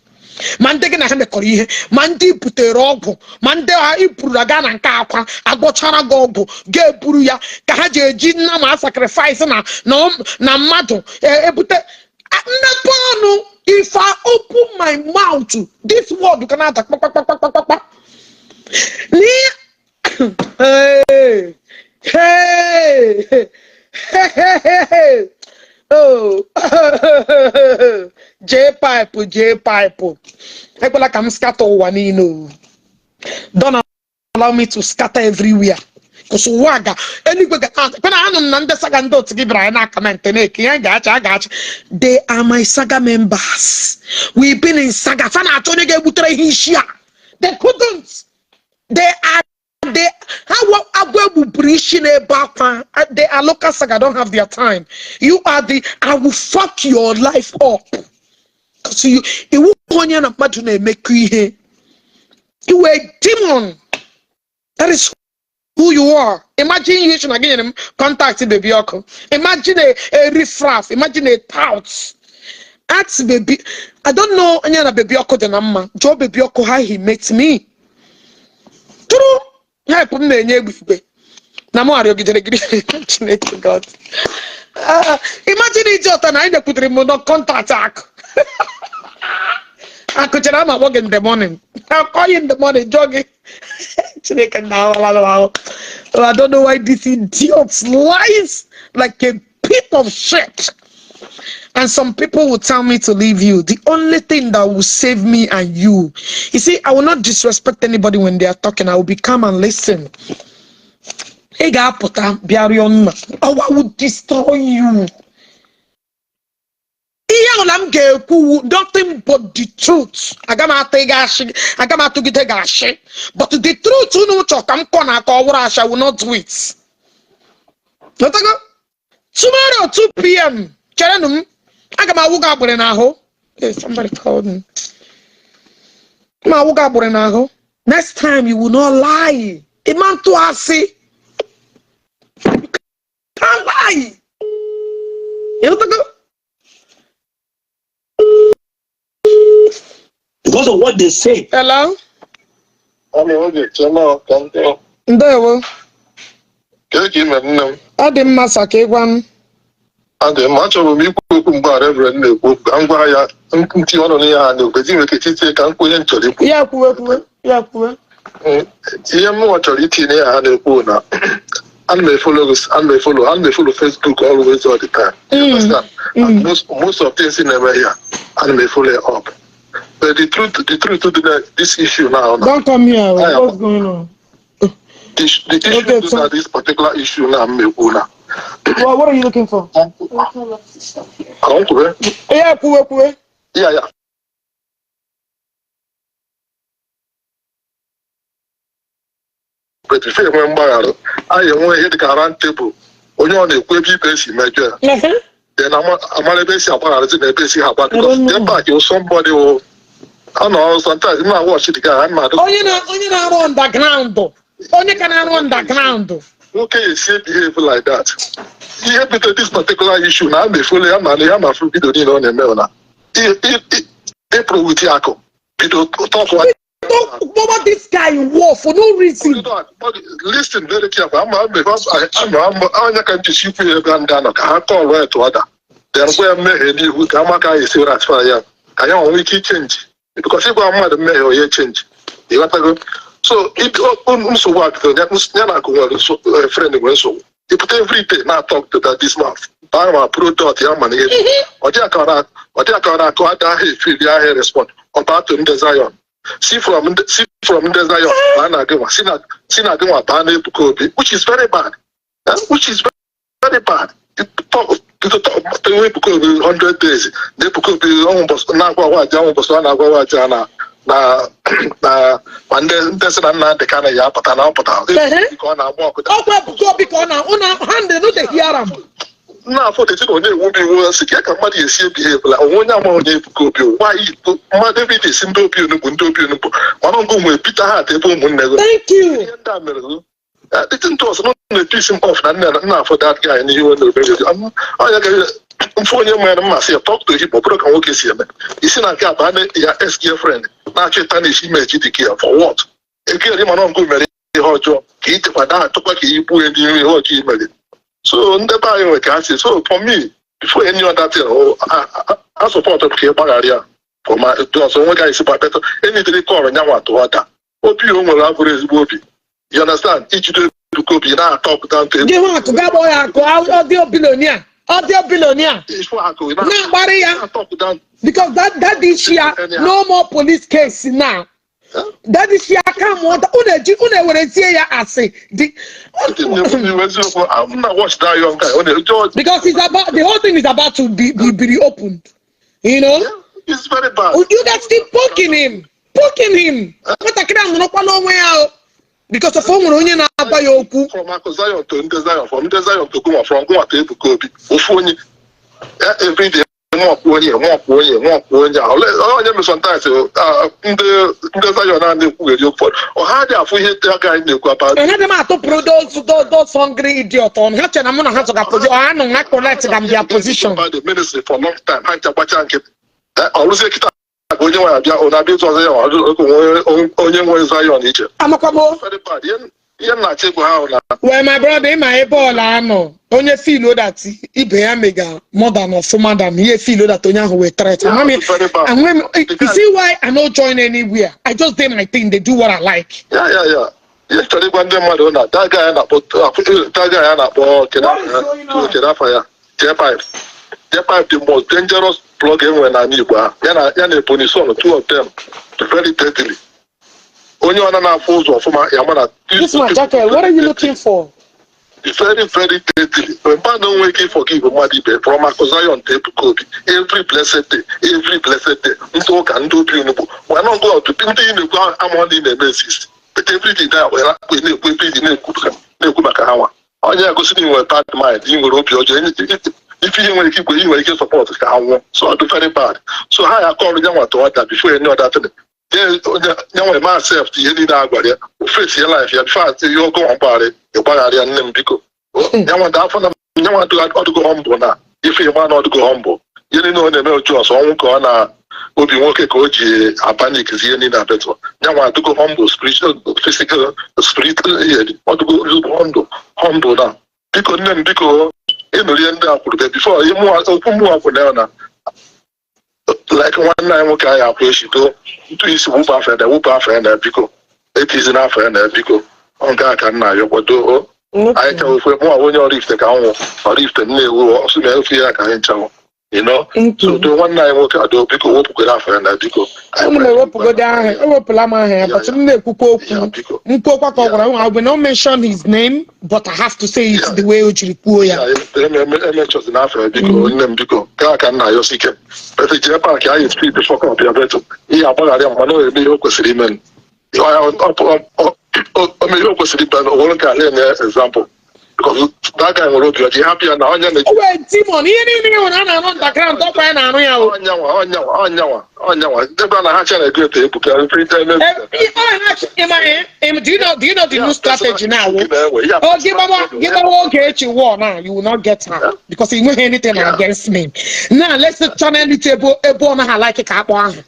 Ma ndị gị na ha mekọrọ ihe, ma ndị butere ọgwụ, ma ndị ha iburu aga na nke akwa agwọchara gị ọgwụ ga-eburu ya ka ha ji eji nna ma sacrifice na mmadụ ebute mmepe ọnụ. If I open my mouth, this word ka na-ada kpakpakpakpakpakpa. Hey, hey, hey, hey, oh, J pipe, J pipe, ekwela ka m scatter ụwa niile o. Don't allow me to scatter everywhere. Because ụwa ga eluigwe ga kwena anụ m na ndị saga ndị otu gị bịara anyị na comment na-eke ihe ga-achị a ga-achị. They are my saga members. We've been in saga. Fa na-achọ onye ga-egbutere ihe isi a. They couldn't. They are they how agwa egbupụrụ isi na-ebe akwa. They are local saga, don't have their time. You are the I will fuck your life up. So you iwu onye na mmadụ na-emekọ ihe. You a demon. That is who you are. Imagine you should again him contact Baby Oko. Imagine a riffraff. Imagine a tout. Ask Baby. I don't know any other Baby Oko than Amma. Joe Baby Oko how he met me. True. Help him na-enye egbe na mụ arịọgidere gị Chineke God. Imagine iji ọta na anyị nyekwutere m nọ contact akụ. Akụ chere ama akpọ gị in the morning. I'll call you in the morning, jụọ gị. Chineke na ahụ. I don't know why this idiot lies like a pit of shit. And some people will tell me to leave you. The only thing that will save me and you. You see, I will not disrespect anybody when they are talking. I will be calm and listen. Ị ga-apụta bịa rịọ nna. Oh, I will destroy you. Ihe ọbụla m ga-ekwu nothing but the truth. Aga m atụ gị ashị, aga m atụgide gị ashị. But the truth unu chọ ka m kọ na aka ọ wụrụ ashị, I will not do it. Ghọtago? Tomorrow 2 p.m. Cherenụ m. Aga m awụ gị agbịrị n'ahụ. Hey, somebody called me. M awụ gị agbịrị n'ahụ. Next time you will not lie. Ịma ntụ asị. Can't lie. Ịghọtago? Because of what they say. Hello? Ana oge chema ka m tọọ. Ndewo. Kedu ka ị mere nne m? Ọ dị mma sa ka ị gwa m. Adị mma, achọrọ m ikwu okwu mgbe a Reverend na-ekwu okwu ka m gwa ya ntinye ọnụ n'ihe ha na-ekwu ezi nwere ike titie ka m kwuo ihe m chọrọ ikwu. Ya kwuwe kwuwe. Ya kwuwe. Ihe mụnwa chọrọ itinye ihe ha na-ekwu na ana m efollow ana m efollow Facebook always, all the time. You understand? And most of things na-eme here, ana m efollow it up. But the truth dị na this issue now na Don't come here. I am What's going on? the issue Okay, dị so na this particular issue na m ekwu na well, what are you looking for? Ka m kwube. Ya kwuwe kwuwe. Ya. But before enwe mgbaghara, anyị enwe ihe dịka round table, onye ọ na-ekwu ebe ibe esi mejọ ya, then amara ebe esi agbagharazi na ebe esi ha agba I because don't the know. impact is somebody who anọ sometimes m na-watch the guy, I'm na-adị Onye na-arụ underground. Onye ka na-arụ underground. Nwoke ya esi behave like that. Ihe bido this particular issue na a na-efollow ya ma na ya ma afụ video niile ọ na-eme na ịpụrụ with akụ bido talk. Don't bother this guy war for no reason. Listen very careful. Ama anya ka nchesi ikwu ya ebe ndị anọ ka ha call ya to order, then gwa ya mmehie n'ihu ka ama ka a esi ratify ya ka ya nwee ike ichange, because ịgwa mmadụ mmehie onye change, ịghọtago? So nsogbu a bidoro ya na akụ nwere friend nwere nsogbu ịpụta everyday na talk to that this mouth baa ma product ya ma na ihe ọ dị aka ọ na-akụ ada ahụ efili ahụ respond ọ baa to ndị Zion, si from ndị Zion baa na gịnwa, si na gịnwa baa na Ebuka Obi, which is very bad. Which is very bad. Ebuka Obi 100 days na Ebuka Obi ọnwụ mbọsị na-agwa waji ọnwụ mbọsị ọ na-agwa waji a na ma ndị sị na Nnamdị Kanu ya apụta na ọ pụta ka ọ na-agba ọkụ. Ọkwa Ebuka Obi ka ọ na ụna hand no dey hear am. Na-afọ dịtị na onye ewu m iwu sị ka mmadụ esi ebehave la onwe onye ama onye Ebuka Obi nwaanyị mmadụ ebe ị na-esi ndị obi onugbu ndị obi onugbu mana ngụ nwee Peter Hart ebe ụmụnne gị. Thank you. Ihe ndị a mere gị dịtị ntụ ọzọ na-episs m off na nna nna afọ that guy n'ihe na obere onye ga mfe onye nwere mmasị ya talk to him. Ọ bụrụ ka nwoke si eme isi na nke a baa ya ex girlfriend na-achọ ịta na-esi image dị ka ya for what ekeri mana ọgụ mere ihe ọjọọ ka ị chekwa daa atụkwa ka i gbuo n'ihu ihe ọjọọ i mere. So ndị be anyị nwere ka ha si. So for me, before any other thing, a support ka ị gbaghara ya for ma ọzọ onwe gaghị esi gbapetọ enidere kọrọ nyanwa tụọ ọda obi o nwere abụrụ ezigbo obi, you understand? Ijide Ebuka Obi na-atọ pụta ntụ. Gị nwa akụ ga gbọọ ya akụ ọ dị billionaire, ọ dị billionaire. Ifu akụ na-akparị ya na-atọ pụta. Because that this year, no more police case now. Daddy si aka mụọ unu eji unu ewerezie ya asị dị. Eziokwu, I'm not watch that young guy. Ọ na-eje. Because it's about the whole thing is about to be reopened. Yeah, it's very bad. You guys keep poking him, poking him. Nwatakịrị a nọrọkwa n'onwe ya o, because of o nwere onye na-agba ya okwu. From Akụ Zion to ndị Zion, from ndị Zion to Gụnwa, from Gụnwa to Ebuka Obi, ofu onye. Every day, nwakwu onye, nwakwu onye, nwakwu onye. Onye mere sometimes ndị Zion a na-ekwugheri okwu, ọha dị afụ ihe ndị aka anyị na-ekwu about. Anaghị m atụpụrụ those hungry idiot ọnụ. Ha chere na mụ na ha zọga position ọ anụ ha collect them their position. About the ministry for long time, ha ncha gbacha nkịtị. Ọrụzie kịta ka onye nwe abịa, ọ na-abịa ịzụ ọzọ ya, onye nwe Zion iche. Amakwamo. Very bad. Ihe m na-achọ ịgwa ha ahụ na Well, my brother, ịma ebe ọla anọ, onye feel that ibe ya mega more than ọfụma than ihe, feel that onye ahụ wee threat. Yeah, Amami. it's very bad. And when you see why I no join anywhere, I just dey my thing, dey do what I like. Ya, ihe m chọrọ ịgwa ndị mmadụ na that guy a na-akpọ that guy a na-akpọ kedu afa ya, J5, J5, the most dangerous blogger enwere n'ala Igbo ahụ, ya na Ebonyi Son, two of them very deadly. Onye ọ na-afụ ụzọ ọfụma ya ma na This man jacket, what are you looking for? Very, very deadly. Mmadụ nwere ike forgive mmadụ ibe, from Akụ Zion to Ebuka Obi, every blessed day, every blessed day, ndị ụka, ndị obi onugbu wee nọ ngụ ọtụ, ndị ị na-ekwu amụọ na ị na-eme exist, but every day na na-ekwu, every day na-ekwu maka ha nwa. Onye egosi na ị nwere bad mind, ị nwere obi ọjọọ, ife ihe nwere ike ikwe, ị nwere ike support ka ha nwụọ. So ọ dị very bad. So ha ya akọrọ ya nwa to order before any other thing. Ya nwe ma accept ihe niile a gwara ya, o face ya life ya before ihe ọgụ mgbaghara ịgbaghara ya. Nne m, biko, ya nwa afọ na ya nwa ọdụgo humble na ife ịma na ọdụgo humble. Ihe niile ọ na-eme oju ọsọ ọnwụ ka ọ na obi nwoke ka o ji apanic ihe niile abetụ. Ya nwa adụgo humble, spiritual, physical, spiritual, ihe ọdụgo humble, humble na. Biko, nne m, biko, ịnụrụ ihe ndị a kwuru before okwu mmụọ kwuru ya na like nwanne anyị nwoke anyị akwụ eshito ntụ isi wụpụ afọ ya na wụpụ afọ ya na, biko, etizi n'afọ ya na, biko. Ọ nke a ka m na-ayọ kwado o. Anyị chawo ofe mụ onye Oraifite ka nwụ Oraifite Nnewi ọsụ na ofe ya ka anyị nchawo so do nwanne anyị nwoke ado, biko, wepụkwere afọ ya na, biko. Unu m ewepụgodo aha, ewepụla m aha ya, but m na-ekwukwa okwu nkwuokwa ka ọ gwara m. I will not mention his name, but I have to say it the way o jiri kwuo ya. Emechọzi n'afọ ya, biko, nne m, biko. Gaa ka nna ayọsi ike bete jee park anyị speed fuck up ya betụ ihe agbaghara ya, mana ọ eme ihe o kwesịrị ime. O mee ihe o kwesịrị ime, o were nke ala enye example, because that guy nwere obi ọjọọ. Hapụ ya na onye na O wee demon, ihe niile ị hụrụ a na-arụ underground, ọkwa ya na-arụ ya o. Ọnyanwa, ọnyanwa, ọnyanwa, ọnyanwa ebe a na ha chana egote Ebuka. Do you know the new strategy now? Oh, give Ogechi war now. You will not get her because you won't anything against me. Now let's channel it ebe ọ naghị like ka akpọ ahụ.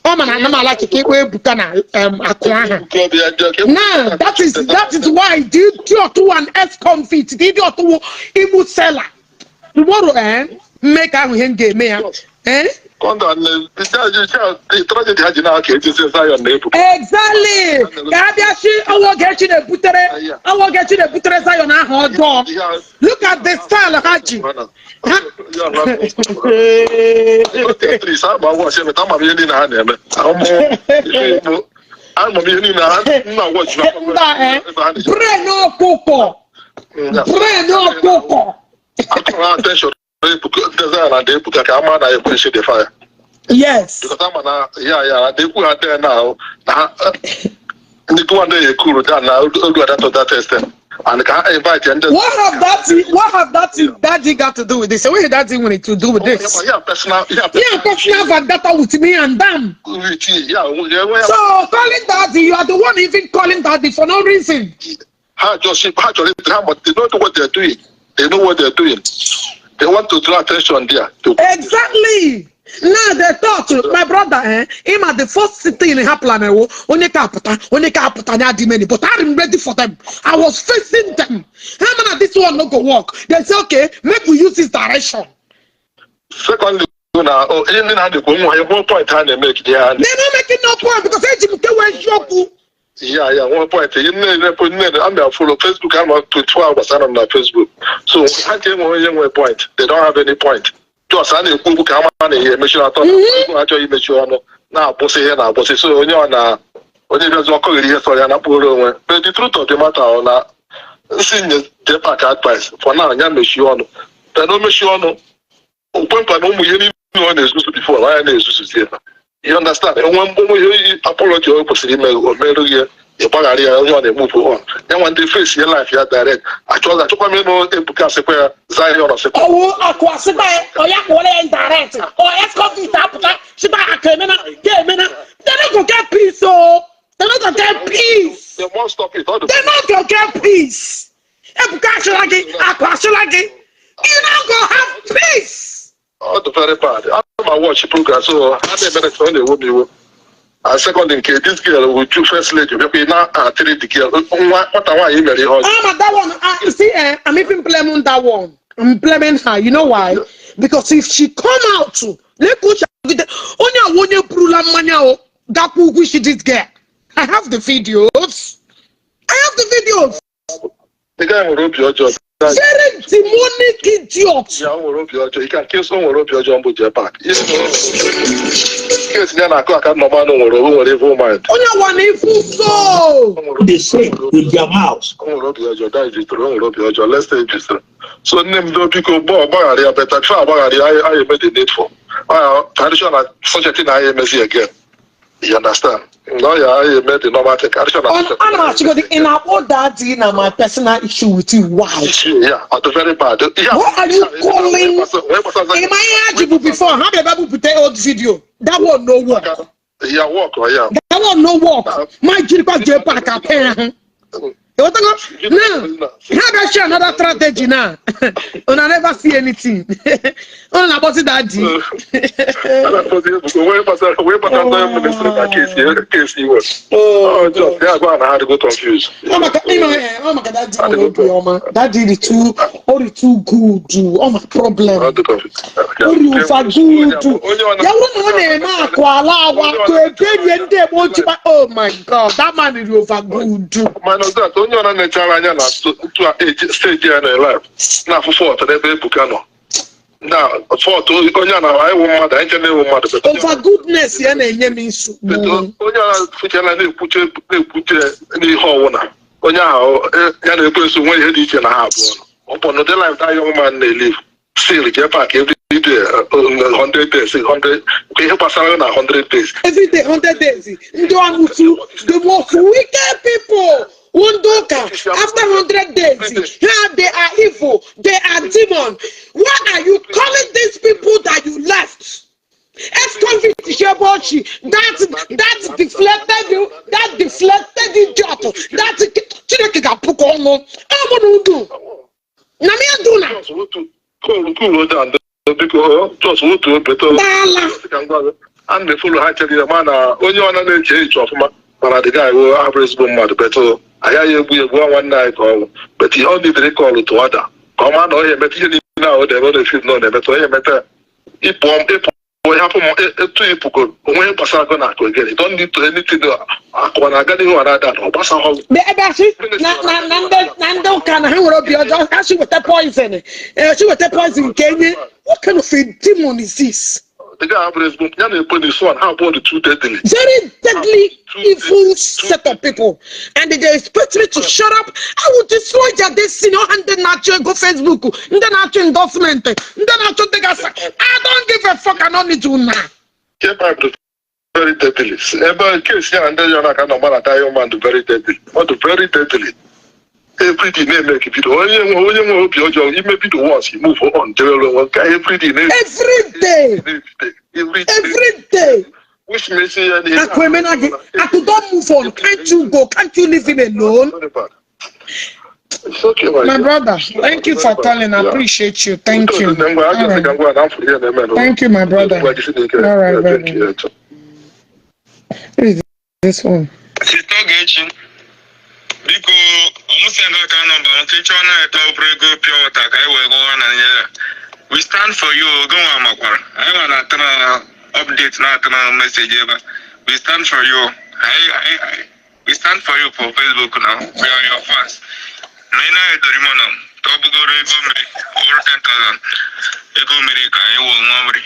Ọ ma na ana m like ka ịkpọ Ebuka na akụ aha. Now that is why the idiot who an ex-convict, the idiot who Igbo seller. Tomorrow, eh, mmeka ahụ ihe m ga-eme ya. Eh? Tragedy ha ji na-aka ejizi Zion na Ebuka. Exactly. Ka a bịa si ọnwa Ogechi na-ebutere, ọnwa Ogechi na-ebutere Zion ahụ ọjọọ. Look at the style ha ji. Ama m ihe niile ha na-eme, ama m ihe niile ha nna watch. Mba, eh, brain ọkụkọ. Brain ọkụkọ. Atụrụ attention Ebuka, ndị Zion na ndị Ebuka, ka ama na ekwenchi dị fire. Because ama na ya na ekwu ha dị na ahụ na ha ndị gụwa ndị ekuru da na olu ada to that extent and ka ha invite ndị. What have that daddy got to do with this? What daddy wanted to do with this? Yeah, personal, yeah. Yeah, personal vendetta with me and them. Yeah. So calling daddy, you are the one even calling daddy for no reason. Ha just ha chọrọ ha, but they don't know what they're doing. They know what they're doing. They want to draw attention there to Exactly. Now they thought, my brother, eh, him at the first thing in plan, eh, onye ka apụta, onye ka apụta, nya dị many, but I'm ready for them. I was facing them. How many this one no go work? They say, "Okay, make we use this direction." Secondly, na oh, ihe ndị na-adịkwa nwa ya one point ha na-eme ekide ha. They're not making no point because eji m kewe eziokwu. Ya one point ihe nne na-epo nne na follow Facebook, ama 24 hours anọ m na Facebook, so ha ji enwe onye nwe point. They don't have any point. Just a na-ekwu okwu ka ama na ihe emechi atọ na ha achọghị imechi ọnụ na-akwụsị ihe na-akwụsị, so onye ọ na Onye bịazi ọkọghịrị ihe sọrọ ya na mkpụrụ onwe. But the truth of the matter ọ na nsi nye JPAC advice for now, ya mechie ọnụ. Then o mechie ọnụ, okwe nkwa na ụmụ ihe niile ọ na-ezuzu before ọ ya na-ezuzuzi ya. You understand? Onwe mgbanwe ihe apology o kwesịrị ime, o merụghị ya, ịgbaghara ya, onye ọ na-emove on. Ya nwa ndị face ya life ya direct. Achọghị achọkwa m ịnụ Ebuka sịkwa ya Zion sịkwa. Ọwụ akụ asịkwa ya, ọ ya kpọrọ ya indirect. Ọ ex-convict apụta sịkwa akụ emena ka emena. They no go get peace o. They no go get peace. They must stop it. All the They no go get peace. Ebuka asịla gị, akụ asịla gị. You no go have peace. All the very bad. Ana m watch program, so ha na-emere ka ọ na-ewe m iwe. And second, nke this girl with first lady bịakwa na atịrị the girl, nwa nwata nwaanyị mere ihe ọjọọ. Ah, but that one, you see, I'm even blaming that one. I'm blaming her. You know why? Because if she come out, look what she onye a onye burula mmanya o gakwa ugwu isi this girl. I have the videos. I have the videos. The guy nwere obi ọjọọ. Very demonic idiot. Ya nwere obi ọjọọ. Ike nke so nwere obi ọjọọ mbụ JPAC. Kesi ya na-akụ aka nnọmanụ nwere o nwere evil mind. Onye awa na ifu so. They say with their mouths. O nwere obi ọjọọ, that is true. O nwere obi ọjọọ. Let's say it is true. So nne m do biko gbọọ gbaghara ya better try agbaghara ya anyị eme the needful. Tradition na such a thing anyị emezi again. You understand? No, ya anyị eme the normal thing. Tradition na Ana m achịgodi ị na-akpọ daddy na my personal issue with you. Why? Yeah, at the very bad. Yeah. What are you calling? Ị ma ihe ha ji bụ before ha bịa bịa bupụta old video. That one no work. Ya work or ya. That one no work. Ma jirikwa JPAC apịa ahụ. Ịghọtago? Now, ha bịa share another strategy now. Una never see anything. Unu na-akpọzi daddy. Wee gbasara ndị ministry na case iwe. Oh, just ya gwa na ha adịgo confused. Ọ maka ịma ọ maka daddy nwere obi ọma. Daddy dị too, ọ dị too good. Ọ ma problem. Ọ dị confused. Ọ dị over good. Ya bụrụ na ọ na-eme akụ ala awa ka eberie ndị egbe ojikwa. Oh my God, that man dị over good. Minus that, onye ọra na-echara anya na otu stage ya na life na-afụ fault n'ebe Ebuka nọ. Na fault onye a na anyị wụ mmadụ, anyị chere na-ewu mmadụ. But Over goodness ya na-enye m nsogbu. Onye a fụchala na-ekwuche na-ekwuche n'ihe ọwụna onye ahụ ya na-ekwensu nwe ihe dị iche na ha abụọ nọ. Ọ bụ na ụdị life that young man na-elive still JPAC every day, 100 days, 100 nke ihe gbasara na 100 days. Every day, 100 days. Ndị amụsụ, the most wicked people. Ndị ụka, after 100 days, here they are evil, they are demon. Why are you calling these people that you left? Ex-convict Shebochi, that deflected you, that deflected idiot, that Chineke ga-apụkọ ọnụ. Ọ na udu. Na m ya du na. Just cool down, biko, just wotu obi to. Dala. Ka m gwa gị, a na-efollow ha chere ya ma na onye ọ na-eche eche ọfụma mana the guy wo abụrụ ezigbo mmadụ better agaghị egbu ya egbu nwanne anyị ka ọ nwụ, but ọ nidere call to order ka ọ maa na ọ ya emeta ihe niile ahụ na-eme ọ na-efi na ọ na-emeta ọ ya emeta ịpụ ịpụ hapụ m etu ịpụgo onwe ihe gbasara gị na akụ again. You don't need to anything. Akụwa na-aga n'ihu a na-ada na ọ gbasaghị. Ebe asị na ndị ụka na ha nwere obi ọjọọ, ha si weta poison, si weta poison nke enye. What kind of a demon is this? The guy abụrụ ezigbo ya na-ekwe n'isi one ha abụọ dị too deadly. Very deadly, evil set of people, and they expect me to shut up. I will destroy their destiny. Ọ ha ndị na-achọ ego Facebook, ndị na-achọ endorsement, ndị na-achọ ndị gasa. I don't give a fuck. I don't need you now. JPAC dị very deadly. Ebe case ya na ndị ya na-aka nọ mara that man dị very deadly. Ọ dị very deadly. Everyday na-eme ka video onye nwe obi ọjọọ ime video once, you move on jewere onwe ka everyday na Every day. Every day. Every day. Which means ya na Akụ emena gị. Akụ don move on. Can't you go? Can't you leave him alone? Very bad. It's okay, my My dear. brother, thank you for calling. I appreciate you. Thank you. Ngwa, All right. ka ngwa na mfụrụ ihe na-eme. Thank you, my brother. Ngwa, jisi n'ike. All right, Yeah, thank brother. you. Who is this one? Site Ogechi, biko, ọmụ send aka number m ka ị chọọ na-ete obere ego pure water ka anyị wee gụwa na Nigeria. We stand for you. Oge nwa makwara anyị nwa na-atụ na update na-atụ na message ebe a. We stand for you. We stand for you for Facebook now. We are your fans. Na ị na-edori m na ka ọ bụgoro ego mmiri, ọ bụrụ 10,000 ego mmiri ka anyị wee ṅụọ mmiri.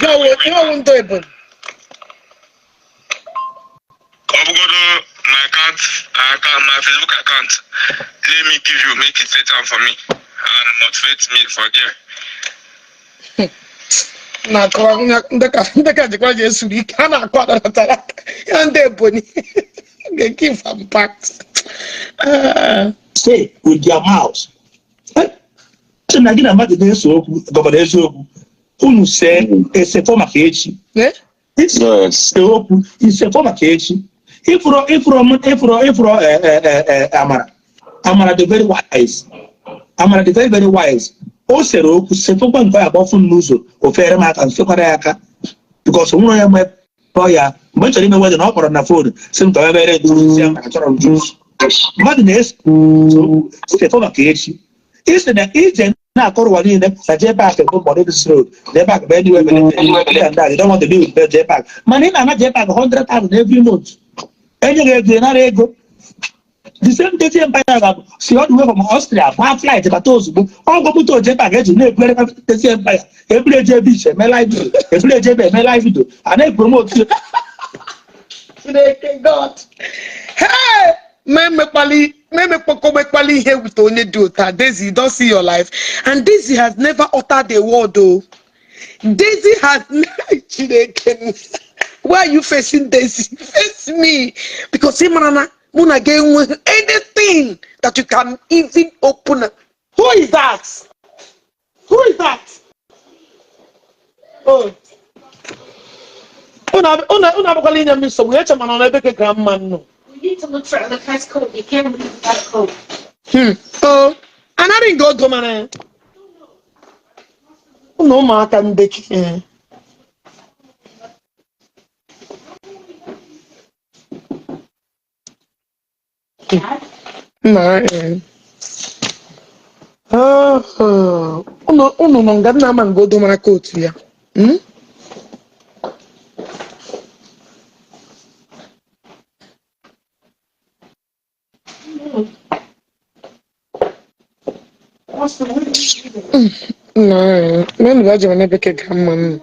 Yo, yo, ndo ebo. Ka ọ bụgodo My account, my Facebook account. Let me give you, make it set am for me and motivate me for there. Na-akọwa ndị ka jikwa ji esuru ike a na-akọ adatara aka ya ndị Ebonyi ga-eke ifa impact. Say with their mouths. Sị na gị na mmadụ na-ese okwu, Governor eziokwu, unu see esefọ maka echi. Eh? Yes. Ise okwu, isefọ maka echi. Ifụrọ ifụrọ m ifụrọ ifụrọ eh, eh, eh, eh, Amara. Amara dị very wise. Amara dị very very wise. O sere okwu sefọkwa nke ya agbafu m n'ụzọ, o fere m aka, mfekwara ya aka. Because o nwere onye ma ebe ọ ya mgbe m chọrọ ime wedding, ọ kpọrọ na phone sị m ka ọ bịa juice ya, achọrọ m juice. Mmadụ na-ese okwu sefọ maka echi. Isi na ije na-akọrọ ụwa niile na JPAC bụ money this road, JPAC bụ anywhere and that you don't want to be with JPAC, mana ị na-ana JPAC 100,000 every month, enye gị ego, ị nara ego. The same day Empire ga si all the way from Austria gbaa flight bata ozugbo, ọgwụ moto JPAC eji na-ebugharị Daisy Empire, eburu eje beach eme live video, eburu eje ebe eme live video, a na-epromote. Chineke God. Hey! Ma emekpọkọ ihe with onye dị otu a. Daisy, you don't see your life. And Daisy has never uttered a word o. Daisy has Chineke. Why are you facing Daisy? Face me. Because ị mara na mụ na gị enweghị anything that you can even open. Who is that? Who is that? Oh. Unu abụkwala inye m nsogbu, eche mana ọ na ebe ka grandma nọ. You need to look for other kinds of code. You can't leave without a code. Oh, anaghị nke ogo mara ya. Ụnụ ụmụaka ndeki. Nna eh. Oh, ụnụ nọ nga nna ama nga odo mara kootu ya. Nna eh. Menu ba jere n'ebe ke grandma nọ.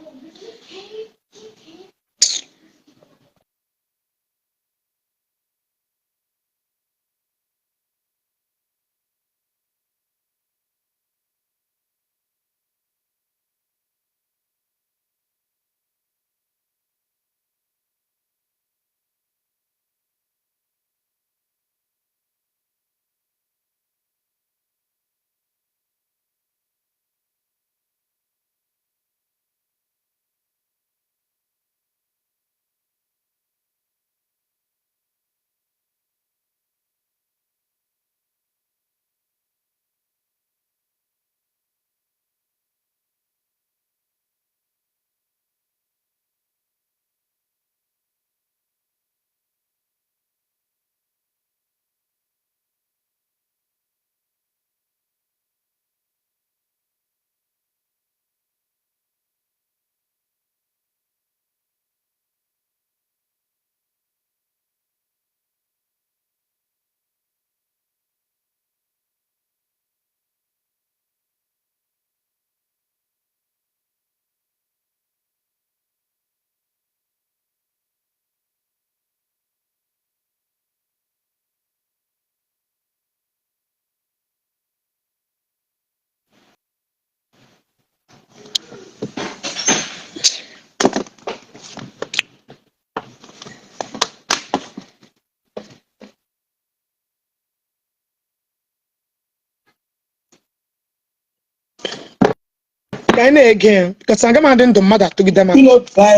Ka anyị na-ege ya, because aga m adị ndụ mmadụ atụgide m.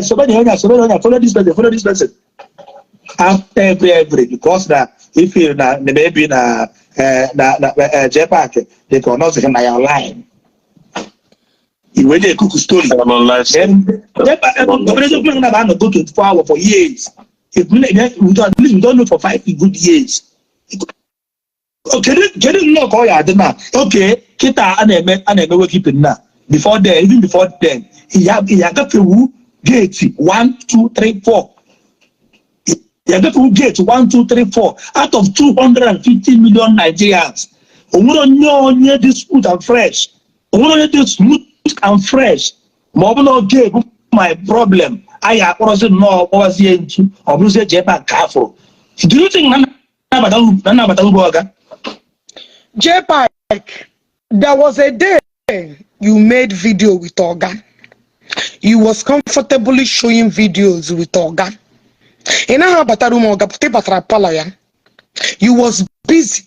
So many onye, so many onye, follow this person, follow this person. After every because na if you na maybe na na JPAC they can not na your line. You wait a cook story. I'm on live. Then JPAC na go 24 hours for years. If we don't, at least we don't know for 5 good years. Okay, kedu nnọọ ka ọ ya adị na okay kịta a na-eme wake na before then, even before then, ya agafewu gate 1 2 3 4. Ya agafewu gate 1 2 3 4 out of 250 million Nigerians. Onwere onye dị smooth and fresh. Onwere onye dị smooth and fresh. Ma ọ bụ na oge bụ my problem, anyị akpọrọzi nnọọ kpọwazie ntu, ọ bụrụzie JPAC ka afụrụ. Do you think na nnabata ugbo ọga? J-Pike, there was a day you made video with Oga. You was comfortably showing videos with Oga. Ị naghị abata room Oga, pụta ịbatara parlor ya. You was busy.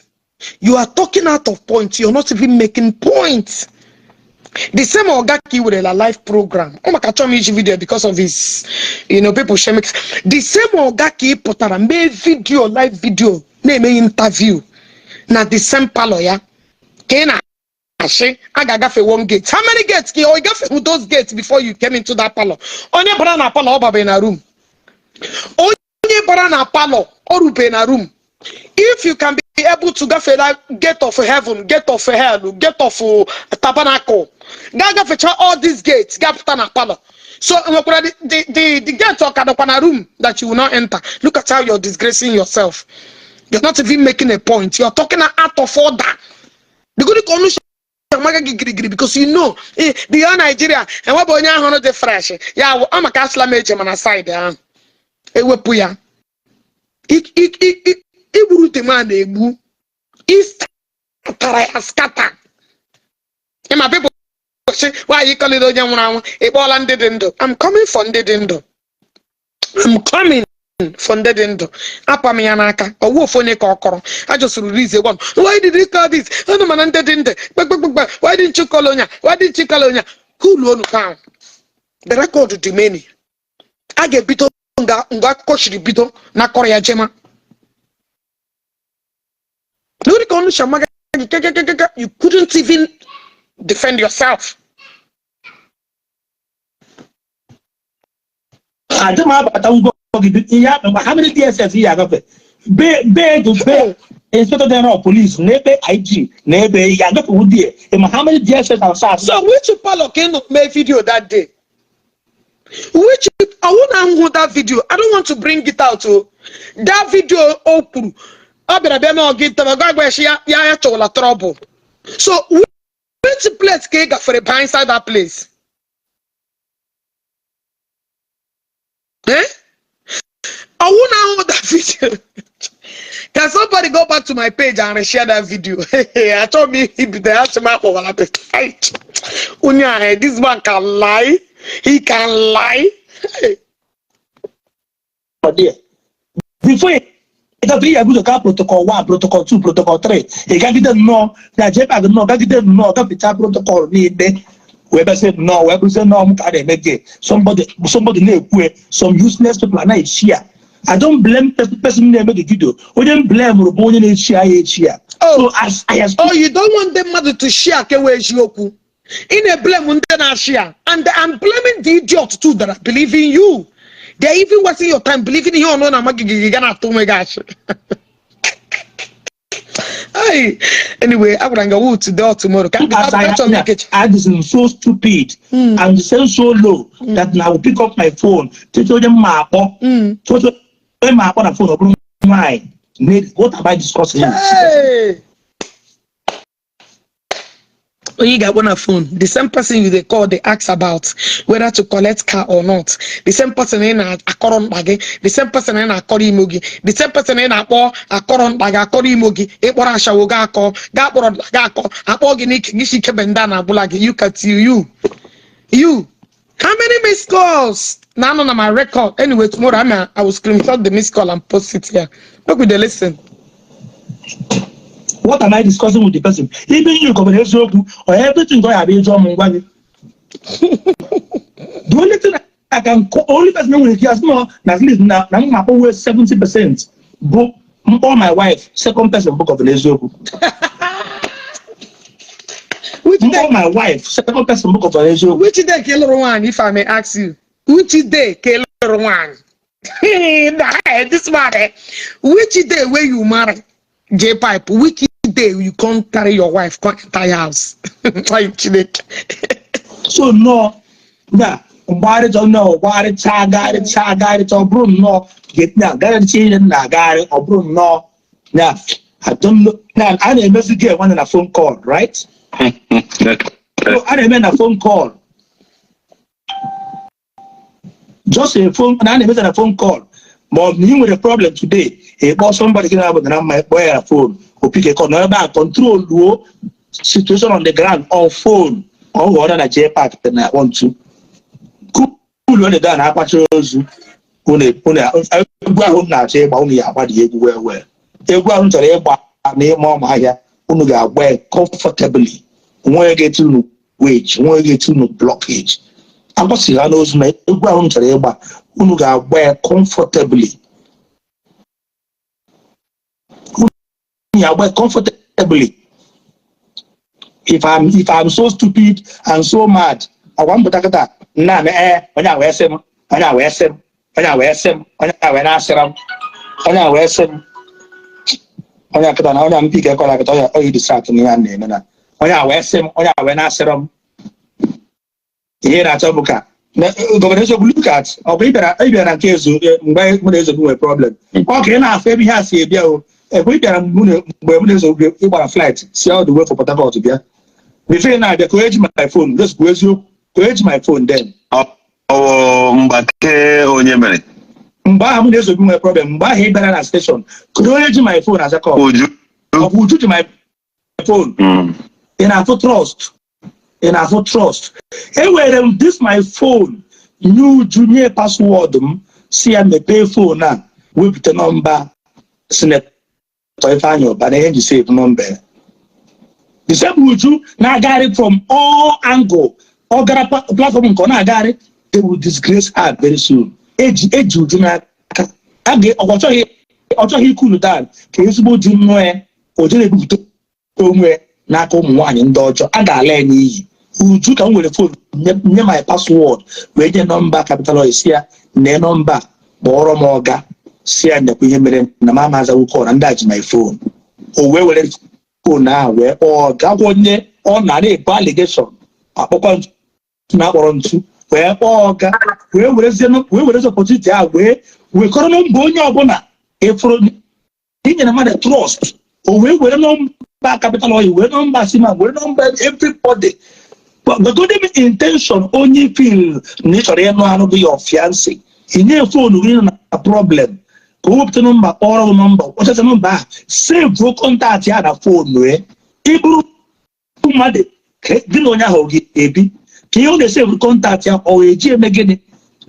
You are talking out of point. You're not even making points. The same Oga ka i werela live program. Ọ maka chọọ m iji video because of his, people share. The same Oga ka ị pụtara mee video, live video, na-eme interview na the same parlor ya. Ka ị na-achị a ga-agafe one gate. How many gates ka ị gafe those gates before you came into that parlor? Onye bara na parlor ọ babeghị na room. Onye bara na parlor ọ rubeghị na room. If you can be able to gafe that gate of heaven, gate of hell, gate of tabernacle, ga gafecha all these gates, ga pụta na parlor. So nwekwara the gate ọ ka dịkwa na room that you will not enter. Look at how you're disgracing yourself. You're not even making a point. You're talking out of order. The good ka amaga gị girigiri because you know beyond Nigeria enwebe onye ahụrụ dị fresh ya wụ ama ka asịla m eje mana side ahụ ewepụ ya igburu the man egbu ịstatara ya skata. Ịma people sị nwaanyị kọlịrị onye nwụrụ anwụ ị kpọọla ndị dị ndụ. I'm coming for ndị dị ndụ. I'm coming for ndị dị ndụ. Apa m ya n'aka ọwụ ofu onye ka ọ kọrọ. I just release one. Why did you call this? Unu mana ndị dị ndụ kpekpekpekpe. Why didn't you call onye a? Why didn't you call onye a? Cool onu down. The record dị many. A ga-ebido nga nga akụkọ siri bido na kọrọ ya jema. N'ori ka ọnụ shamaga gị kekekekeke. You couldn't even defend yourself. Adị m abata ugbo gị ihe akpa how many DSS ihe agafe be be to be Inspector General of Police na ebe IG na ebe ihe agafe wudie ma how many DSS and SARS. So which parlor ka ị nọ mee video that day? Which I want to that video. I don't want to bring it out. Oh, that video o kwuru ọ bịara bịa mee ọgị tebe gwa gwa ya ya ya chọwala trouble. So which place ka ị gafere baa inside that place? Eh? I want to know that video. Can somebody go back to my page and share that video? I told me he be there. This man can lie. He can lie. Before you gafe ihe guzo ka protocol 1, protocol 2, protocol 3, ị gagide nnọọ na JPAC nnọọ gagide nnọọ gafechaa protocol niile wee besị nnọọ wee bụzie nnọọ m ka a na-eme gị somebody na-ekwu some useless people na-echi ya. I don't blame person na-eme the video. Onye m blame bụ onye na-echi ya echi ya. Oh, So as I have oh, you don't want them mother to share kewe eziokwu. Ị na-blame ndị na-ashare and I'm blaming the idiot too that are believing you. They're even wasting your time believing ihe ọnụ na amaghị gị ga na-atụ onwe gị ashị. Hey, anyway, agwara m gị ọwụ today or tomorrow. Ka as I achọrọ m ikechi. I is so stupid and so so low that now I will pick up my phone. Tete onye mma akpọ. Tete onye mma akpọ na phone ọ bụrụ nwaanyị. What am I discussing? Hey! Onye ga-akpọ na phone, the same person you dey call dey ask about whether to collect car or not. The same person ị na-akọrọ mkpa gị, the same person ị na-akọrọ imo gị, the same person ị na-akpọ akọrọ mkpa gị akọrọ imo gị, ịkpọrọ ashawo gị akọ, gaa kpọrọ mkpa gị akọ, akpọ gị n'ike gị si ikebe ndị a na-agbụla gị. You can see you. You. How many missed calls? Na anọ na my record. Anyway, tomorrow I will screenshot the missed call and post it here. Make we dey listen. What am I discussing with the person? Even you come eziokwu or everything go abịa ịjụọ m ngwa gị. The only thing I can call, only person nwere ike asị nọ na at least na na m akpọwe 70% bụ mkpọ my wife, second person bụ gọvanọ eziokwu. Which Mkpọ day? my wife, second person bụ gọvanọ eziokwu. Which day ka ị lụrụ nwaanyị, if I may ask you? Which day ka ị lụrụ nwaanyị? Nah, this man, eh? Which day wey you marry J Pipe? Which day you come carry your wife come enter your house? Like Chineke. So nnọọ na mgbarịcha nnọọ gbarịcha garịcha garịcha ọ bụrụ nnọọ na garịcha ihe m na-agagharị ọ bụrụ nnọọ na I don't know na a na-emezi gị nwanne na phone call, right? So a na-eme na phone call, just a phone na a na-emezi na phone call ma ọ bụ na ị nwere problem today Ịkpọ somebody gị na-abụ na mma, ịkpọ ya na phone, o pick call nọ ebe a, control luo situation on the ground on phone. Ọ ghọrọ na JPAC na-akpọ ntu kulu ọ na-ede na-akpacha ozu. Egwu ahụ m na-achọ ịgba, unu ya agba dị egwu wee wee egwu ahụ m chọrọ ịgba na ịma ọma ahịa, unu ga-agba ya comfortably. Nwe ga-eti unu wage, nwe ga-eti unu blockage. Agbasịghị ha n'ozu na egwu ahụ m chọrọ ịgba, unu ga-agba ya comfortably, unu ga-agba ya comfortably. If I'm so stupid and so mad, agwa m pụta kịta nna m, ee, onye a wee sị m, onye a wee sị m, onye a wee sị m, onye a wee na-asịra m, onye a wee sị m, onye a kịta na onye a m pick ekọla kịta, onye oyi distract na ihe a na-eme na onye a wee sị m, onye a wee na-asịrọ m. Ihe na-achọ bụ ka Governor Eziokwu, look at, ọ bụ ịbịara na nke ezu mgbe mụ na Eziokwu nwere problem, ọ ka ị na-afụ ebe ihe a si ebịa. O ebe ị bịara mgbe mụ na Eziokwu ịgbara flight si all the way for Port Harcourt bịa, before ị na-abịa, ka o eji my phone, just kwuo eziokwu, ka o eji my phone then. Ọ mgbake onye mere? Mgbe ahụ mụ na Eziokwu nwere problem, mgbe ahụ ị bịara na station, kedu onye ji my phone aza call? Uju. Ọ bụ Uju ji my phone. Ị na-afụ trust, ị na-afụ trust. Ewere m this my phone nye Uju, nye password m, si ya mepee phone a, wepụta nọmba Senator Ifeanyị Ụba na ihe nji save nọmba ya. The same Uju na-agagharị from all angle, ọ gara platform nke ọ na-agagharị. They will disgrace her very soon. Eji Uju n'aka. Ọ chọghị ikulu down ka ezigbo di nnọọ ya, o jere ebupụta onwe n'aka ụmụ nwaanyị ndị ọjọọ a ga-ala ya n'iyi. Uju ka m were phone nye my password, wee nye nọmba Capital Oil, si ya nee nọmba, kpọrọ m ọga, si ya nekwa ihe mere na m ama azawu call na ndị a ji my phone. O wee were phone ahụ wee kpọọ ọga, gwa onye ọ na na-ebu allegation, akpọkwa ntu na akpọrọ ntu, wee kpọọ ọga, wee werezie opportunity ahụ wee wekọrọ nọmba onye ọbụla ịfụrụ inyere mmadụ trust. O wee were nọmba Capital Oil, were nọmba Sima, were nọmba everybody. But m intention onye feel na ị chọrọ ịnụ anụ bụ your fiancé, inye phone gị na problem ka o wepụta nọmba, kpọrọ gị nọmba, kpọchacha nọmba ahụ, save contact ya na phone ya. Ịbụrụ mmadụ ka gị na onye ahụ ga-ebi, ka ihe ọ na-esave contact ya, ọ ga-eji eme gịnị?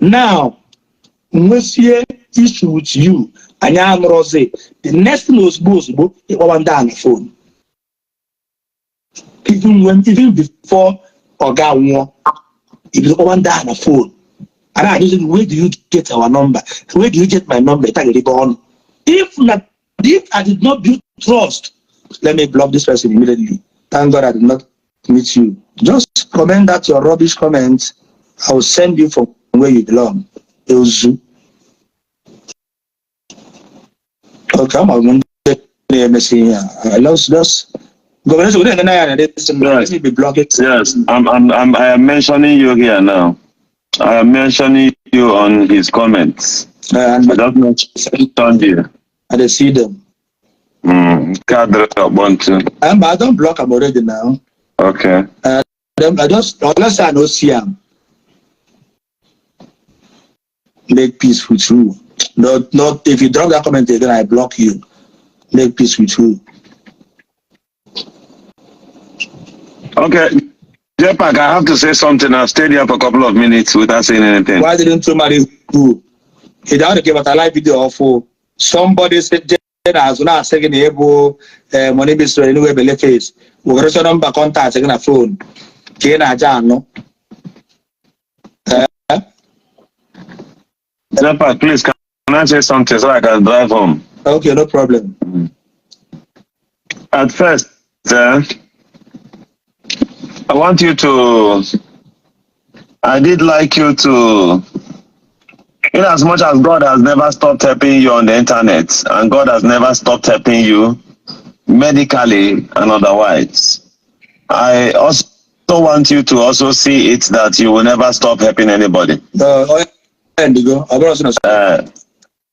Now nwesie issue with you, anyị anụrọzi. The next thing, ozugbo ozugbo, ịkpọwa ndị a na phone. Even before ọ ga nwụọ, ibido kpọwa ndị a na phone, a na-ajụzi gị, "Where do you get our number? Where do you get my number?" Ịtagịrịbe ọnụ. If I did not build trust, let me block this person immediately. Thank God I did not meet you. Just comment that your rubbish comment, I will send you from where you belong. Ozu. Okay, I'm a na-emesi ihe a. Let's Governor, so Yes. let me be blocking. Yes, I am mentioning you here now. I am mentioning you on his comments. And I just mentioned you. I see them. Kadre Ọgbọntu. I don't block them already now. Okay. I just, unless I no see am. Make peace with you. Not if you drop that comment again, I block you. Make peace with you. Okay. JPAC, I have to say something. I've stayed here for a couple of minutes without saying anything. Why didn't you marry who? He don't give a live video of somebody said azụ na-asị gị na ịbụ money bistro Enugu Ebele face werecha nọmba contact gị na phone ka ị na-aja anụ. JPAC, please, can I say something so I can drive home? Okay, no problem. At first, I want you to, I did like you to, in as much as God has never stopped helping you on the internet, and God has never stopped helping you medically and otherwise, I also want you to also see it that you will never stop helping anybody.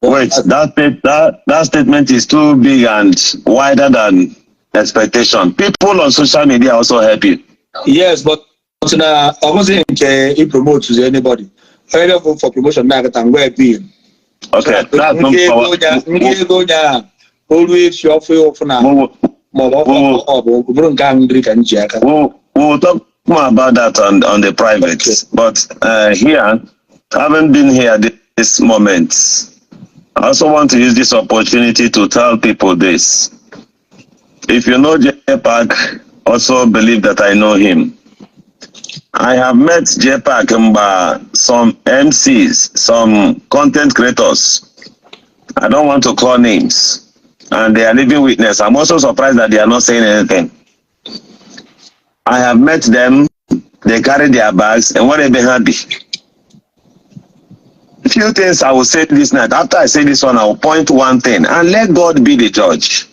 Wait, that statement is too big and wider than expectation. People on social media also help you. Yes, but na ọ bụghị nke i promote to anybody. Onye for promotion na-agata ngwa bill. Okay, that's no Nri ego power. onye nri ego onye ahụ o ruo echi ọfụ ya ụfụ na maọbụ ọfụ ọ bụ bụrụ nke ahụ nri ka m ji aka. We will talk more about that on the private. But here, having been here this moment, I also want to use this opportunity to tell people this. If you know JPAC, also believe that I know him. I have met JPAC mba some MCs, some content creators. I don't want to call names. And they are living witness. I'm also surprised that they are not saying anything. I have met them. They carry their bags and what they happy. Few things I will say this night. After I say this one, I will point one thing and let God be the judge.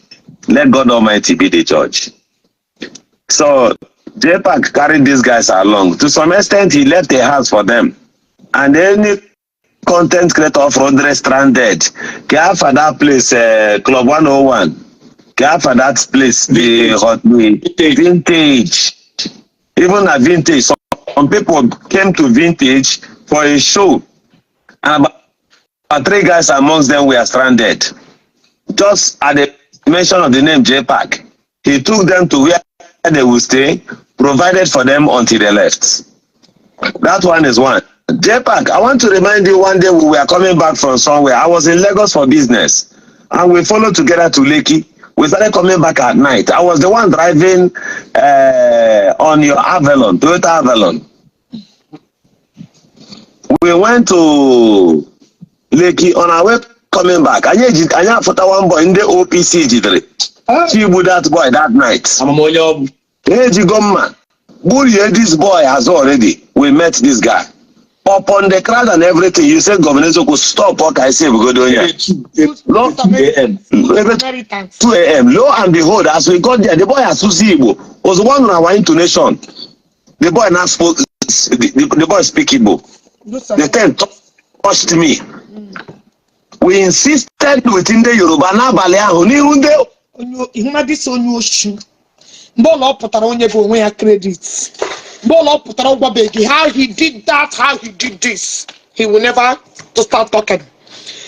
Let God Almighty be the judge. So JPAC carried these guys along. To some extent, he left a house for them. And any content creator from there stranded. Care for that place, Club 101. Care for that place, the hot the vintage. Even at vintage, some people came to vintage for a show. And about three guys amongst them were stranded. Just at the mention of the name JPAC, he took them to where they will stay, provided for them until they left. That one is one. JPAC, I want to remind you, one day we were coming back from somewhere. I was in Lagos for business, and we followed together to Lekki. We started coming back at night. I was the one driving on your Avalon, Toyota Avalon. We went to Lekki. On our way coming back, anyị afụta one boy ndị OPC jidere. Chigbu that boy that night. Amam onye ọ bụ. Ejigo mma gburie this boy has already. We met this guy. Upon the crowd and everything, you say, "Governor Eziokwu, stop." Ọ ka esi ebugodo onye a. Ebe Ebe 2 a.m. Lo and behold, as we got there, the boy asụsụ Igbo. Ozugbo ọ nụrụ our intonation, the boy now spoke, the boy speak Igbo. The thing touched me. We insisted with ndị Yoruba n'abalị ahụ n'ihu ndị Ịhụna this onye oshi, mgbe ụlọ ọ pụtara, onye bụ onwe ya credit, mgbe ụlọ ọ pụtara, ọ gwabeghị how he did that, how he did this. He will never to start talking.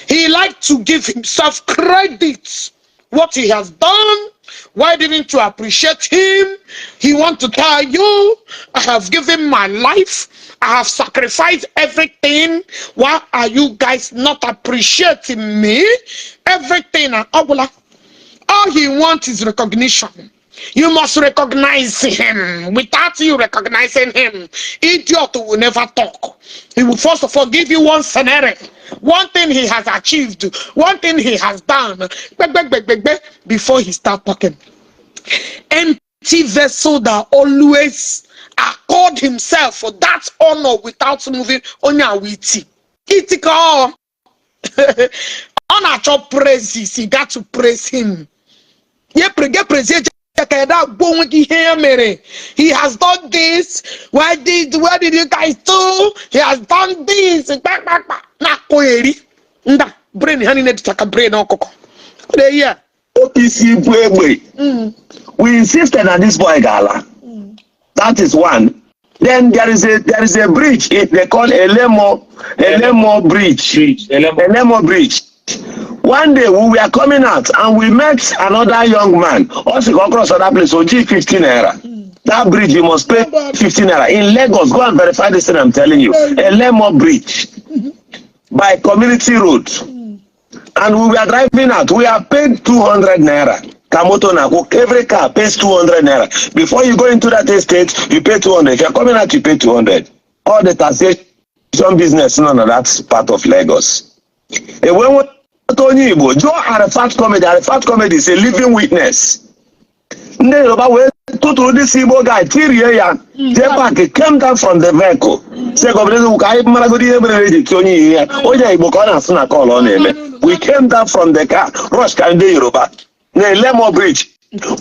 He like to give himself credit, what he has done. Why didn't you appreciate him? He want to tell you, "I have given my life, I have sacrificed everything. Why are you guys not appreciating me?" Everything and ọgwụla. All he wants is recognition. You must recognize him. Without you recognizing him, idiot will never talk. He will first of all give you one scenario, one thing he has achieved, one thing he has done, before he start talking. Empty vessel that always accord himself for that honor without moving. Onye awiti. Iti ka ọ ọ na-achọ praises. You got to praise him. Ye praise ka ya gwa onwe gị ihe ya mere. He has done this. Where did you guys do? He has done this. Kpakpakpa na-akọ eri nda brain ha niile dịcha ka brain ọkụkọ. Ọ na-eyi a. OPC bụ egbe. We insisted that this boy ga-ala. That is one. Then there is a bridge they call Elemo Bridge. Bridge, Elemo. Elemo Bridge. One day we were coming out and we met another young man. Also go across that place, so G 15 naira. That bridge, you must pay 15 naira. In Lagos, go and verify this thing I'm telling you. Elemo Bridge by Community Road. And we were driving out. We have paid 200 naira. Kamoto na every car pays 200 naira. Before you go into that estate, you pay 200. If you're coming out, you pay 200. All the taxation business none of that part of Lagos. Enwe nweta onye Igbo jụọ Arafat Comedy. Arafat Comedy is a living witness. Ndị Yoruba wee tụtụrụ this Igbo guy, tirie ya. JPAC came down from the vehicle, say, "Governor, ka anyị maragoro ihe mere eji tie onye ihe ya." Onye Igbo ka ọ na-asụ na call ọ na-eme. We came down from the car, rush ka ndị Yoruba na Elemo Bridge.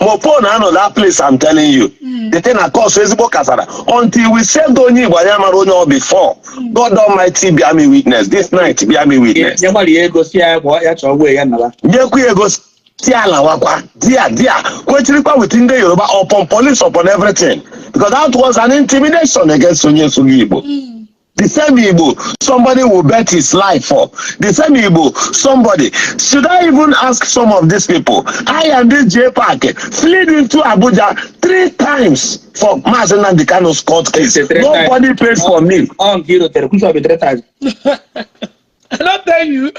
Mopo na-anọ that place. I'm telling you, the thing na cause ezigbo kasara until we saved onye Igbo. Anyị amara onye ọ before. God Almighty bear me witness this night, bear me witness. Nye gbara ya ego si ya gbaa ya chọọ wee ya nara. Nyekwu ya ego si alawakwa dia dia kwechirikwa with ndị Yoruba, upon police, upon everything, because that was an intimidation against onye nsogbu Igbo. The same Igbo somebody will bet his life for. The same Igbo somebody. Should I even ask some of these people? I and this JPAC fled into Abuja three times for Mazi Nnamdi Kanu's court case. Three times. Nobody paid for me. Ọ nke irotere kwụsị ọbị three times. I don't tell you.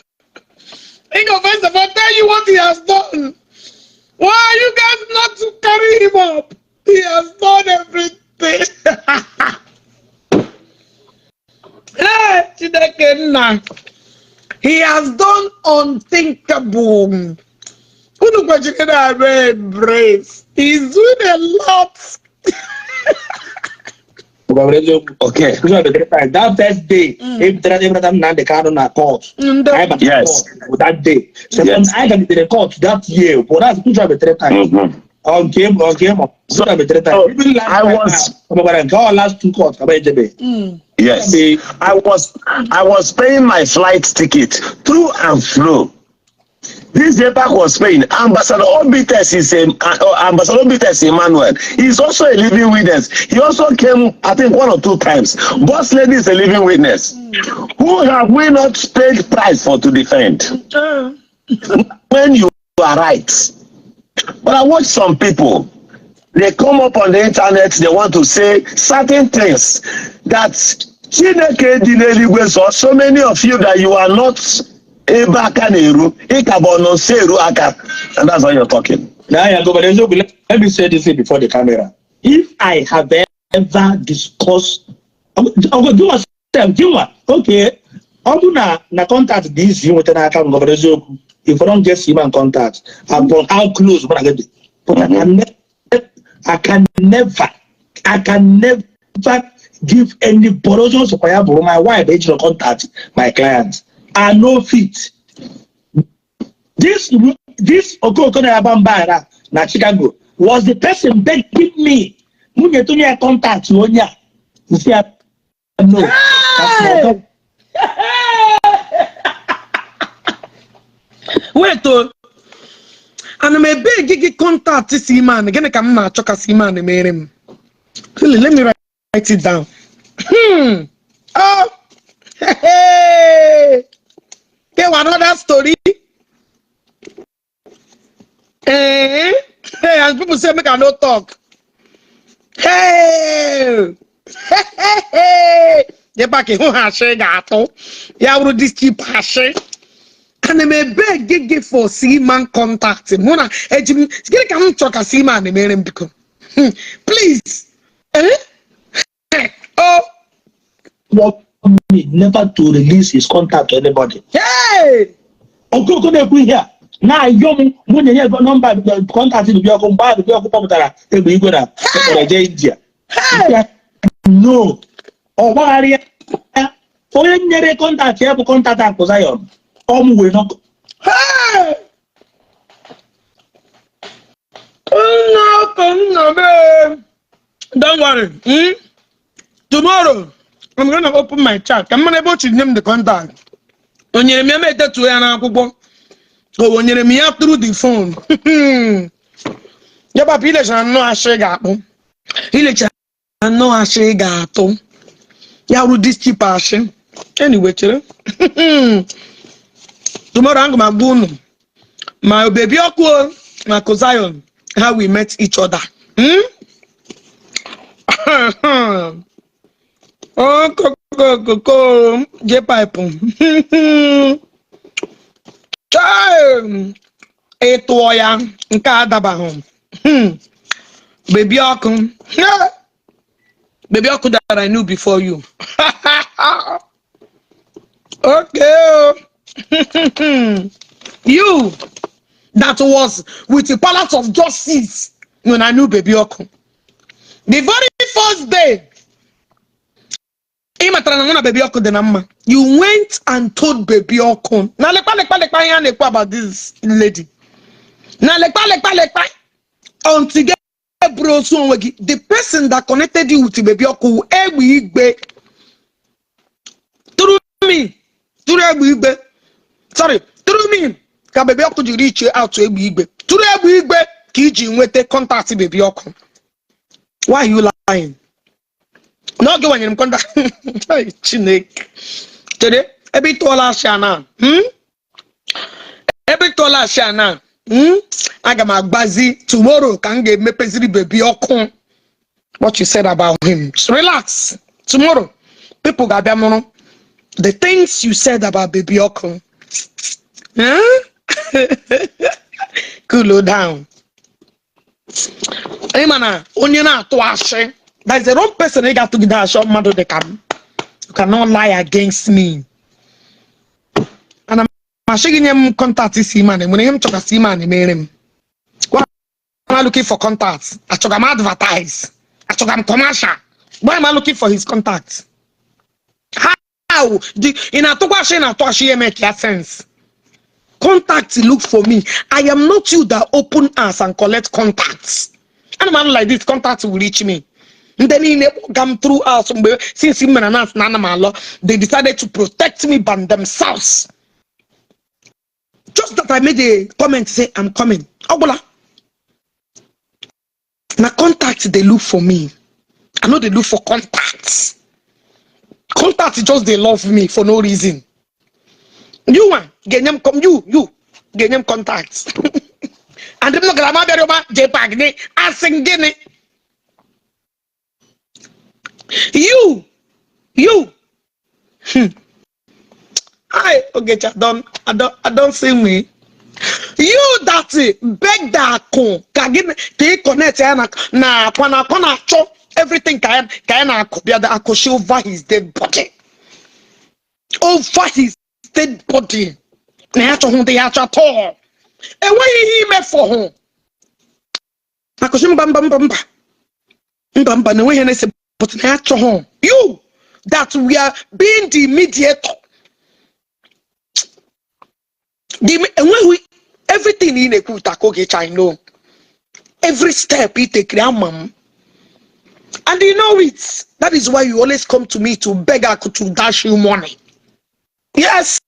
Ingo, first of all, tell you what he has done. Why are you guys not to carry him up? He has done everything. Hey, Chineke nna. He has done unthinkable. Unu kwesịrị na-eme embrace. He's doing a lot. Gwara eziokwu. Okay. Kwụsị ọbị three times. That first day, ebitere ebirata Nnamdi Kanu na court. Ndị Anyị batara court that day. Second, anyị gagidere court that year. But that's kwụsị ọbị three times. Ọ nke ọ nke ma kwụsị ọbị three times. Even last I time ọ gbakwara nke ọ last two court ka ejebe. Yes. I was paying my flight ticket through and through. This JPAC was paying. Ambassador Obites is a Ambassador Obites Emmanuel. He's also a living witness. He also came, I think, one or two times. Boss Lady is a living witness. Who have we not paid price for to defend? When you are right. But I watch some people, they come up on the internet, they want to say certain things that Chineke dị n'eluigwe saw so many of you that you are not ebe aka na-eru, ị ka bụ ọnọ nso eru aka, and that's why you're talking. Now, yeah, go, but eziokwu, let me say this thing before the camera. If I have ever discussed, Uncle, do yourself, do what? Okay, ọ bụ na contact dị easy nweta n'aka m, gọvanọ eziokwu. If I don't get human contact, upon how close mụ na gị dị. But I can never give anybody onye ọsọkwa ya bụrụ my wife ejiri contact my client. I no fit. This Okoko na-aba mba na Chicago was the person begging me. Nwunye tụnye ya contact onye a. Nsị ya no. That's not Wait o. Ana m ebe gị gị contact Seaman, gịnị ka m na-achọ ka Seaman mere m? Really, let me write it down. Oh. Hey. Okay, another story. Eh? Hey, and people say make I no talk. Hey! Hey, hey, hey! Ebe a ka ịhụ ha ashị ga-atụ. Ya wụrụ this cheap ashị. Ana m ebe gị gị for Seaman contact. Mụ na eji m gịnị ka m chọ ka Seaman mere m, biko? Please. Eh? Hey. Oh. Want me never to release his contact to anybody. Hey! Okoko na-ekwu ihe a na-ayọ m mụ nye ya nọmba contact Baby Ọkụ mgbe ahụ Baby Ọkụ kpọpụtara egbe igwe na ekpere jee India. Hey! No, ọ gbagharị ya. Onye nyere contact ya bụ contact Akụ Zion. Ọ mụ wee nọkọ. Hey! Nna ọkụ nna m. Don't worry. Tomorrow, I'm gonna open my chat. Ka m mara ebe o chiri nye m the contact. O nyere m ya m edetuo ya n'akwụkwọ. O nyere m ya through the phone. Ya papa ilechara nnọọ ashị ga-akpụ. Ilechara nnọọ ashị ga-atụ. Ya wụrụ this cheap ashị. Anyway, chere. Tomorrow, I'm gonna agwa unu. Ma Baby Ọkụ o, ma Akụ Zion, how we met each other. Oh, koko, koko, J pipe. Chai! Ịtụọ ya nke a adabaghị. Baby Ọkụ. Yeah. Baby Ọkụ that I knew before you. Okay. You that was with the Palace of Justice when I knew Baby Ọkụ. The very first day, ị matara na mụ na Baby Ọkụ dị na mma. You went and told Baby Ọkụ. Na lekpa lekpa lekpa ihe a na-ekwu about this lady. Na lekpa lekpa lekpa until gị bụrụ otu onwe gị. The person that connected you with Baby Ọkụ egbe igbe. Through me, through egbe igbe. Sorry, through me ka Baby Ọkụ ji reach out to egbe igbe. Through egbe igbe ka iji nweta contact Baby Ọkụ. Why are you lying? N'oge wanyere m contact. Hey, Chineke. Chere, ebe ị tụọla asị a na. Ebe ị tụọla asị a na. Aga m agbazi tomorrow ka m ga-emepeziri baby ọkụ. What you said about him. Just relax. Tomorrow, people ga-abịa mụrụ the things you said about baby ọkụ. Huh? Cool down. Ị ma na onye na-atụ asị, there is a wrong person ị ga-atụgide asị mmadụ dị ka m. You cannot lie against me. Ana m asị gị nye m contact Seaman, enwere ihe m chọga Seaman mere m. Why am I looking for contacts? Achọga m advertise. Achọga m commercial. Why am I looking for his contacts? How? Ị na-atụkwa asị na-atụ asị ya make ya sense. Contact look for me. I am not you that open us and collect contacts. And man like this, contact will reach me. Ndị niile kpọga m through us mgbe since m mere announce na ana m alọ, they decided to protect me by themselves. Just that I made a comment say I'm coming. Ọ gwụla. Na contact they look for me. I know they look for contacts. Contact just they love me for no reason. You one ga-enye m you ga-enye m contact. And m nọgara m abịara ọma JPAC gị asị m gịnị? You. I Ogechi, I don't see me. You that beg the akụ ka gị ka ị connect ya na na akwa na akwa na-achọ everything ka ya na-akụ bịa da akụshi over his dead body. Over his dead body. Na ya achọghị ndị ya achọ at all. Enweghị ihe imefọ hụ. Akụshi mba mba mba mba. Mba mba na enweghị ihe na-ese but na ya achọghị. You that we are being the mediator. The enweghị everything ị na-ekwu ụta ka Ogechi, I know. Every step ị tekiri ama m. And you know it. That is why you always come to me to beg Aku to dash you money. Yes.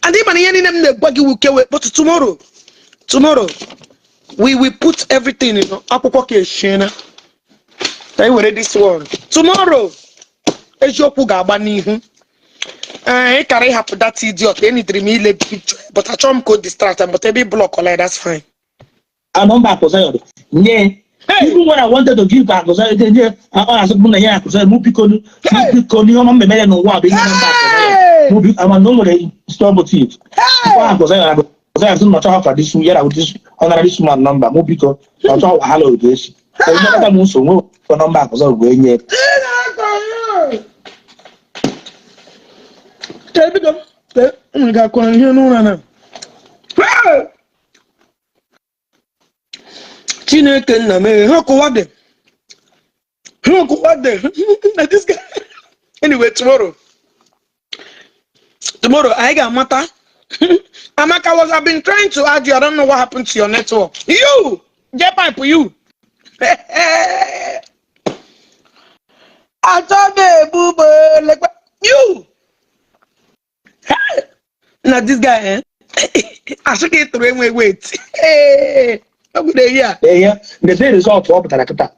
And even ihe niile m na-egwa gị wukewe, but tomorrow, we will put everything in akwụkwọ ka eshiena. Ka anyị were this one. Tomorrow, eziokwu ga-agba n'ihu. Ee, ị kara ịhapụ that idiot, enidiri m ile picture, but achọrọ m ka o distract m, but ebe ị block ọla ya, that's fine. A nọmba Akụ Zion nye. Even when I wanted to give Akụ Zion, nye ọ na-asị m na nye Akụ Zion mụ biko mụ biko n'ihe ọma mmemme ya n'ụwa bụ ihe nọmba Akụ Zion. Mụ biko ama na o nwere strong motive. Mkpọ Akụ Zion Akụ Zion sị na ọ chọghọ ka this ya na this ọ nara this man nọmba mụ biko ọ chọghọ wahala oge esi. Onye m nso nwe nọmba Akụ Zion wee nye. Ga-akwa ihe n'ụra na Chineke nna m ha kụwa dị ha kụwa dị na this guy. Anyway, tomorrow anyị ga-amata. Amaka was I've been trying to add you. I don't know what happened to your network. You get pipe you. You. Now this guy, eh? I should get through wait wait. Hey, I'm gonna hear. Yeah, the same result ọ pụtara kịta.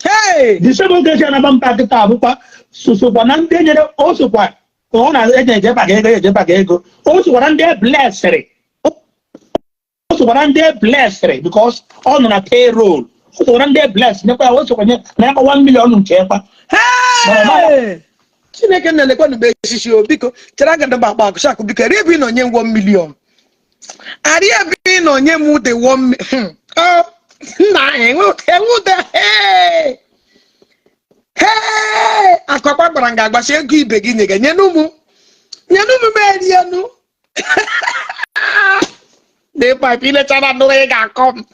Hey! The same Ogechi anaba mba kịta abụkwa sosokwa na ndị nyere o sokwa ọ na-eje eje ego eje maka ego o sokwa na ndị blessịrị o sokwa na ndị blessịrị because ọ nọ na payroll o sokwa na ndị bless nyekwa ya o sokwa nye na ya 1 million nke ekwa. Hey! Chineke na-elekwa n'ugbe eshishi o biko chere aga ndaba akpa akụ shakụ biko eri ebe ị nọ nye m 1 million. Ari ebe ị nọ nye m the 1 million. Oh, nna enwe ụda. Hey! Hey! Akọkwa gwara m ga-agbachi ego ibe gị nye gị nyenụ mụ m erienụ. The pipe ilechara nụrụ ị ga-akọ m.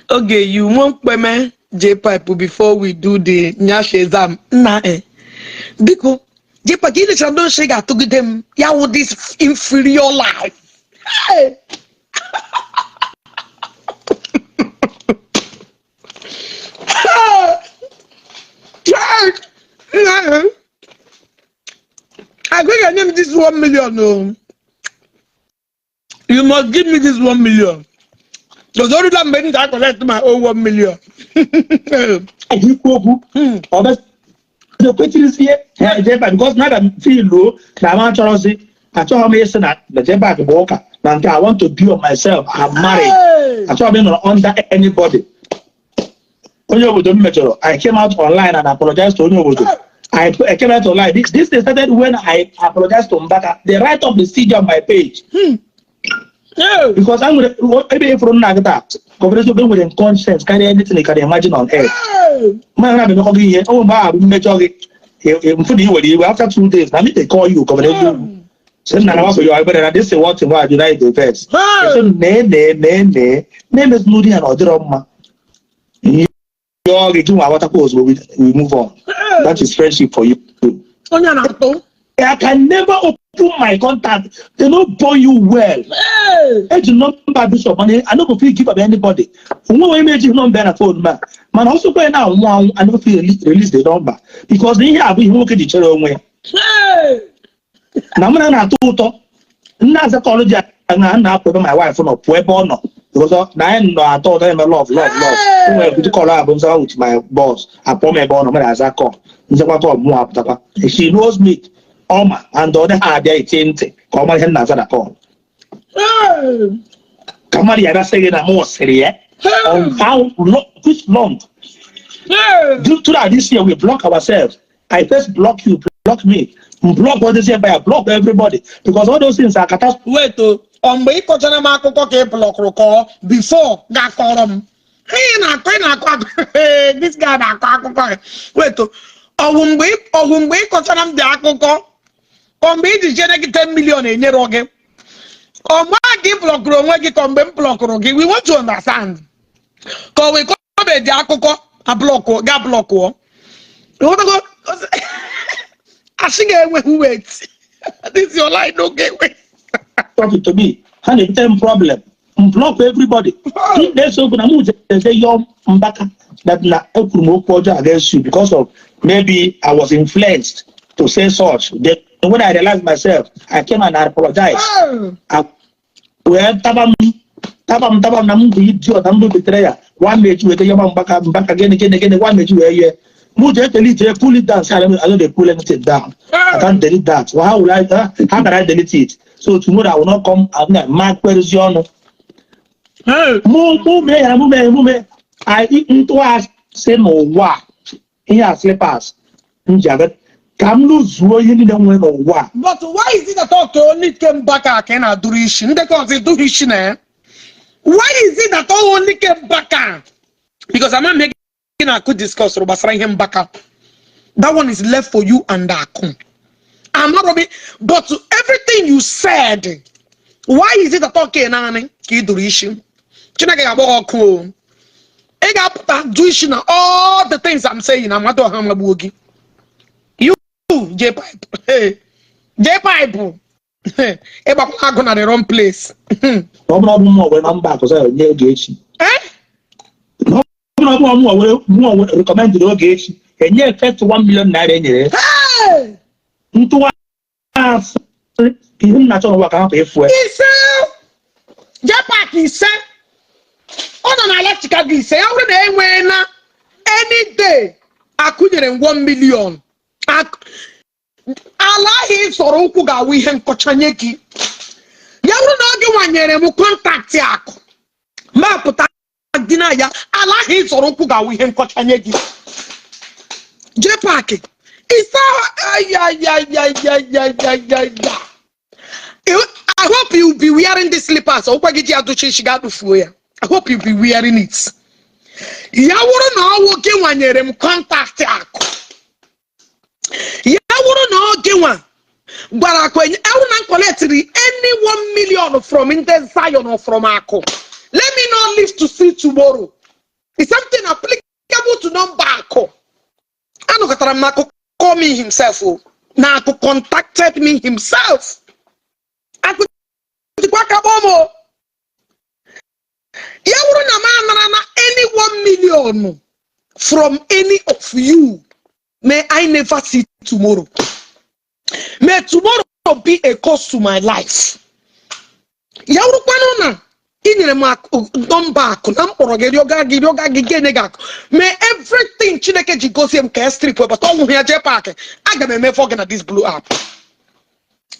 Okay, you won't peme J pipe before we do the nyash exam. Nna eh. Biko, J pipe ilechara nụrụ ị ga-atụgide m ya wụ this inferior life. Hey! I think I name this 1 million. No. You must give me this 1 million. Orula mgbe m ga collect my own 1 million. Ikwu okwu ọ bịa kwechirizie J-Pack, because na abịa feel na m achọrọzi, achọghị m ịsị na J-Pack bụ ụka na nke. I want to be on myself. I'm married. Achọghị m ịnọrọ under anybody. Onye obodo m mejọrọ, I came out online and apologized to onye obodo. I came out online. This thing started when I apologized to Mbaka. The write up is still on my page. Because I'm nwere ebe ịfụrụ nna gị taa, Governor Eziokwu, nwere conscience karịa anything you can imagine on earth. Mmadụ na-abịa gị ihe ọ mgbe ahụ mmejọ gị, mfụ na i were iwe, after 2 days na me dey call you, Governor Eziokwu, sị nna na nwafọ ya ebere na this is what nwa United the first sị nee nee nee nee na-emezi n'ụdị ya na ọ dịrọ mma ihe ọ gị gị nwa aghọtakwa ozugbo. We move on. That is friendship for you. Onye na-atụ. I can never open my contact. They no born you well. Eji nọmba bishop, mana I no go fit give am anybody. Onwe onye meji nọmba ya na phone ma. Mana ọ sịkwa ya na-anwụ anwụ, I no go fit release the number. Because na ihe a bụ ihe nwoke ji chere onwe ya. Na mụ na na-atọ ụtọ. Nna aza call ji na nna apụ ebe my wife nọ, pụọ ebe ọ nọ. Because na anyị nọ atọ ụtọ, eme love love love. O nwere ụdị call a bụ nzawa with my boss. Apụọ m ebe ọ nọ, mụ na-aza call. Nzakwa call mụ apụtakwa. She knows me. Ọma and ọ dịghị abịa eti ntị ka ọ mara ihe m na-aza na call. Ka mmadụ ya bịa sị gị na mụ sịrị ya on how long, which long due to that, this year we block ourselves. I first block you, block me, block all this empire, block everybody, because all those things are catastrophe. Wait o, ọ mgbe ị kọchara m akụkọ ka ị blockụrụ kọọ before ga-akọrọ m ihe ị na-akọ, ị na-akọ akụkọ? This guy na-akọ akụkọ ya. Wait o, ọwụ mgbe ị kọchara m dị akụkọ, ọ mgbe iji chere gị 10 million enyere gị, ọ mgbe a ka ị blockụrụ onwe gị, ka mgbe m blockụrụ gị? We want to understand. Ka ọ wee kọbe dị akụkọ a block ga blockụọ. Ịghọtago? Asị ga-enweghị. Wait, this your line no get wait. To me, ha na-ebute m problem. M block everybody. Na-ese okwu na mụ jeze yọọ Mbaka that na ekwuru m okwu ọjọọ against you because of maybe I was influenced to say such. Then when I realized myself, I came and I apologized. I wee taba m, taba m, taba m na m bụ idiot, na m bụ betrayer. Nwa mechi wee yọba Mbaka, Mbaka gịnị gịnị gịnị, nwa mechi wee yee mụ jee delete, pull it down. Say I don't dey pull anything down. I can't delete that. Well, how will I how can I delete it? So tomorrow I will not come and ma kwerezi ọnụ mụ mee ya, mụ mee, mụ mee. I ntụgharị n'ụwa a, ihe a slippers m ji aga ka m lụzuo ihe niile nwere n'ụwa a. But why is it that okay, only came back ka ị na-adụrụ isi ndị ka ọzọ edụghị isi na ya? Why is it that only came back? Because ama m ihe gị na-akụ discuss gbasara ihe Mbaka. That one is left for you and Akụ. Amarọ m, but everything you said, why is it that okay naanị ka ị dụrụ isi? Chineke ga-agba gị ọkụ o. Ị ga-apụta dụ isi na all the things I'm saying na mmadụ ọha magbuo gị. You J pipe. Hey. J pipe. Ịgbakwala agụ na the wrong place. Na ọ bụrụ ọ bụ mụ were nọmba akụ sọ nye Ogechi. Eh? Na ọ bụrụ ọ bụ mụ were, mụ were recommended Ogechi, enye first ₦1 million e nyere ya. Hey! Ntụwa asị ihe m na-achọ n'ụwa ka hapụ ịfụ ya. Ise, J-Park, ise. Ọ nọ n'ala Chicago. Ise, ya bụrụ na enwee na any day akụnyere m 1 million, ala ahụ ị zọrọ ụkwụ ga-awụ ihe nkọcha nye gị. Ya bụrụ na oge nwanyere m contact akụ ma pụta dị na ya, ala ahụ ị zọrọ ụkwụ ga-awụ ihe nkọcha nye gị. J-Park, ise. Ayayayayayayaya. I hope you'll be wearing these slippers. Ọkwa gị ji adụchi isi ga-adụfuo ya. I hope you'll be wearing it. Ya wụrụ na ọwụ gị nwanyere m contact akụ, ya wụrụ na ọ gị nwa gwara akụ enye, ya wụrụ na m collectiri any 1 million from ndị Zion or from akụ, let me not live to see tomorrow. It's something applicable to number akụ. Anụkọtara m akụ call me himself o. Na akụ contacted me himself. Akụ jikwa aka kpọọ m o. Ya wụrụ na m anara na any 1 million from any of you, may I never see tomorrow. May tomorrow be a curse to my life. Ya wụrụkwanụ na Ị nyere m nọmba akụ na m kpọrọ gị rịọga gị rịọga gị ga-enye gị akụ mee everything. Chineke ji gozie m ka e strip but ọnwụ ya. JPAC, aga m emefọ gị na this blue app.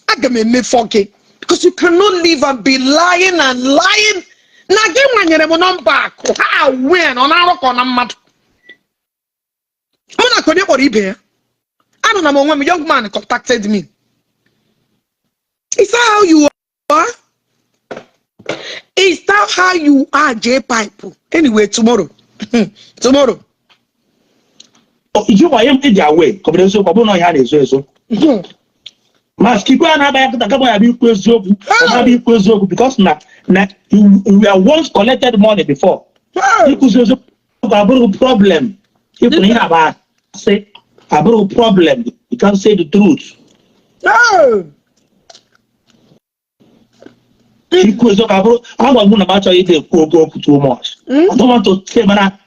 Aga m emefọ gị because you cannot live and be lying and lying na gị nwanyere m nọmba akụ ha when ọ na-arụkọ na mmadụ. Mụ na konye kpọrọ ibe ya anọ na m onwe m. Young man contacted me. Is that how you are? Is that how you are, J Pipe? Anyway, tomorrow, tomorrow. Iji nwa ihe ịdị awe ka ọ bụrụ eziokwu, ọ bụrụ na ihe a na-ezo ezo ma skikwe a na-aba ya kịta kama ya bụ ikwu eziokwu, ọ na-abịa ikwu eziokwu because na we are once collected money before. Ikwuzi eziokwu abụrụ problem. Ịpụ na ihe aba asị abụrụ problem. You can say the truth. Ikwu eziokwu abụrụ agwa m na m achọghị ịdị ekwu oge okwu too much. I don't want to say, mana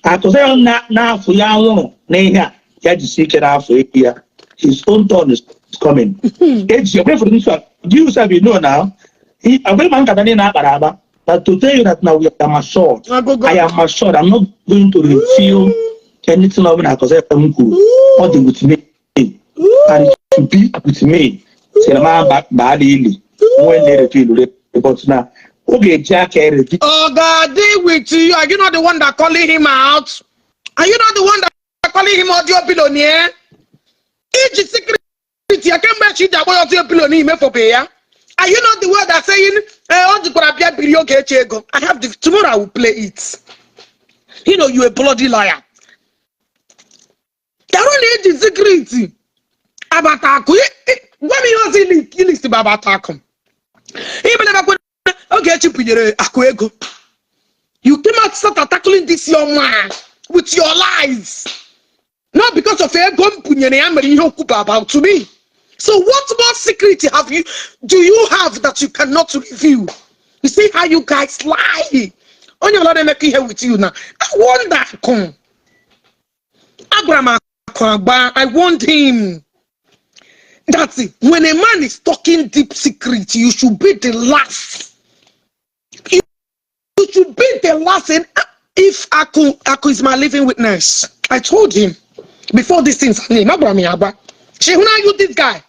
akụzi ya na-afụ ya anwụrụ na ihe a ya jisi ike n'afọ ehi ya. His own turn is coming. Eji ekwe for this one. Do you sef, you know now, agwa ma nkata niile akpara akpa, but to tell you that now we are matured. I am matured. I'm not going to reveal anything ọbụla akụzi m kwuru. Ọ dị with me and it should be with me sịrị m baa n'ili nwee na-erefill, but na ọ ga-eji aka erefi. Oga deal with you. Are you not the one that calling him out? Are you not the one that calling him audio billionaire? Iji secret ya kemgbe chi ji akpọ ya audio billionaire imefobe ya. Are you not the one that saying eh, ọ jikwara bịa biri oge echi ego? I have the tomorrow I will play it. You know you a bloody liar. Karụ na eji secret abata akụ gwa m ihe ọzọ ilist bụ abata akụ. Ibelebakwa Ogechi pinyere akụ ego. You came out, start tackling this your man with your lies. Not because of ego m pinyere ya mere ihe okwu bụ about to me. So what more secret have you do you have that you cannot reveal? You see how you guys lie. Onye ọla na-emekọ ihe with you now. I wonder akụ. Agwara m akụ agba. I warned him that when a man is talking deep secret, you should be the last. You should be the last. In if Aku is my living witness. I told him before this thing's name. Shehuna, you this guy.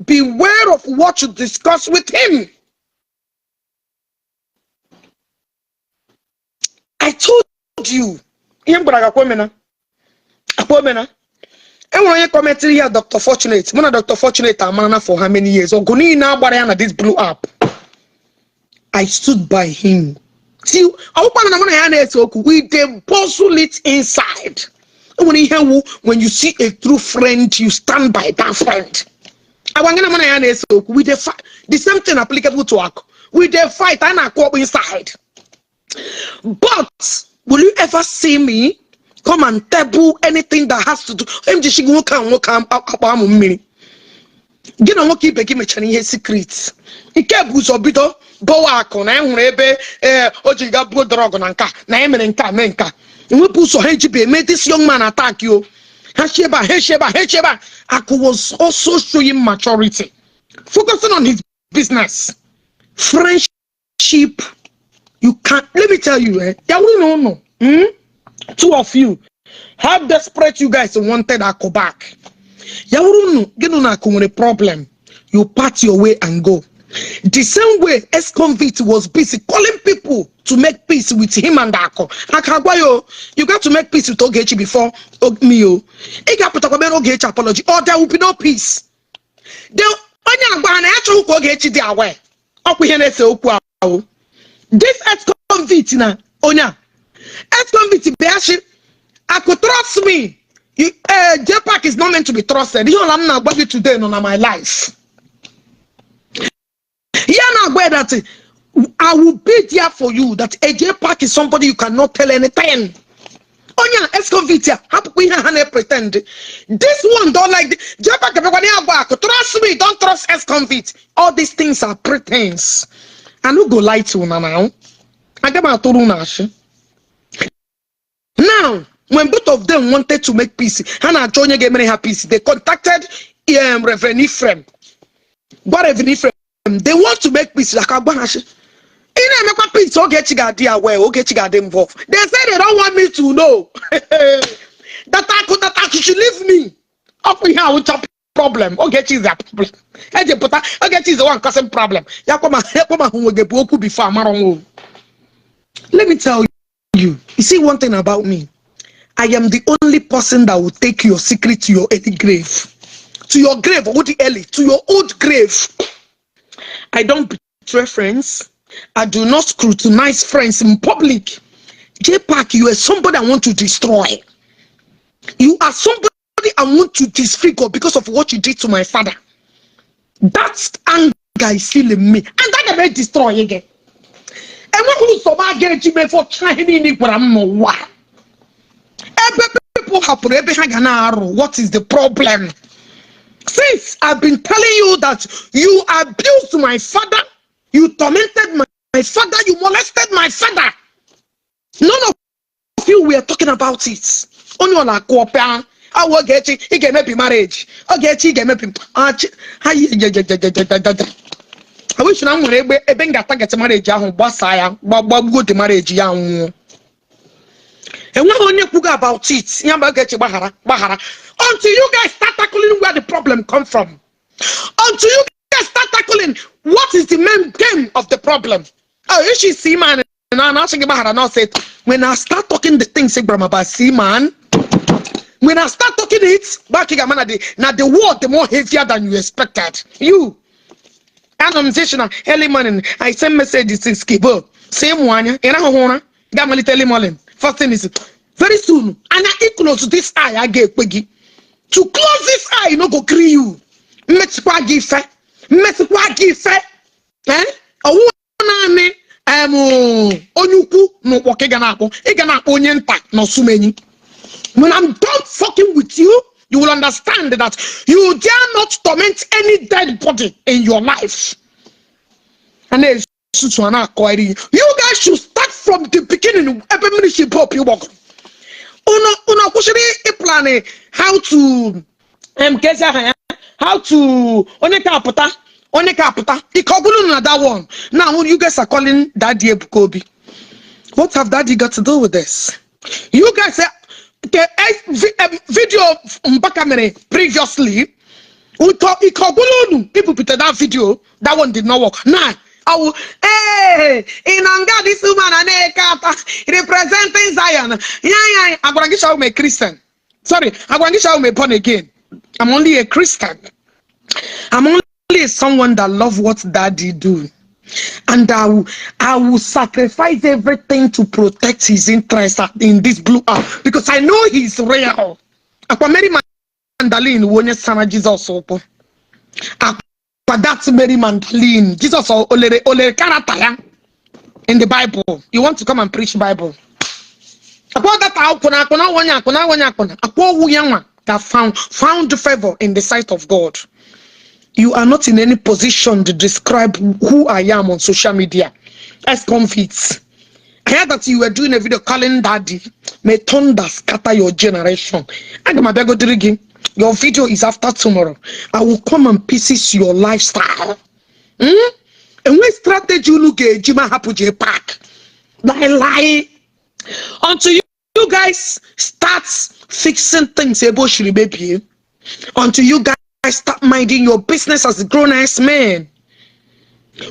Beware of what you discuss with him. I told you. Ihe m gwara gị akwemena. Akwemena. Enwere onye kọmentịrị ya Dr. Fortunate. Mụ na Dr. Fortunate amarana for how many years. Ọgụ niile agbara ya na this blue app. I stood by him. See, ọbụkwana na mụ na ya na-ese okwu, we dey bustle it inside. Enwere ihe wu when you see a true friend, you stand by that friend. Agwa gị na mụ na ya na-ese okwu, we dey fight. The same thing applicable to akụ. We dey fight, a na-akụ ọkpụ inside. But will you ever see me come and table anything that has to do? M ji shigi nwoke a nwoke akpa amụ mmiri. Gị na nwoke ibe gị mechara ihe secret. Nke bụ ụzọ bido bọwa akụ na ya hụrụ ebe ee o ji ga buo drọg na nka na ya mere nke a mee nke a. Nwepụ ụzọ ha ejibe eme this young man attack yo. Ha si ebe a, ha si ebe a, ha si ebe a. Akụ was also showing maturity, focusing on his business. Friendship, you can't. Let me tell you, eh? Ya wụrụ na ụnụ, Two of you, how desperate you guys wanted Akụ back. Ya wụrụ unu, gị na Akụ nwere problem, you part your way and go. The same way ex-convict was busy calling people to make peace with him and Akụ. Aka agwa yo, you got to make peace with Ogechi before me yo. Ị ga-apụtakwa mere Ogechi apology or there will be no peace. Onye agwa ha na ya achọghị ka Ogechi dị aware. Ọkwa ihe na-ese okwu ahụ. This ex-convict na onye a ex-convict bịa sị, Akụ, trust me. You, JPAC is not meant to be trusted. Ihe ọla m na-agwa gị today nọ na my life. Ya na-agwa that I will be there for you, that a JPAC is somebody you cannot tell anything. Onye a ex-convict ya hapụkwa ihe ha na-pretend. This one don't like the JPAC bịakwa na ya agwa Akụ, trust me, don't trust ex-convict. All these things are pretense. I no go lie to una now. Aga m atụrụ unu ashị. Now, when both of them wanted to make peace, ha na-achọ onye ga-emere ha peace. They contacted Reverend Ephraim. Gwa Reverend Ephraim, they want to make peace. Like agwa ha sị, Ị na-emekwa peace, Ogechi ga-adị aware, Ogechi ga-adị involved. They say they don't want me to know that akụ, that akụ should leave me. Ọkụ ihe awụcha problem. Ogechi is a problem. Eji pụta, Ogechi is the one causing problem. Ya kwa ma ya kwa ma hụ nwe bụ okwu before amara nwa. Let me tell you, you see, one thing about me, I am the only person that will take your secret to your early grave, to your grave, or the early, to your old grave. I don't betray friends. I do not scrutinize friends in public. J Park, you are somebody I want to destroy. You are somebody I want to disfigure because of what you did to my father. That anger is still in me. And that can destroy again. Enweghị nsogbu a ga-eji mefọcha ihe niile ị gwara m n'ụwa. Ebe people hapụrụ ebe ha ga na-arụ, what is the problem? Since I've been telling you that you abused my father, you tormented my father, you molested my father. None of you were talking about it. Onye ọ na-akụ ọpịa awụ Ogechi, ị ga-emebi marriage. Ogechi, ị ga-emebi ha yi jejejejejejeje. I wish na m nwere egbe ebe m ga-target marriage ahụ, gbasaa ya, gbagbuo the marriage, ya nwụọ. Enweghị onye kwugo about it. Ya mgbe Ogechi gbaghara gbaghara, until you guys start tackling where the problem come from, until you guys start tackling what is the main game of the problem. Oh, you should see, man, na na asị gị gbaghara na say when I start talking the things ị gwara m about, see, man, when I start talking it back, ị ga-ama na the word the more heavier than you expected. You anọ m sị na early morning I send message to Skibo, sị mụ anya ị rahụhụ ụra ga-amalite early morning. First thing is, very soon anya ị close this eye a ga-ekpe gị to close this eye no go gree you. Mmetụkwa gị ife, mmetụkwa gị ife, eh, ọwụ naanị em onye ukwu na ụkpọ ka ị ga na-akpọ, ị ga na-akpọ onye nta na ọsụmenyi. When I'm done fucking with you, you will understand that you dare not torment any dead body in your life. And then you guys should start from the beginning. Ebe mmiri si pop ịgbọgọrọ. Unu kwụsịrị ịplan how to kezi aha ya, how to onye ka apụta, onye ka apụta ike ọgwụrụ na that one. Now you guys are calling Daddy Ebuka Obi. What have Daddy got to do with this? You guys say the video Mbaka mere previously, ụtọ ike ọgwụrụ unu ibupụta that video. That one did not work. Now awu ee ị na nga this woman a na-eke ata representing Zion ya ya. Agwara gị shaw a Christian, sorry, agwara gị shaw a born again. I'm only a Christian. I'm only someone that love what Daddy do, and I will sacrifice everything to protect his interest in this blue app because I know he's real. Akwa Mary Magdalene wụ onye sara Jizọs ụkwụ. Akwa that Mary Magdalene, Jesus olere olere character ya in the Bible. You want to come and preach Bible? Akwa that akwụna akwụna onye akwụna onye akwụna akwa owu ya nwa that found favor in the sight of God. You are not in any position to describe who I am on social media. As convicts. I heard that you were doing a video calling Daddy. May thunder scatter your generation. Aga m abịagodiri gị. Your video is after tomorrow. I will come and pieces your lifestyle. Enwe strategy unu ga-eji ma hapụ J Park. Lie lie. Until you guys start fixing things ebe o shiri mebie. Until you guys start minding your business as a grown ass man.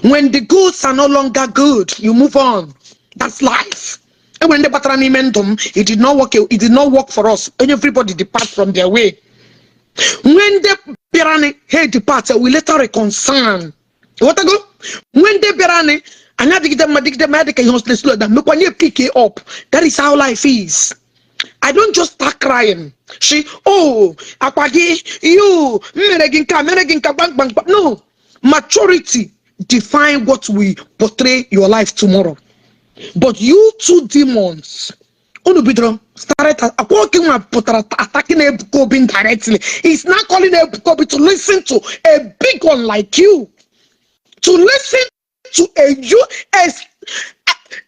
When the goods are no longer good, you move on. That's life. And when the batara n'ime ndụ m, it did not work. It did not work for us. And everybody depart from their way. When they bịara, hey, depart, we later reconcile. What go? When they bịara, anyị adịgide mma dịgide mma dịka ihe slow slow down mekwanye pick it up. That is how life is. I don't just start crying. She, oh, akwa gị, you, mere gị nke a, mere gị nke a, gbam gbam gbam. No, maturity define what will portray your life tomorrow. But you two demons, unu bidoro started akwa oke nwa pụtara attacking Ebuka Obi indirectly. He's not calling Ebuka Obi to listen to a big one like you. To listen to a you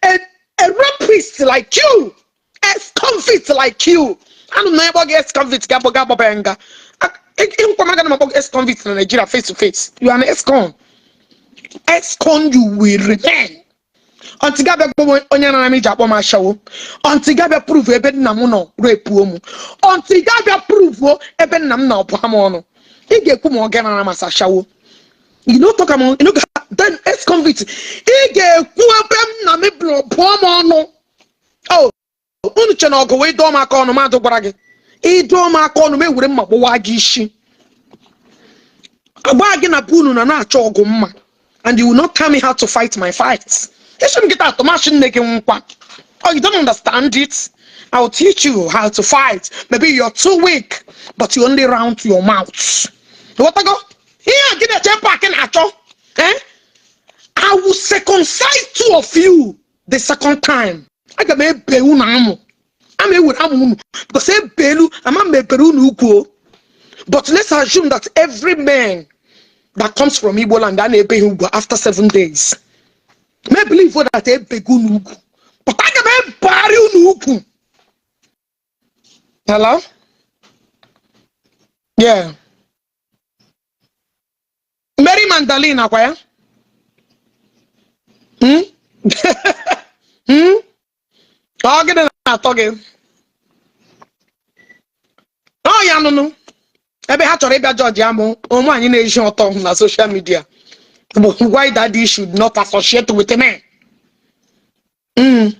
a rapist like you, ex-convict like you. Anụ m na ebe ọ ga ex-convict ga-agbọ ga-agbaba ya nga. Ịhụkwa m aga na m akpọ gị ex-convict na Nigeria face to face. You are an ex-con. Ex-con you will remain. Until gị abịa gwa m onye nara m iji akpọ m ashawo. Until gị abịa prove ebe nna m nọ repuo m. Until gị abịa prove ebe nna m nọ bụọ m ọnụ. Ị ga-ekwu ma ọ ga nara m asa ashawo. You no talk am, you no go then ex convict. Ị ga-ekwu ebe nna m bụọ m ọnụ. Oh, unu che na ọgụ wee dọọ m aka ọnụ mmadụ gwara gị. Ị dọọ m aka ọnụ m ewere mma gbụwa gị isi. Agba gị na be unu na na-achọ ọgụ mma. And you will not tell me how to fight my fight. Isi m gịta atọmachi nne gị nkwa. Oh, you don't understand it? I will teach you how to fight. Maybe you're too weak, but you only round your mouth. Ghọtago? Ihe a gị na-eche paakị na-achọ. Eh? I will circumcise two of you the second time. Aga m ebe unu amụ. Ama ewere amụ unu. Because ebelu, ama m ebere unu ukwu o. But let's assume that every man that comes from Igbo land a na-ebe ha ugwu after 7 days. May believe that ebego unu ugwu. But aga m ebegharị unu ugwu. Hello? Yeah. Mary Magdalene akwa ya? Hmm? Hmm? Ọ gịnị na-atọ gị? Ọ ya nụnụ. Ebe ha chọrọ ịbịa jọji amụ ụmụ anyị na-eji ọtọ na social media. Why daddy should not associate with men? Mm.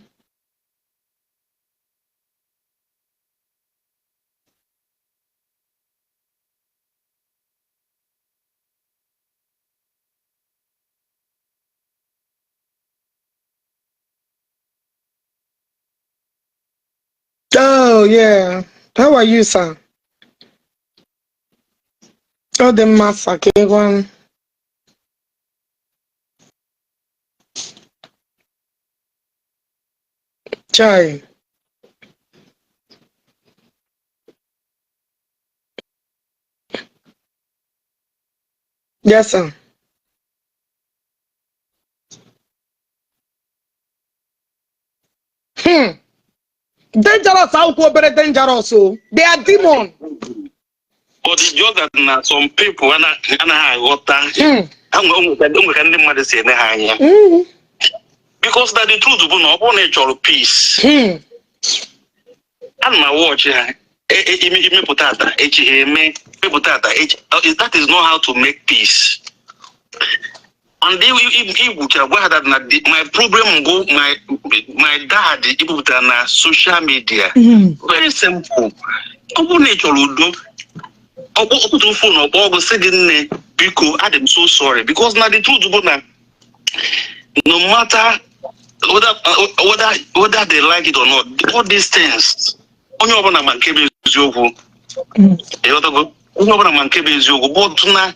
Oh, yeah. How are you, sir? Oh, the master, one. Chai. Yes, sir. Hmm. Dangerous, how very dangerous. Oh, they are demon. But it's just that na some people anaghị aghọta ha nwe ka ndị mmadụ si ene ha anya. Because that the truth bụ na ọ bụrụ na ị chọrọ peace, ana m awọchị ha imepụta ata echi ha eme mepụta ata echi. That is not how to make peace. And igwuchara gwa ha that na my problem bụ my dad ibupụtara na social media. Very simple. Ọ bụrụ na ị chọrọ udo, ọkpụtụ phone ọkpọ ọgụ sị gị nne biko adị m so sorry, because na the truth bụ na no matter whether they like it or not, all these things onye ọbụla ma nke bụ eziokwu. Ịghọtago? Onye ọbụla ma nke bụ eziokwu, but na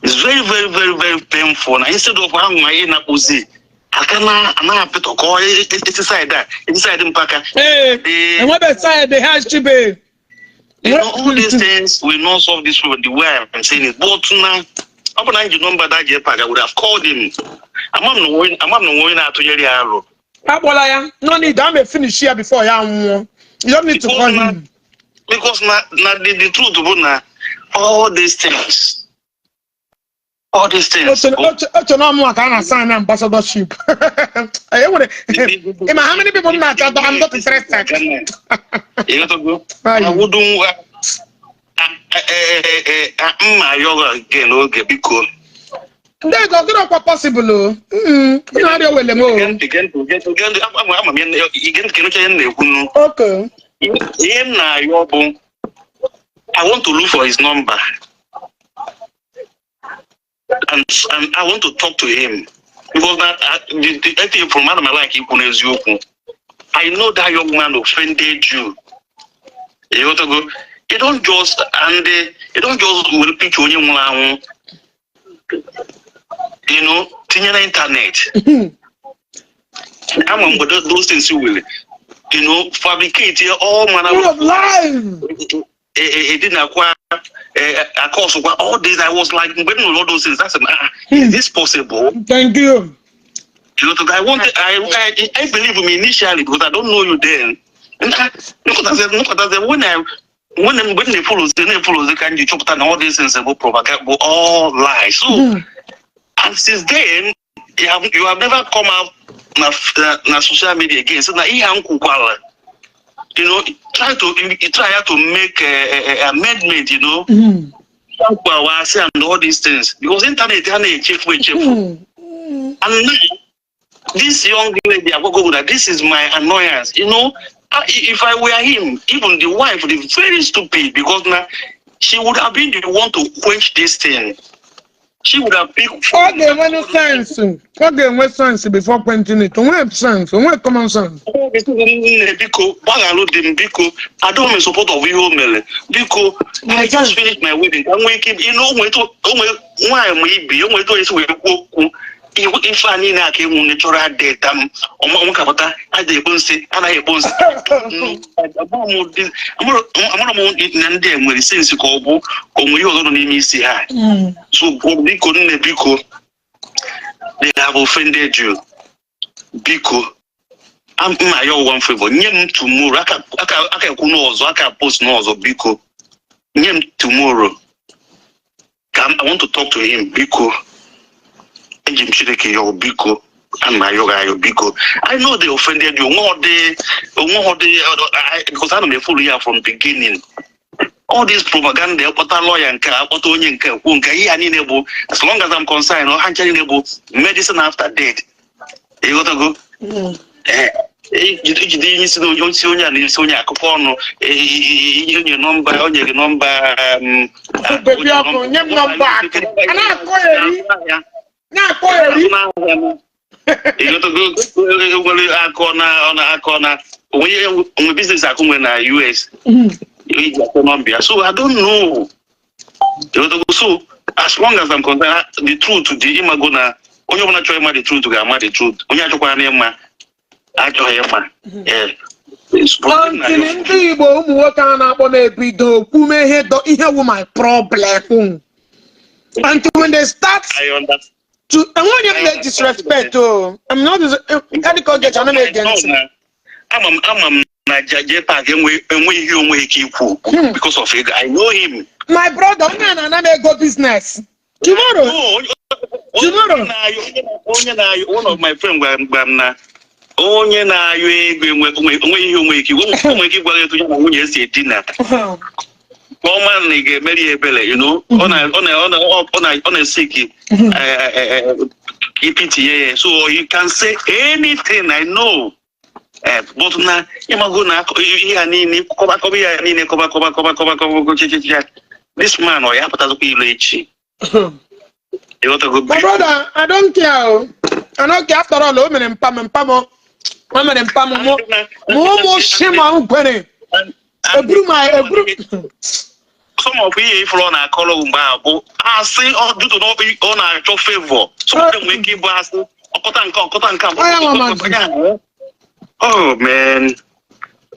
it's very very very very painful na instead of ha nwa ịnakpụzi aka na anaghị apịtọkọ esi side a esi side mpaka. Enwebe side ha chibe. You know, all these things will not solve this problem the way I'm saying it. But now, ọ bụ na anyị ji nọmba da J-Park, I would have called him. Ama m na onwe na-atụnyere ya alụ. Akpọla ya. No need. I'm a finish here before ya nwụọ. You don't need to call him. Because na the truth bụ na all these things. Oche na ọmụwa ka a na-assign ambassadorship. Ịma how many people na-achọ I'm not interested. Mma ayọghọ gị n'oge biko. Ndị ego gịnị ọkwa possible o? Na-arịọ wele m o. Ama m ihe na-ekwu nụ. Okay. Ihe m na-ayọ bụ I want to look for his number. And I want to talk to him. Because that the from my like eziokwu. I know that young man offended you. You want to go? You don't just will picture onye nwụrụ anwụ. You know, tinye na internet. Ama mgbe those things will, you know, fabricate all manner of lies. It didn't acquire a course. All this, I was like, when all those things, I said, is this possible? Thank you. You know, I believe him initially because I don't know you then. And when they follow, they can you chop and all these things about propaganda, all lies. So, and since then, You have never come out na social media again so na ihe a m kwukwara, try to you try to make a amendment, asị and all these things, because internet ha na-echefu echefu. And now this young lady agwago that this is my annoyance. If I were him, even the wife would be very stupid, because now she would have been the one to quench this thing. She would have picked. Ọ ga-enwe sense, ọ ga-enwe sense before quenching it. Onwe sense, onwe common sense. Nne, biko gbaghalụ di m, biko, adịghị m in support of ihe o mere. Biko, I just finished my wedding, ka m nwee ike onwe nwaanyị ma ibi o nwee etu esi wee kwuo okwu ife a niile a ka enwu natural death m ọmụkapụta adịghị ekpo nsị, anaghị ekpo nsị. Amara m na ndị a nwere sense ka ọ bụ ka o nwere ihe ọzọ nọ n'ime isi ha. So biko, nne, biko, they have offended you. Biko, mma ya one favor, nye m tomorrow. Aka ekwu n'ọzọ, aka post n'ọzọ. Biko, nye m tomorrow ka I want to talk to him. Biko, eji m Chineke yọọ, biko, ana m ayọ gị ayọ, biko. I know they offended you. Onwe ọdị because ana m efollow ya from beginning. All this propaganda, akpọta lawyer nke a, akpọta onye nke kwu nke ihe a niile bụ, as long as I'm concerned, ha ncha niile bụ medicine after death. Ịghọtago? Ee, ijide ihe isi na onye isi onye a na isi onye akụkọ ọnụ, onye nọmba, onye gị nọmba. Baby ọkụ, nye m nọmba akụ. A na-akọ eri, na-akọ eri. Ịghọtago? Nwere akọ na ọ na-akọ na onwe onwe business akụ nwere na US iji akọ nọmba ya. So I don't know. Ịghọtago? So as long as I'm concerned, the truth dị. Ịmago na onye ọbụla chọrọ ịma the truth ga-ama the truth. Onye achọkwara na ịma achọghị ịma. Ee. Until ndị Igbo ụmụ nwoke a na-akpọ na-ebido kwume ihe ihe wụ my problem. Until when they start I understand. to enweghị m na-disrespect o. I'm not adịka oge chana m ege ntị. Ama m na J Park enwe ihe onwe ike ikwu because of ego. I know him. My brother, onye a na-ana m ego business. Tomorrow. No, Tomorrow. onye na-ayọ, one of my friend gwara m na onye na-ayọ ego enwe ihe onwe ike o nwere ike ịgwa gị etu ya na nwunye si edina ka ọ mara na ị ga-emeri ya ebere. Ọ na-esiki ipitinye ya, so you can say anything, I know. But na ịmago na ihe a niile kọba kọba, ihe a niile kọba kọba kọba kọba kọba chichichi, this man ọ ya apụtazikwa ilo echi. Ịghọtago? My brother, I don't care o. I don't care. After all, o mere mpa m mpa m, o mere mpa m mụ mụ ụmụ shi ma m kwere eburu ma eburu. Some of ihe ifuru ọ na-akọrọ mgbe a bụ asị ọ due to na ọ na-achọ favor. Some of them nwere ike ịbụ asị ọkọta nke ọkọta nke a. Onye nwe mmadụ. Oh man,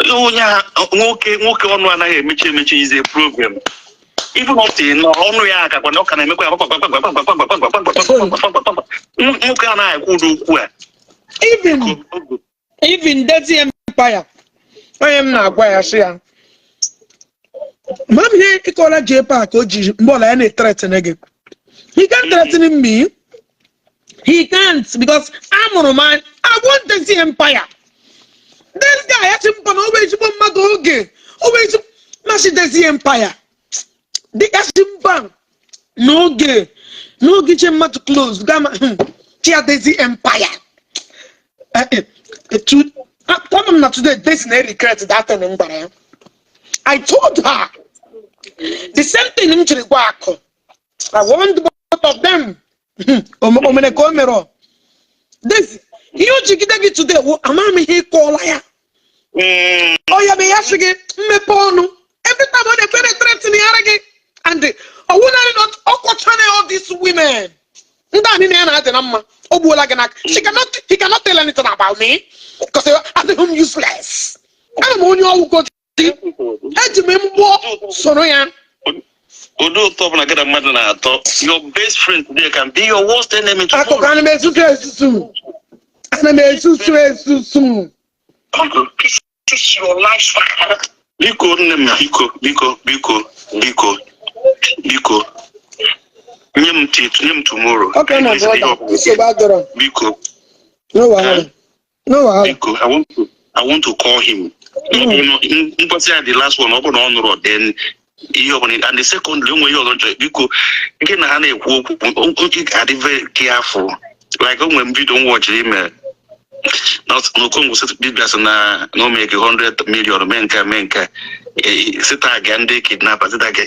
onye a nwoke ọnụ anaghị emechi emechi is a problem. Even up till now, ọnụ ya akakwa na ọ ka na-emekwa ya. Nwoke anaghị ekwu ụdị okwu a. Even Dirty Empire, onye m na-agwa ya sị ya ma m ihe ịkọla J Park o ji mgbe ọla ya na-ethreaten gị. He can't threaten me, he can't, because amụrụ m anya. I want Dirty Empire. This guy ya sị mpa na ọ bụ ezigbo mmadụ oge ọ bụ ezigbo masị Dirty Empire dị ya sị mpa n'oge che mmadụ close gama chia Dirty Empire. Tell m na today this na regret that thing m gwara ya. I told her the same thing m jiri gwa akụ. I warned both of them. O mere ka o mere ọ. This ihe o jigide gị today wụ ama m ihe ịkọọla ya. Ọ ya bụ ya sị gị mmepe ọnụ every time ọ na-ekpere threatening yara gị and ọwụ naanị na ọ kọchana all these women ndị a niile ya na-adị na mma, o gbuola gị n'aka. She cannot, he cannot tell anything about me because adịghị m useless. Ana m onye ọgwụgo eji m mgbọ soro ya. Ụdị ụtọ ọbụla gị na mmadụ na-atọ, your best friend today can be your worst enemy Akụkọ tomorrow. ana m esusu esusu, ana m esusu esusu. This is your lifestyle. Biko nne m, biko, biko, biko, biko, biko. Nye m tomorrow. Okay, my Listen, ihe brother. ọbụla. Nsogbu adọrọ. Biko. No wahala. No wahala. Biko, I want to call him. Ọ bụrụ na mkpọsị ya, the last one, ọ bụrụ na ọ nụrụ, then ihe ọbụla. And the secondly, onwe ihe ọzọ chọrọ, biko, nke na ha na-ekwu okwu, ị ga-adị very careful. Like o nwere m video m watchiri ime na Okongwu dibịa sị na o make 100 million, mee nke a, mee nke a, sita aga ndị kidnapper, sita aga,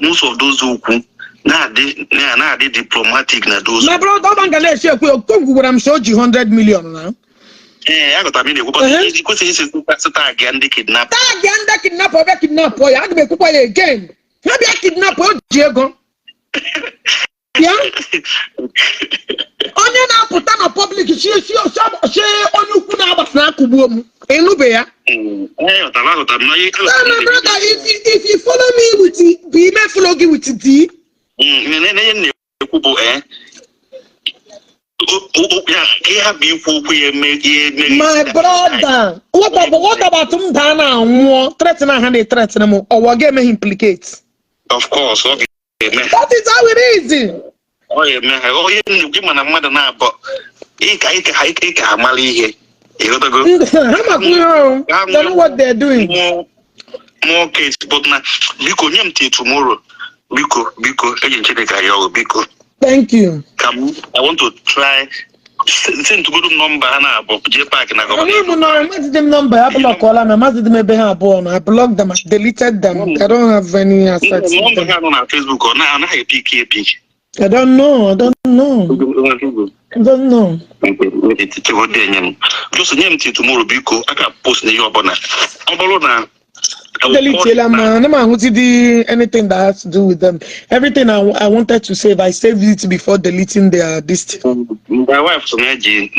most of those okwu na-adị diplomatic na those. My brother, ọ ga na-esi ekwu, Okongwu gwara m sị o ji 100 million na. Ee, aghọtara m ị na-ekwu, but ị kwesịghị isi sita aga ndị kidnapper. Tag ya ndị kidnapper bịa kidnap ya, aga m ekwukwa ya again. Ha bịa kidnap, o ji ego. Ya onye na-apụta na public si onye ukwu na-agbasa na-akụgbuo m, ịnụbe ya. Ee, aghọtara m na ihe. So my brother, if you follow me with B, may follow gị with D. Ihe m na-ekwu bụ ya ka ị hapụ ikwu okwu ya eme ihe eme. My brother, what about m daa na nwụọ, threaten ha na-threaten m, ọwa ga-eme implicate? Of course, ọ ga-eme. That is how it is. Ọ ga-eme ha. Onye nnukwu mana mmadụ na-abọ ịka ha mara ihe, ịghọtago? Ha makwa ihe o. They know what they're doing. More case, but na biko, nye m till tomorrow, biko, biko, eji Chineke ayọ ọgụ, biko. Thank you. Ka m, I want to try send godo m nọmba ha na-abụ JPAC na Amaghị m na amazidi m nọmba ya, blockọla m, amazidi m ebe ha abụọ nọ. I blocked them, I deleted them. I don't have any access to Nọmba them. ha nọ na Facebook, ọ na anaghị epiki epiki. I don't know. I don't know. I don't know. Chegode, enye m just nye m till tomorrow, biko. Aka post na ihe ọbụla ọ bụrụ na I will call Delete you back. Man. I'm not anything that has to do with them. Everything I wanted to save, I saved it before deleting their this thing. My wife sị na-eji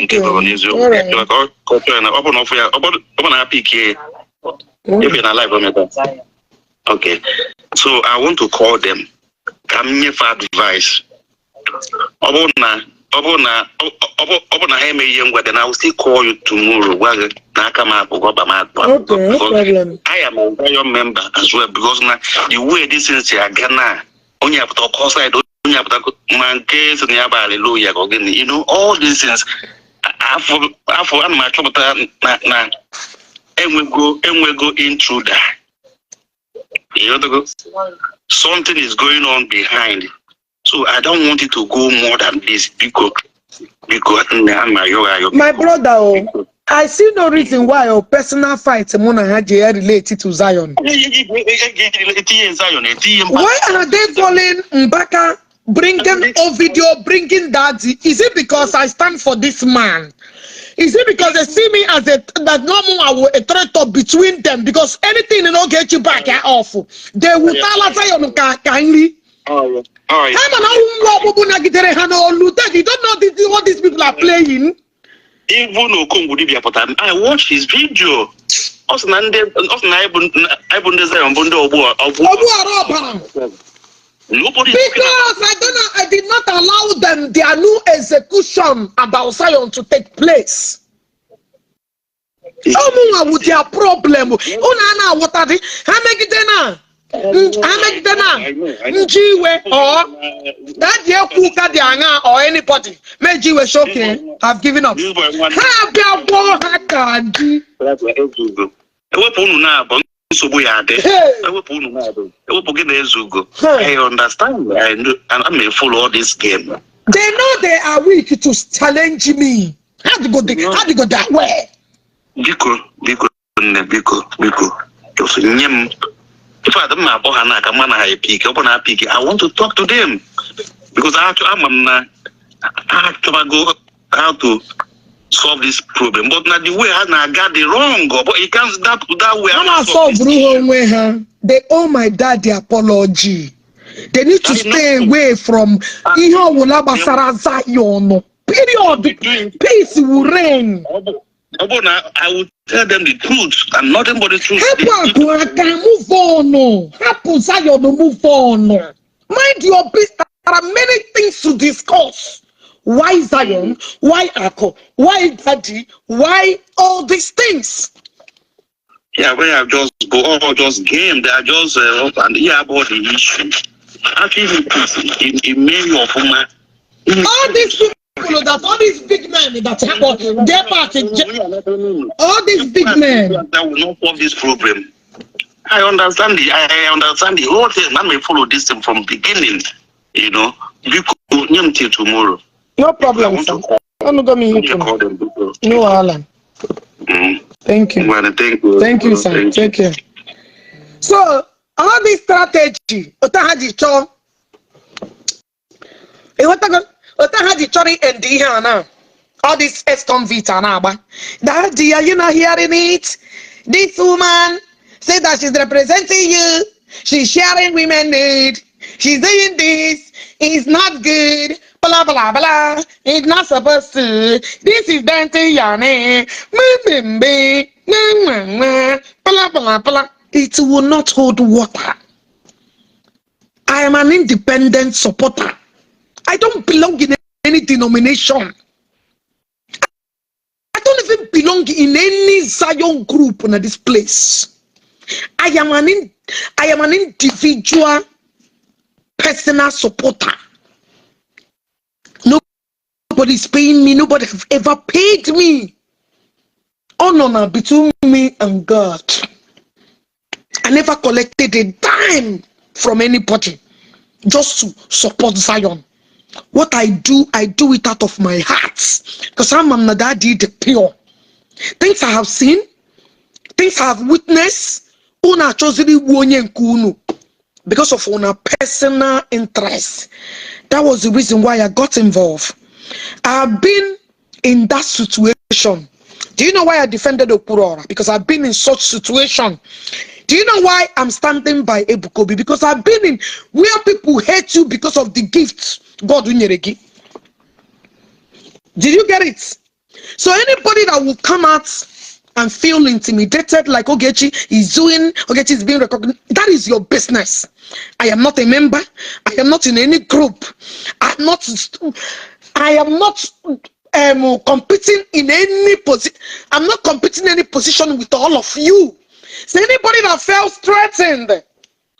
nke gọrọ n'eziokwu. Alright. Ka ọ chọọ ya na ọ bụrụ na ọ fụ ya, ọ bụrụ na ha pikie ya if you're not live on it. Okay, so I want to call them ka m nyefe advice. Ọ bụrụ na ha emeghị ihe ngwa, then I will still call you tomorrow, gwa gị na aka m apụgo, ọkpa m apụ. Okay, no problem. I am a Zion member as well, because na the way this thing si aga na onye apụta ọkọ side, onye apụta ma nke si na ya bụ hallelujah ka ọ gịnị, all these things, afọ ana m achọpụta na enwego intruder. Ịghọtago? Something is going on behind, so I don't want it to go more than this. Biko, biko, nne, ana ayọ ayọ. My brother, oh, I see no reason why a personal fight mụ na ha ji ya relate to Zion. Etinye Zion, etinye mba. Why are they calling Mbaka, bringing Ovidio, bringing Daddy? Is it because I stand for this man? Is it because they see me as a that no more I will a threat between them? Because anything in Ogechi back off, they will tell Zion ka ka nri. Ha ma na nwa ọkpụkpụ nagidere ha n'olu. That you don't know this, what these people are playing. Even Okongwu dibịa pụtara, I watch his video. Ọ sị na anyị bụ ndị Zion bụ ndị ọgbụ ọgbụ. Ọgbụ ara ọbara. Nobody is talking Because I did not allow them their new execution about Zion to take place. Ụmụnwa with their problem. Unu a na-aghọtadị ha megide na nji iwe or that ekwu ụka dị aṅa or anybody meji iwe say, "Okay, I've given up." This boy nwanne. Ha bịa gwọọ ha ka di. Ezugo. Ewepụ unu na-abụ, nsogbu ya adị. Hey! Ewepụ unu na-abụ, ewepụ gị na Ezugo. Hey. I understand. I know, and I'm a follow all this game. They know they are weak to challenge me. How to go that way? Biko, biko, nne, biko, biko, just nye m. In fact, m na-akpọ ha na aka mma na ha epik, ọ bụ na ha pick, I want to talk to them because ama m na ha achọbago how to solve this problem, but na the way ha na-aga the wrong, but you can't that way. Ha na-solve ha onwe ha. They owe my dad the apology. They need to stay away from ihe ọwụla gbasara Zion. Period. Peace will reign. Ọ bụ na I will tell them the truth and nothing but the truth. Hapụ akụ aka, move on. Hapụ Zion, move on. Mind your business. There are many things to discuss. Why Zion? Why Ako? Why Daddy? Why all these things? Yeah, we are just go all just game. They are just up and yeah about the issue. Afọ ime ya ọfụma. All these people that, all these big men that have their part, all these big men. That will not solve this problem. I understand the whole thing. I may follow this thing from beginning. Biko, nye m till tomorrow. No problem, sir. Ọnụgo m ihe You kwuru. Call them, biko. No wahala. Thank you. Well, thank you. Thank you, sir. Thank you. Take care. So, all this strategy, otu ha ji chọọ, ịghọtago, otu ha ji chọrọ end ihe a na, all this ex-convict a na-agba. Daddy, are you not hearing it? This woman said that she's representing you. She's sharing women need. She's doing this. It's not good. Blah, blah, blah. It's not supposed to. This is Dante Yane. Blah, blah, blah. It will not hold water. I am an independent supporter. I don't belong in any denomination. I don't even belong in any Zion group in this place. I am an individual personal supporter. Nobody's paying me. Nobody has ever paid me. Oh no, between me and God. I never collected a dime from anybody just to support Zion. What I do it out of my heart. Because I'm a daddy, the pure. Things I have seen, things I have witnessed, unu achọziri igbu onye nke unu because of una personal interest. That was the reason why I got involved. I've been in that situation. Do you know why I defended Okwuluora? Because I've been in such situation. Do you know why I'm standing by Ebuka Obi? Because I've been in where people hate you because of the gifts God nyere gị. Did you get it? So anybody that will come out and feel intimidated like Ogechi is doing, Ogechi is being recognized, that is your business. I am not a member. I am not in any group. I'm not competing in any position. I'm not competing in any position with all of you. So anybody that felt threatened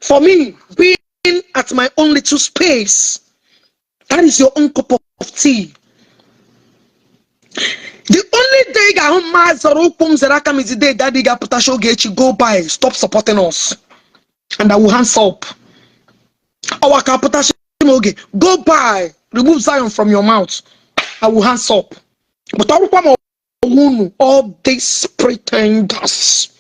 for me being at my own little space, that is your own cup of tea. The only day ga-ahụ mma zọrọ ụkwụ m zere aka m is the day daddy ga-apụta Ogechi, go by, stop supporting us, and I will hands up. Ọwa ka apụta m oge, go by, remove Zion from your mouth, I will hands up. But ọrụkwa m unu, all these pretenders,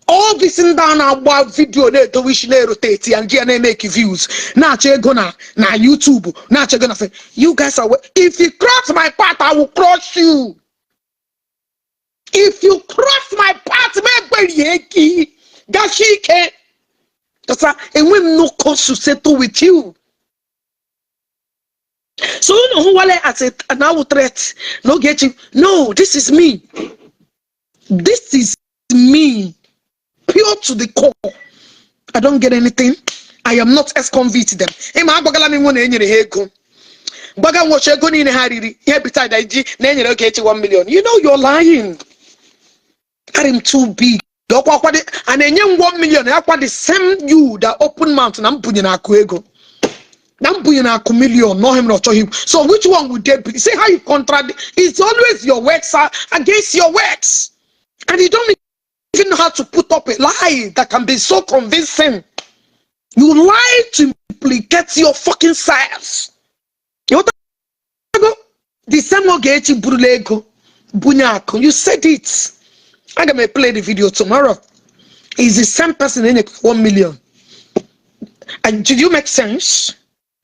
all this ndị a na-agba video na-edowe isi na-erotate ya nji ya na-emeki views na-achọ ego na YouTube, na-achọ ego na you guys are, if you cross my path, I will crush you. If you cross my path, m egberie gị gashi ike. Because enwe m no cause to settle with you. So unu hụ wale as a an awụ threat n'Ogechi. No, this is me. This is me, pure to the core. I don't get anything. I am not ex-convict them. Ịma agbagala m nwe na enyere ha ego gbaga nwochi ego niile ha riri ihe beside iji na enyere Ogechi 1 million. You know you're lying. I'm too big. Ọkwa akwa a na-enye m 1 million akwa, the same you that open mouth na m bunyere akụ ego na m bunyere akụ million no him na ọ chọghị. So which one would they be? See how you contradict? It's always your works are against your works, and you don't even know how to put up a lie that can be so convincing. You lie to implicate your fucking selves. The same Ogechi burula ego bunye akụ, you said it. Aga m play the video tomorrow. Is the same person in 1 million. And did you make sense?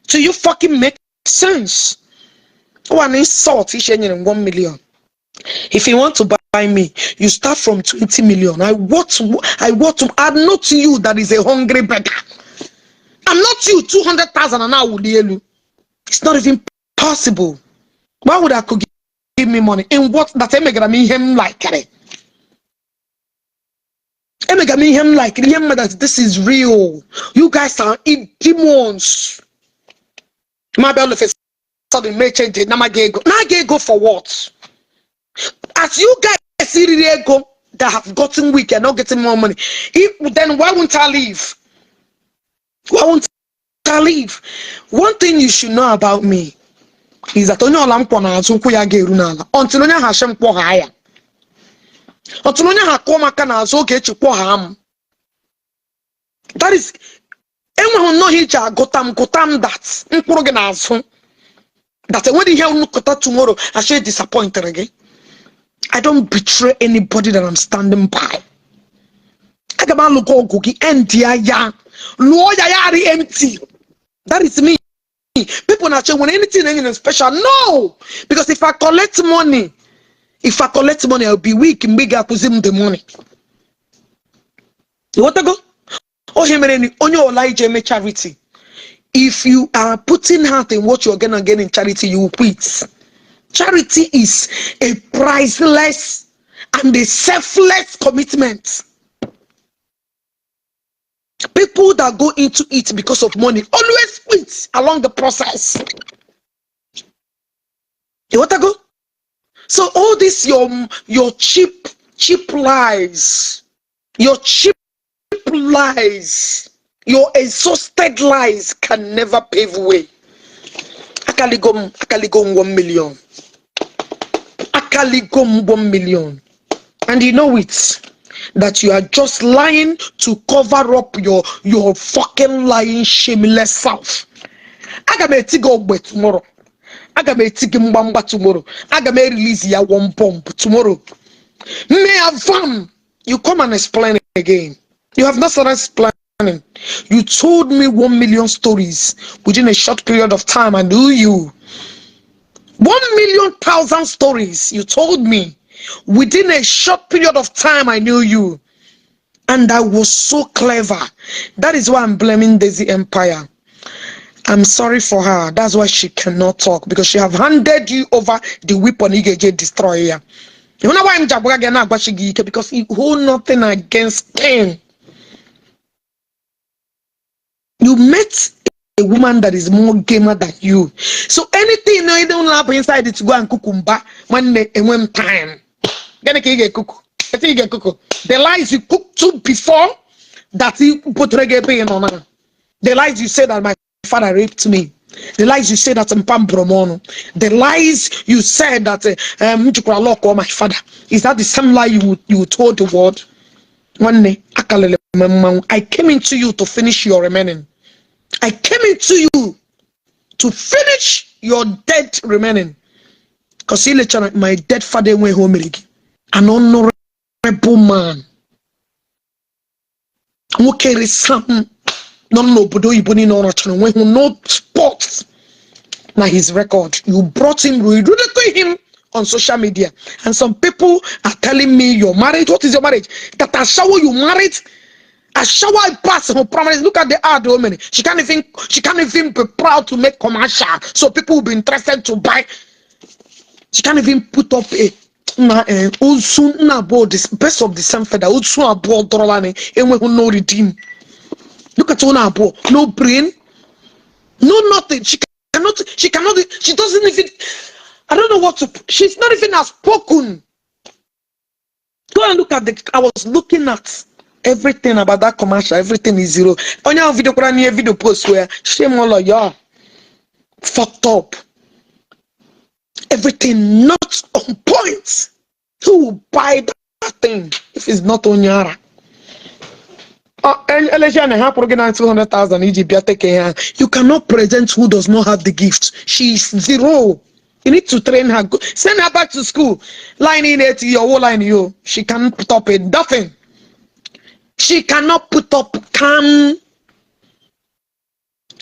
Do you fucking make sense? One insult ishe nyere 1 million. If you want to buy me, you start from 20 million. I want to, I'm not you that is a hungry beggar. I'm not you, 200,000 and now. It's not even possible. Why would I could give me money? In what that emegara m ihe m like it? Emegara m ihe m like ihe m that this is real. You guys are in demons. Ma bịa all of a sudden may change it. Na ego. Na ego for what? As you guys see the ego that have gotten weak and not getting more money, if, then why won't I leave? Why won't Khalif, one thing you should know about me is that onye ọla m kwọ n'azụ ụkwụ ya ga-eru n'ala until onye ahụ asị m kwọghaa ya, until onye ahụ akụọ m aka n'azụ oge echi kwọghaa m. That is, enweghị nnọọ ihe iji agụta m gụta m that mkpụrụ gị n'azụ, that enweghị ihe nnukọta tomorrow asị disappointed gị. I don't betray anybody that I'm standing by. Aga m alụgo ọgụ gị end ya ya lụọ ya ya arị empty. That is me. People na when anything anything special, no, because if I collect money, if I collect money, I'll be weak. Mgbe ị ga-akwụzi m the money. You want to go? Ohe mere ni onye ọla ije eme charity. If you are putting heart in what you're gonna get in charity, you will quit. Charity is a priceless and a selfless commitment. People that go into it because of money always quit along the process. You want to go? So all this your cheap lies, your cheap lies, your exhausted lies can never pave way. Akaligom 1 million. Akaligom 1 million. And you know it, that you are just lying to cover up your fucking lying shameless self. Aga m eti gị ogbe tomorrow. Aga m eti gị mgbamgba tomorrow. Aga m release ya one bomb tomorrow. May vam, you come and explain again. You have not started explaining. You told me 1 million stories within a short period of time. I knew you. 1,000,000 stories you told me within a short period of time. I knew you, and I was so clever. That is why I'm blaming Daisy Empire. I'm sorry for her. That's why she cannot talk, because she have handed you over the weapon. Igeje destroy her. You know why I'm jabuga? Because you hold nothing against him. You met a woman that is more gamer than you. So anything you don't have inside it to go and kukumba when they when time. Then you get cuckoo. You get cuckoo. The lies you cooked to before that you put reggae on. The lies you said that my father raped me. The lies you said that Mpam Bromono. The lies you said that my father. Is that the same lie you told the world? One day, I came into you to finish your remaining. I came into you to finish your dead remaining. Because my dead father went home. An honorable man. No spots na his record. You brought him, you ridiculed him on social media. And some people are telling me you're married. What is your marriage? That I shower you married? A shower pass her promise. Look at the ad woman. She can't even be proud to make commercial. So people will be interested to buy. She can't even put up a this best of the same feather. No redeem. Look at Onabo. No brain, no nothing. She cannot, she doesn't even, I don't know what to, she's not even as spoken. Go and look at the, I was looking at everything about that commercial. Everything is zero. On your video, video post where shame all of y'all fucked up. Everything not on point. Who will buy that thing if it's not Onyara? You cannot present who does not have the gift. She is zero. You need to train her. Send her back to school. Line in it, your whole line you. She can't put up it. Nothing. She cannot put up can.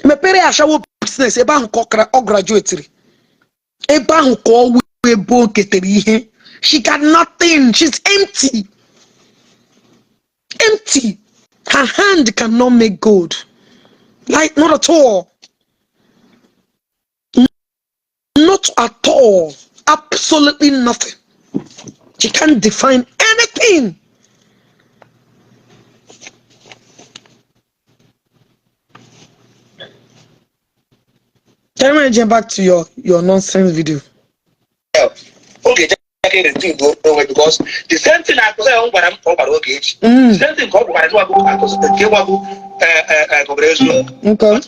Mepere ashawo business ebe ahụ ka ọ graduate. Ebe ahụ ka ọ ebe o ketere ihe. She got nothing. She's empty. Empty. Her hand cannot make gold. Like, not at all. Not at all. Absolutely nothing. She can't define anything. Can we get back to your nonsense video? Okay, because the same thing I was the same thing. Okay.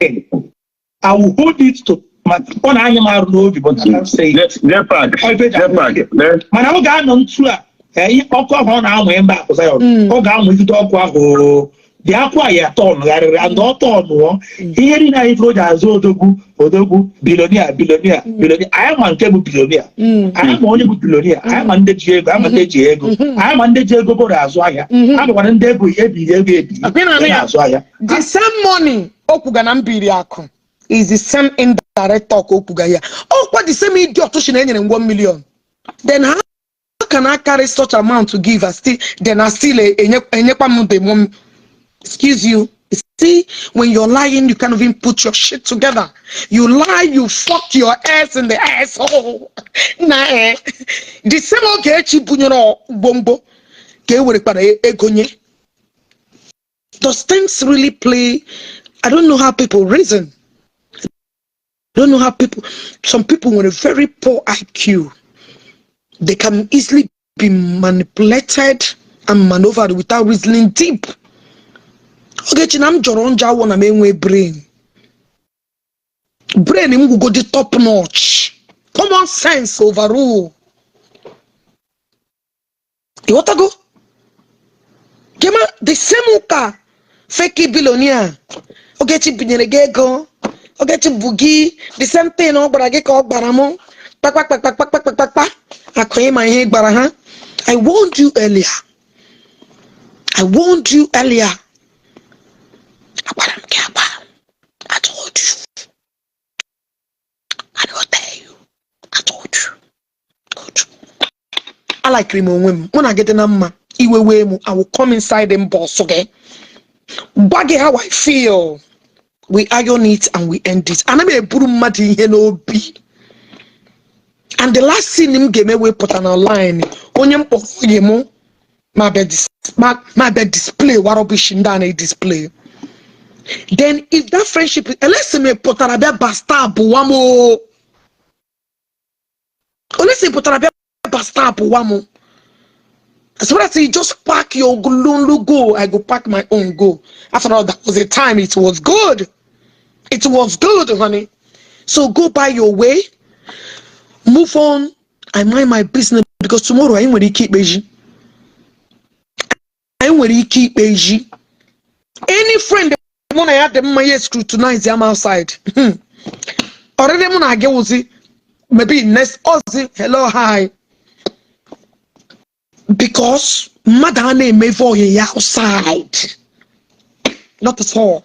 I will hold it to my, ọ na-anya m arụ n'obi, but I can't say it. Jepak, Ọ ife eji ahụ Jepak, ike. lee. Mana ọ ga-anọ ntu a, ihe ọkụ ahụ ọ na-amụ mba Akụ Zion, ọ ga-amụ igide ọkụ ahụ dị akwa ya tọnụgharịrị and ọ tọnụọ ihe niile anyị fụrụ o ji azụ odogwu, odogwu, billionaire, billionaire, billionaire. Anyị ma nke bụ billionaire, anyị ma onye bụ billionaire, anyị ma ndị ji ego, anyị ma ndị ji ego, anyị ma ndị ji ego bụrụ azụ ahịa, anyị makwara ndị ego ebiri ego ebiri Akwa ị na-anụ ya? na-azụ ahịa. The same money o kwuga na mbiri akụ is the same indirect talk o kwuga ya. Ọkwa the same idiot shi na enyere m 1 million. Then how can I carry such amount to give and still then I still enyekwa m the money? Excuse you. See, when you're lying, you can't even put your shit together. You lie, you fuck your ass in the asshole. Nah, eh. The same Ogechi bunyere gbomgbo ka e werekwara ego nye. Does things really play? I don't know how people reason. I don't know how people, some people with a very poor IQ, they can easily be manipulated and maneuvered without reasoning deep. Ogechi na m jọrọ njọ awọ na m enwe brain. Brain m gwugodi top notch. Common sense overrule. Ịghọtago? Gema the same ụka fake billionaire. Ogechi binyere gị ego. Ogechi bụ gị the same thing ọ gwara gị ka ọ gbara m. Kpakpakpakpakpakpakpa. Akụ ịma ihe ị gbara ha. I warned you earlier. I warned you earlier. Agbara m gị agba. I told you. I don't tell you. I told you. Told you. Alakiri m onwe m. Mụ na gị dị na mma. Iwe wee m. I will come inside inbox gị. Gwa gị how I feel. We iron it and we end it. Ana m eburu mmadụ ihe n'obi. And the last thing m ga-eme wee pụta na online, onye m kpọrọ onye mụ ma bịa display wa rubbish ndị a na-display. Then if that friendship, unless m pụtara bịa backstab wa m o. Unless ị pụtara bịa backstab wa m. As far as you just pack your lonely go, I go pack my own go. After all, that was a time it was good. It was good, honey. So go by your way. Move on. I mind my business because tomorrow anyị nwere ike ikpe ji. Anyị nwere ike ikpe ji. Any friend mụ na ya dị mma ya scrutinize ya m outside. Ọrịrị mụ na gị wụzi maybe next ozi, hello, hi. Because mmadụ a na-emeve oyi ya outside. Not at all.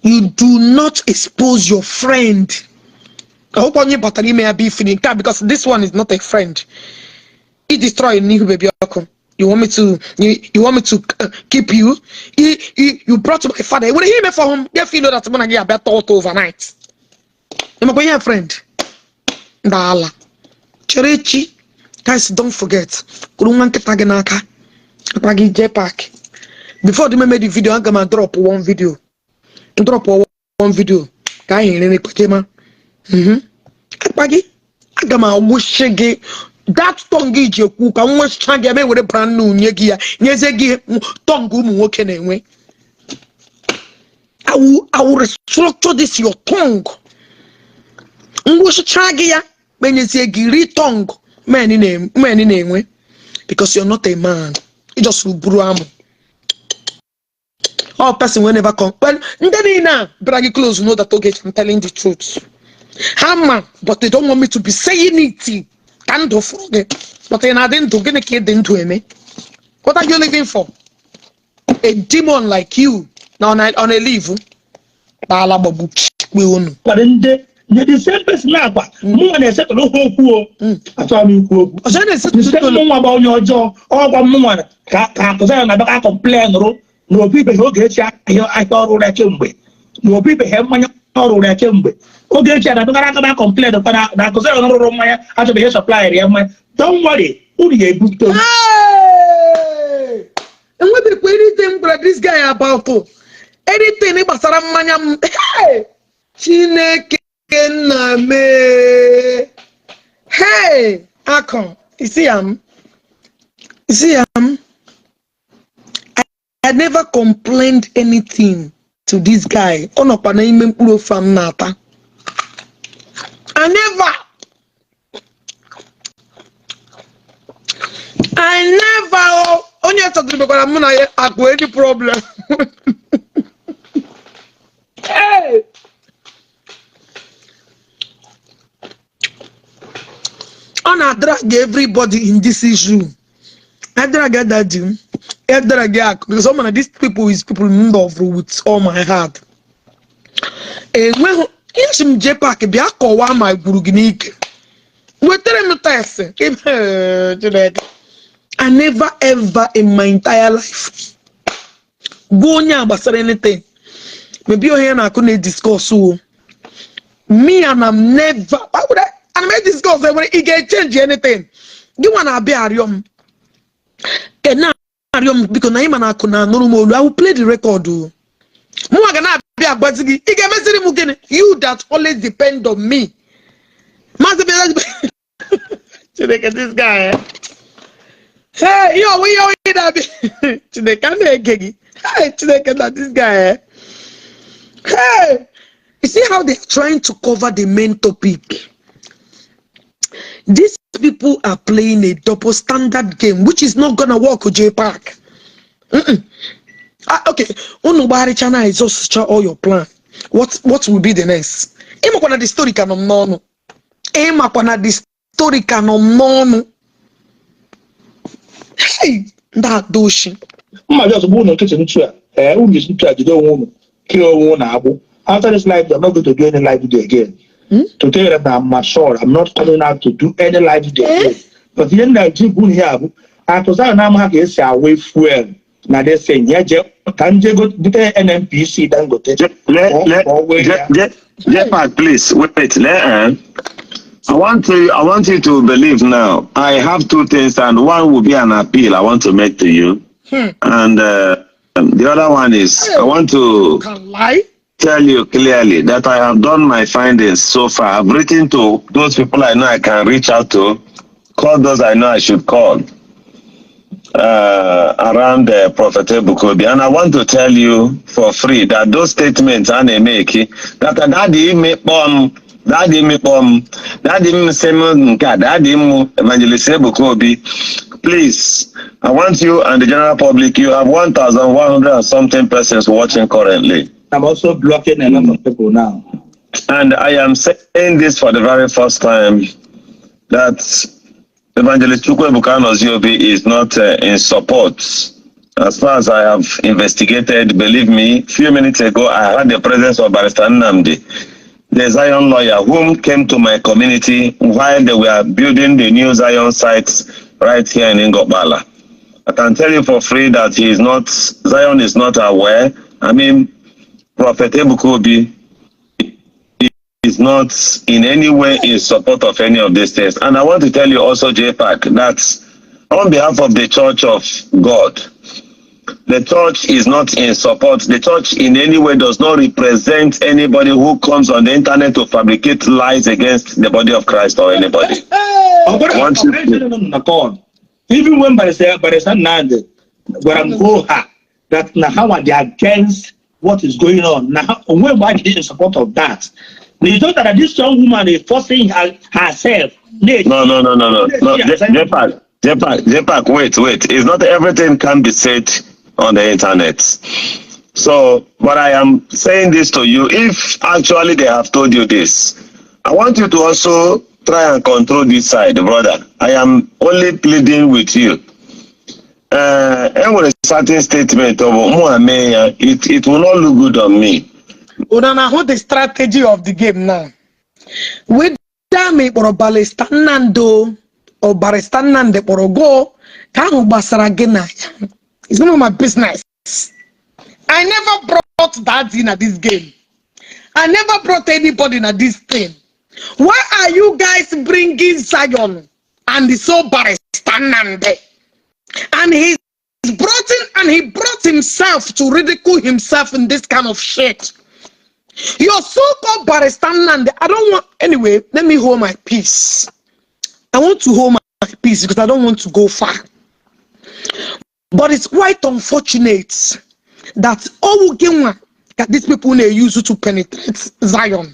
You do not expose your friend. I hope onye batara ime ya bụ ifini nke a because this one is not a friend. He destroy n'ihu baby ọkụ. You want me to keep you? You brought to my father. What he for him? Get feel that mụ na gị abịa tọọ ụtọ overnight. Ịmakwa ihe friend? Ndaala. Chere echi. Guys, don't forget. Kuru nwa nkịta gị n'aka. Akpa gị jee park. Before the meme the video, aga m drop one video. Drop one video. Ka anyị rere kpachema. Akpa gị. Aga m awụshi gị. That tongue gị ji ekwu ka m nwesịcha gị ebe were brand new nye gị ya, nyezie gị tongue ụmụ nwoke na-enwe. I will restructure this your tongue. Ngwụsịcha gị ya, menyezie gị ri tongue men na-enwe because you're not a man. You just buru amụ. All person will never come. Well, ndị niile a bịara gị close know that okay, I'm telling the truth. Ha ma, but they don't want me to be saying it. Ka ndụ fụrụ gị. But ị na-adị ndụ, gịnị ka ị dị ndụ eme? What are you living for? A demon like you na ọ na-elive kpaala gbagbu kpe unu. Kwado ndị nye the same person na-agwa mụnwa na-esetụrụ ha okwu o, achọghị m ikwu okwu. Ọzọ na-esetụrụ The same mụnwa bụ onye ọjọọ, ọgwa mụnwa ka Akụzaya na-abịa ka complain rụ na obi ibe ha Ogechi ahịa ahịa ọrụ ya kemgbe, na obi ibe ha mmanya ọrụ ya kemgbe. Ogechi a na-abịakara aka na complain kwa na Akụzaya rụrụ mmanya achọbeghị supply ya mmanya. Don't worry, unu ga-ebute m. Hey! Enwebekwa anything m gwara this guy about o. Anything gbasara mmanya m. Hey! Chineke nna mee. Hey! Akụ, isi ya m. Isi ya m. I never complained anything. to this guy. Ọ nọkwa n'ime mkpụrụ ofe a m na-ata. I never, I never, oh, onye chọtụrụbekwara mụ na ya akụ any problem. Hey! Ọ na-adrag everybody in this issue. Adrag daddy m, adrag akụ, because ọ ma na these people is people m love with all my heart. Enweghị isi m jee park bịa kọwaa ma gwuru gị n'ike. Wetere m test. Chineke. I never ever in my entire life gwa onye a gbasara anything. Maybe onye na-akụ na-ediscuss o. Me and I'm never, why would I, and I discuss enwere ị ga-echange anything. Gị nwa na-abịa arịọ m. Ke na-arịọ m biko na ị ma na akụ na anụrụ m olu. I will play the record o. Mụnwa ga na-abịa agbazi gị. Ị ga-emeziri m gịnị? You that always depend on me. Maazị Bịa Chineke, this guy, eh? Hey, ihe ọwụ ihe ọwụ ị na-abịa. Chineke, a na-ege gị. Hey, Chineke, na this guy, eh? Hey! You see how they're trying to cover the main topic? These people are playing a double standard game, which is not gonna work with J Park. Mm-mm. Ah, okay, unu gbagharịcha na exhaust all your plan. What will be the next? Ịmakwa na the story ka nọ m n'ọnụ. Ịmakwa na the story ka nọ m n'ọnụ. Hey, ndị ada oshi. Mma just bụ unu nkịtị ntu a, ee, unu ji ntu a jide onwe unu, kee onwe unu agbụ. After this live, I'm not going to do any live video again. To tell you that I'm assured, I'm not coming out to do any live video again. But ihe nna ji bụ ihe a bụ akụza na ama ha ka esi awe fuel na this thing ya je ka nje go bute NNPC Dangote. Le, Ọ wee ya. Jepak, please wait. I want you to believe now. I have two things, and one will be an appeal I want to make to you, and the other one is I want to Can lie. tell you clearly that I have done my findings so far. I've written to those people I know I can reach out to, call those I know I should call around Prophet Ebuka Obi. And I want to tell you for free that those statements I make, that daddy me pom, daddy me pom, daddy m sị m nke a, daddy m Evangelist Ebuka Obi, please, I want you and the general public, you have 1,100 and something persons watching currently. I'm also blocking a lot of people now. And I am saying this for the very first time that Evangelist Chukwuebuka Anozie Obi is not in support. As far as I have investigated, believe me, few minutes ago, I had the presence of Barrister Nnamdi, the Zion lawyer, whom came to my community while they were building the new Zion sites right here in Ngor Okpala. I can tell you for free that he is not, Zion is not aware. I mean, Prophet Ebuka Obi is not in any way in support of any of these things. And I want to tell you also, JPAC, that on behalf of the Church of God, the church is not in support. The church in any way does not represent anybody who comes on the internet to fabricate lies against the body of Christ or anybody. Ọ bụrụ I want you ọ bụrụ na na call. Even when Barrister Nnamdi gwara m go ha that na how are they against what is going on. Na onwe mgbe a ji in support of that. Na you thought that this young woman is forcing herself. No, no, no, no, no, no. JPAC, JPAC, JPAC, wait, wait. It's not everything can be said on the internet. So, but I am saying this to you. If actually they have told you this, I want you to also try and control this side, brother. I am only pleading with you. Enwere certain statement of mụ ame ya, it will not look good on me. Una na-ahụ the strategy of the game now. Whether ma ị kpọrọ Barrister Nnamdi o, or Barrister Nnamdi kpọrọ go, ka ahụ gbasara gị na ya. It's none of my business. I never brought daddy in this game. I never brought anybody in this thing. Why are you guys bringing Zion and the so Barrister Nnamdi? And he's brought in, and he brought himself to ridicule himself in this kind of shit. Your so-called Barrister Nnamdi, I don't want, anyway, let me hold my peace. I want to hold my peace because I don't want to go far. But it's quite unfortunate that Owugenwa That these people na-use to penetrate Zion.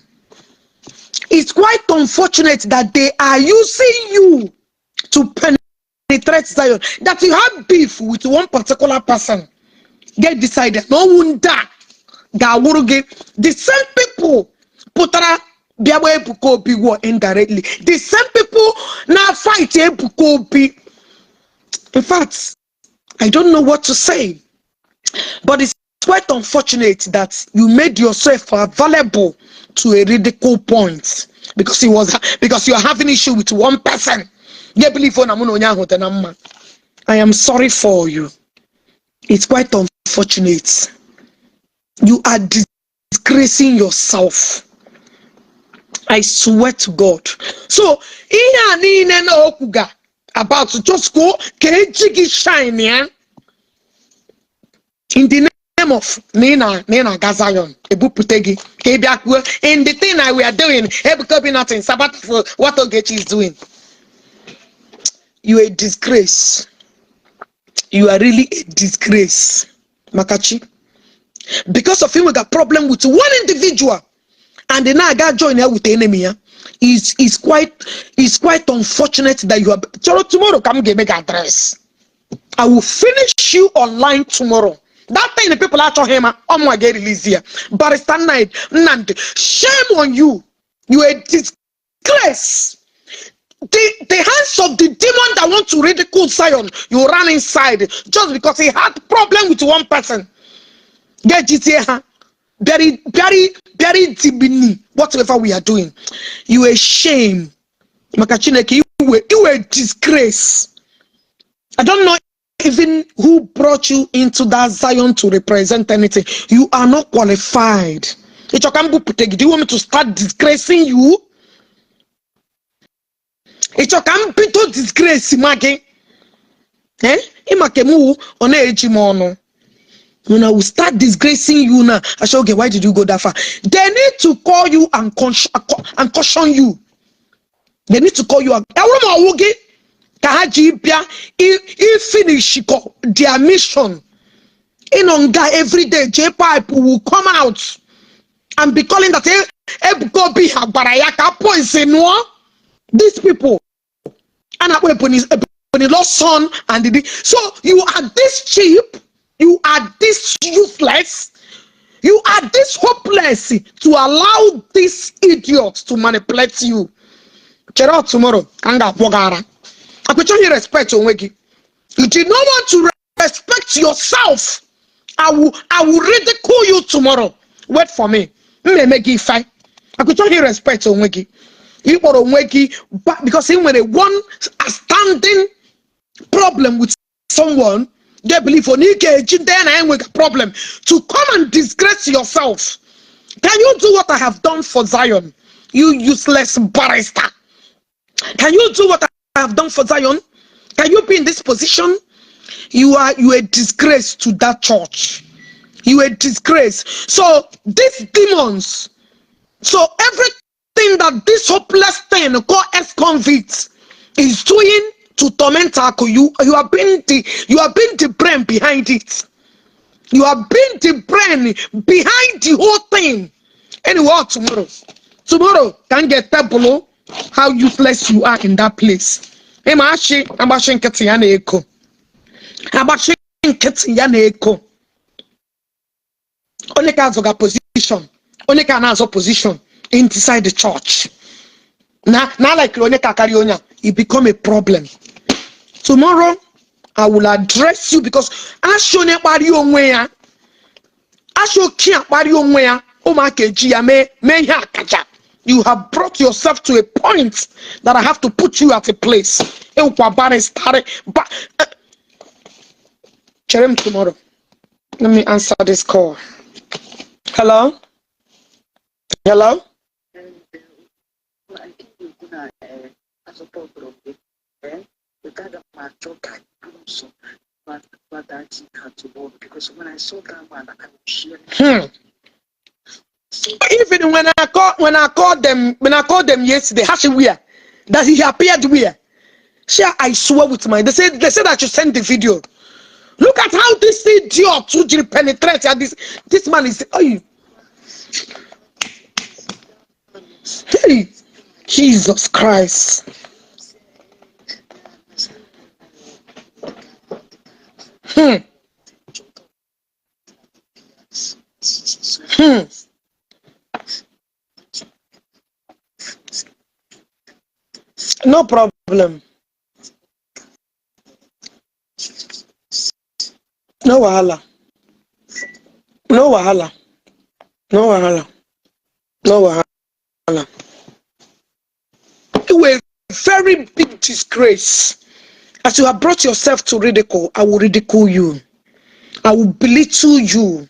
It's quite unfortunate that they are using you to penetrate Zion. That you have beef with one particular person. Get decided. No wonder ga-awụrụ gị the same people pụtara bịa gbaa Ebuka Obi war indirectly. The same people na fight Ebuka Obi. In fact, I don't know what to say. But it's quite unfortunate that you made yourself available to a ridicule point because you are having issue with one person. You believe on mụ na onye ahụ dị na mma. I am sorry for you. It's quite unfortunate. You are disgracing yourself. I swear to God. So ihe a niile na okwuga about, just go ka eji gị shine ya in the name of na ị na-aga Zion, ebupụta gị ka ị bịa kwuo in the thing that we are doing, Ebuka Obi nothing Sabbath for what Ogechi is doing. You are a disgrace. You are really a disgrace. Makachi. Because of him, we got problem with one individual and then I got join here with the enemy. Yeah? Is quite unfortunate that you are tomorrow come give me address. I will finish you online tomorrow. That thing the people are talking him on my get release here. Barrister Night Nnamdi, shame on you. You are a disgrace. The hands of the demon that want to ridicule Zion, you run inside just because he had problem with one person. Get GTA, huh? Very, very, very deeply, whatever we are doing. You a shame. Maka Chineke, you were disgrace. I don't know even who brought you into that Zion to represent anything. You are not qualified. Do you want me to start disgracing you? Ịchọ ka m bido disgrace ma gị? Eh? Ịma ka m wụ, ọ na-eji m ọnụ. When I will start disgracing you now, I say, "Okay, why did you go that far?" They need to call you and caution you. They need to call you. Ewúrẹ́ m ọwụ gị ka ha ji bịa i finish their mission. Ịnọ nga every day, J Pipe will come out and be calling that Ebuka Obi ha gwara ya ka poison nụọ these people. A na-akpọ Ebony, Ebony lost son and the so you are this cheap, you are this useless, you are this hopeless to allow this idiot to manipulate you. Chere tomorrow ka m ga-akwọ gị ara. Akwụchọghị respect onwe gị. You did not want to respect yourself. I will ridicule you tomorrow. Wait for me. M na-eme gị ife. Akwụchọghị respect onwe gị. Ị kpọrọ onwe gị because ị nwere one standing problem with someone, they believe on ị ga-eji ndị ya na ya nwega problem to come and disgrace yourself. Can you do what I have done for Zion? You useless barrister. Can you do what I have done for Zion? Can you be in this position? You are a disgrace to that church. You are a disgrace. So these demons, so everything that this hopeless thing called ex-convict is doing to torment Aku, you have been the brain behind it. You have been the brain behind the whole thing. Anyway, tomorrow, tomorrow can get table how useless you are in that place. Ịma achị agbachi nkịtị ya na-eko. Agbachi nkịtị ya na-eko. Onye ka azọga position, onye ka na-azọ position inside the church. Na like onye ka karịa onye a, it become a problem. Tomorrow, I will address you because asị onye kparịa onwe ya, asị oke akparị onwe ya, ụmụaka eji ya mee ihe akaja. You have brought yourself to a point that I have to put you at a place. Ịwụkwa barrister. Ba chere m tomorrow. Let me answer this call. Hello? Hello? Ekwu na asọpọtụrụ gị but aga m achọ ka buru ụzọ gbadachi ha tomorrow, because when I saw that man, I was sharing. Even when I called them yesterday, Hashi where? That he appeared where? Share, I swear with my they said I should send the video. Look at how this idiot who penetrate and this man is, oh, Hey, Jesus Christ. No problem. No wahala. No wahala. No wahala. No wahala. You were a very big disgrace. As you have brought yourself to ridicule, I will ridicule you. I will belittle you.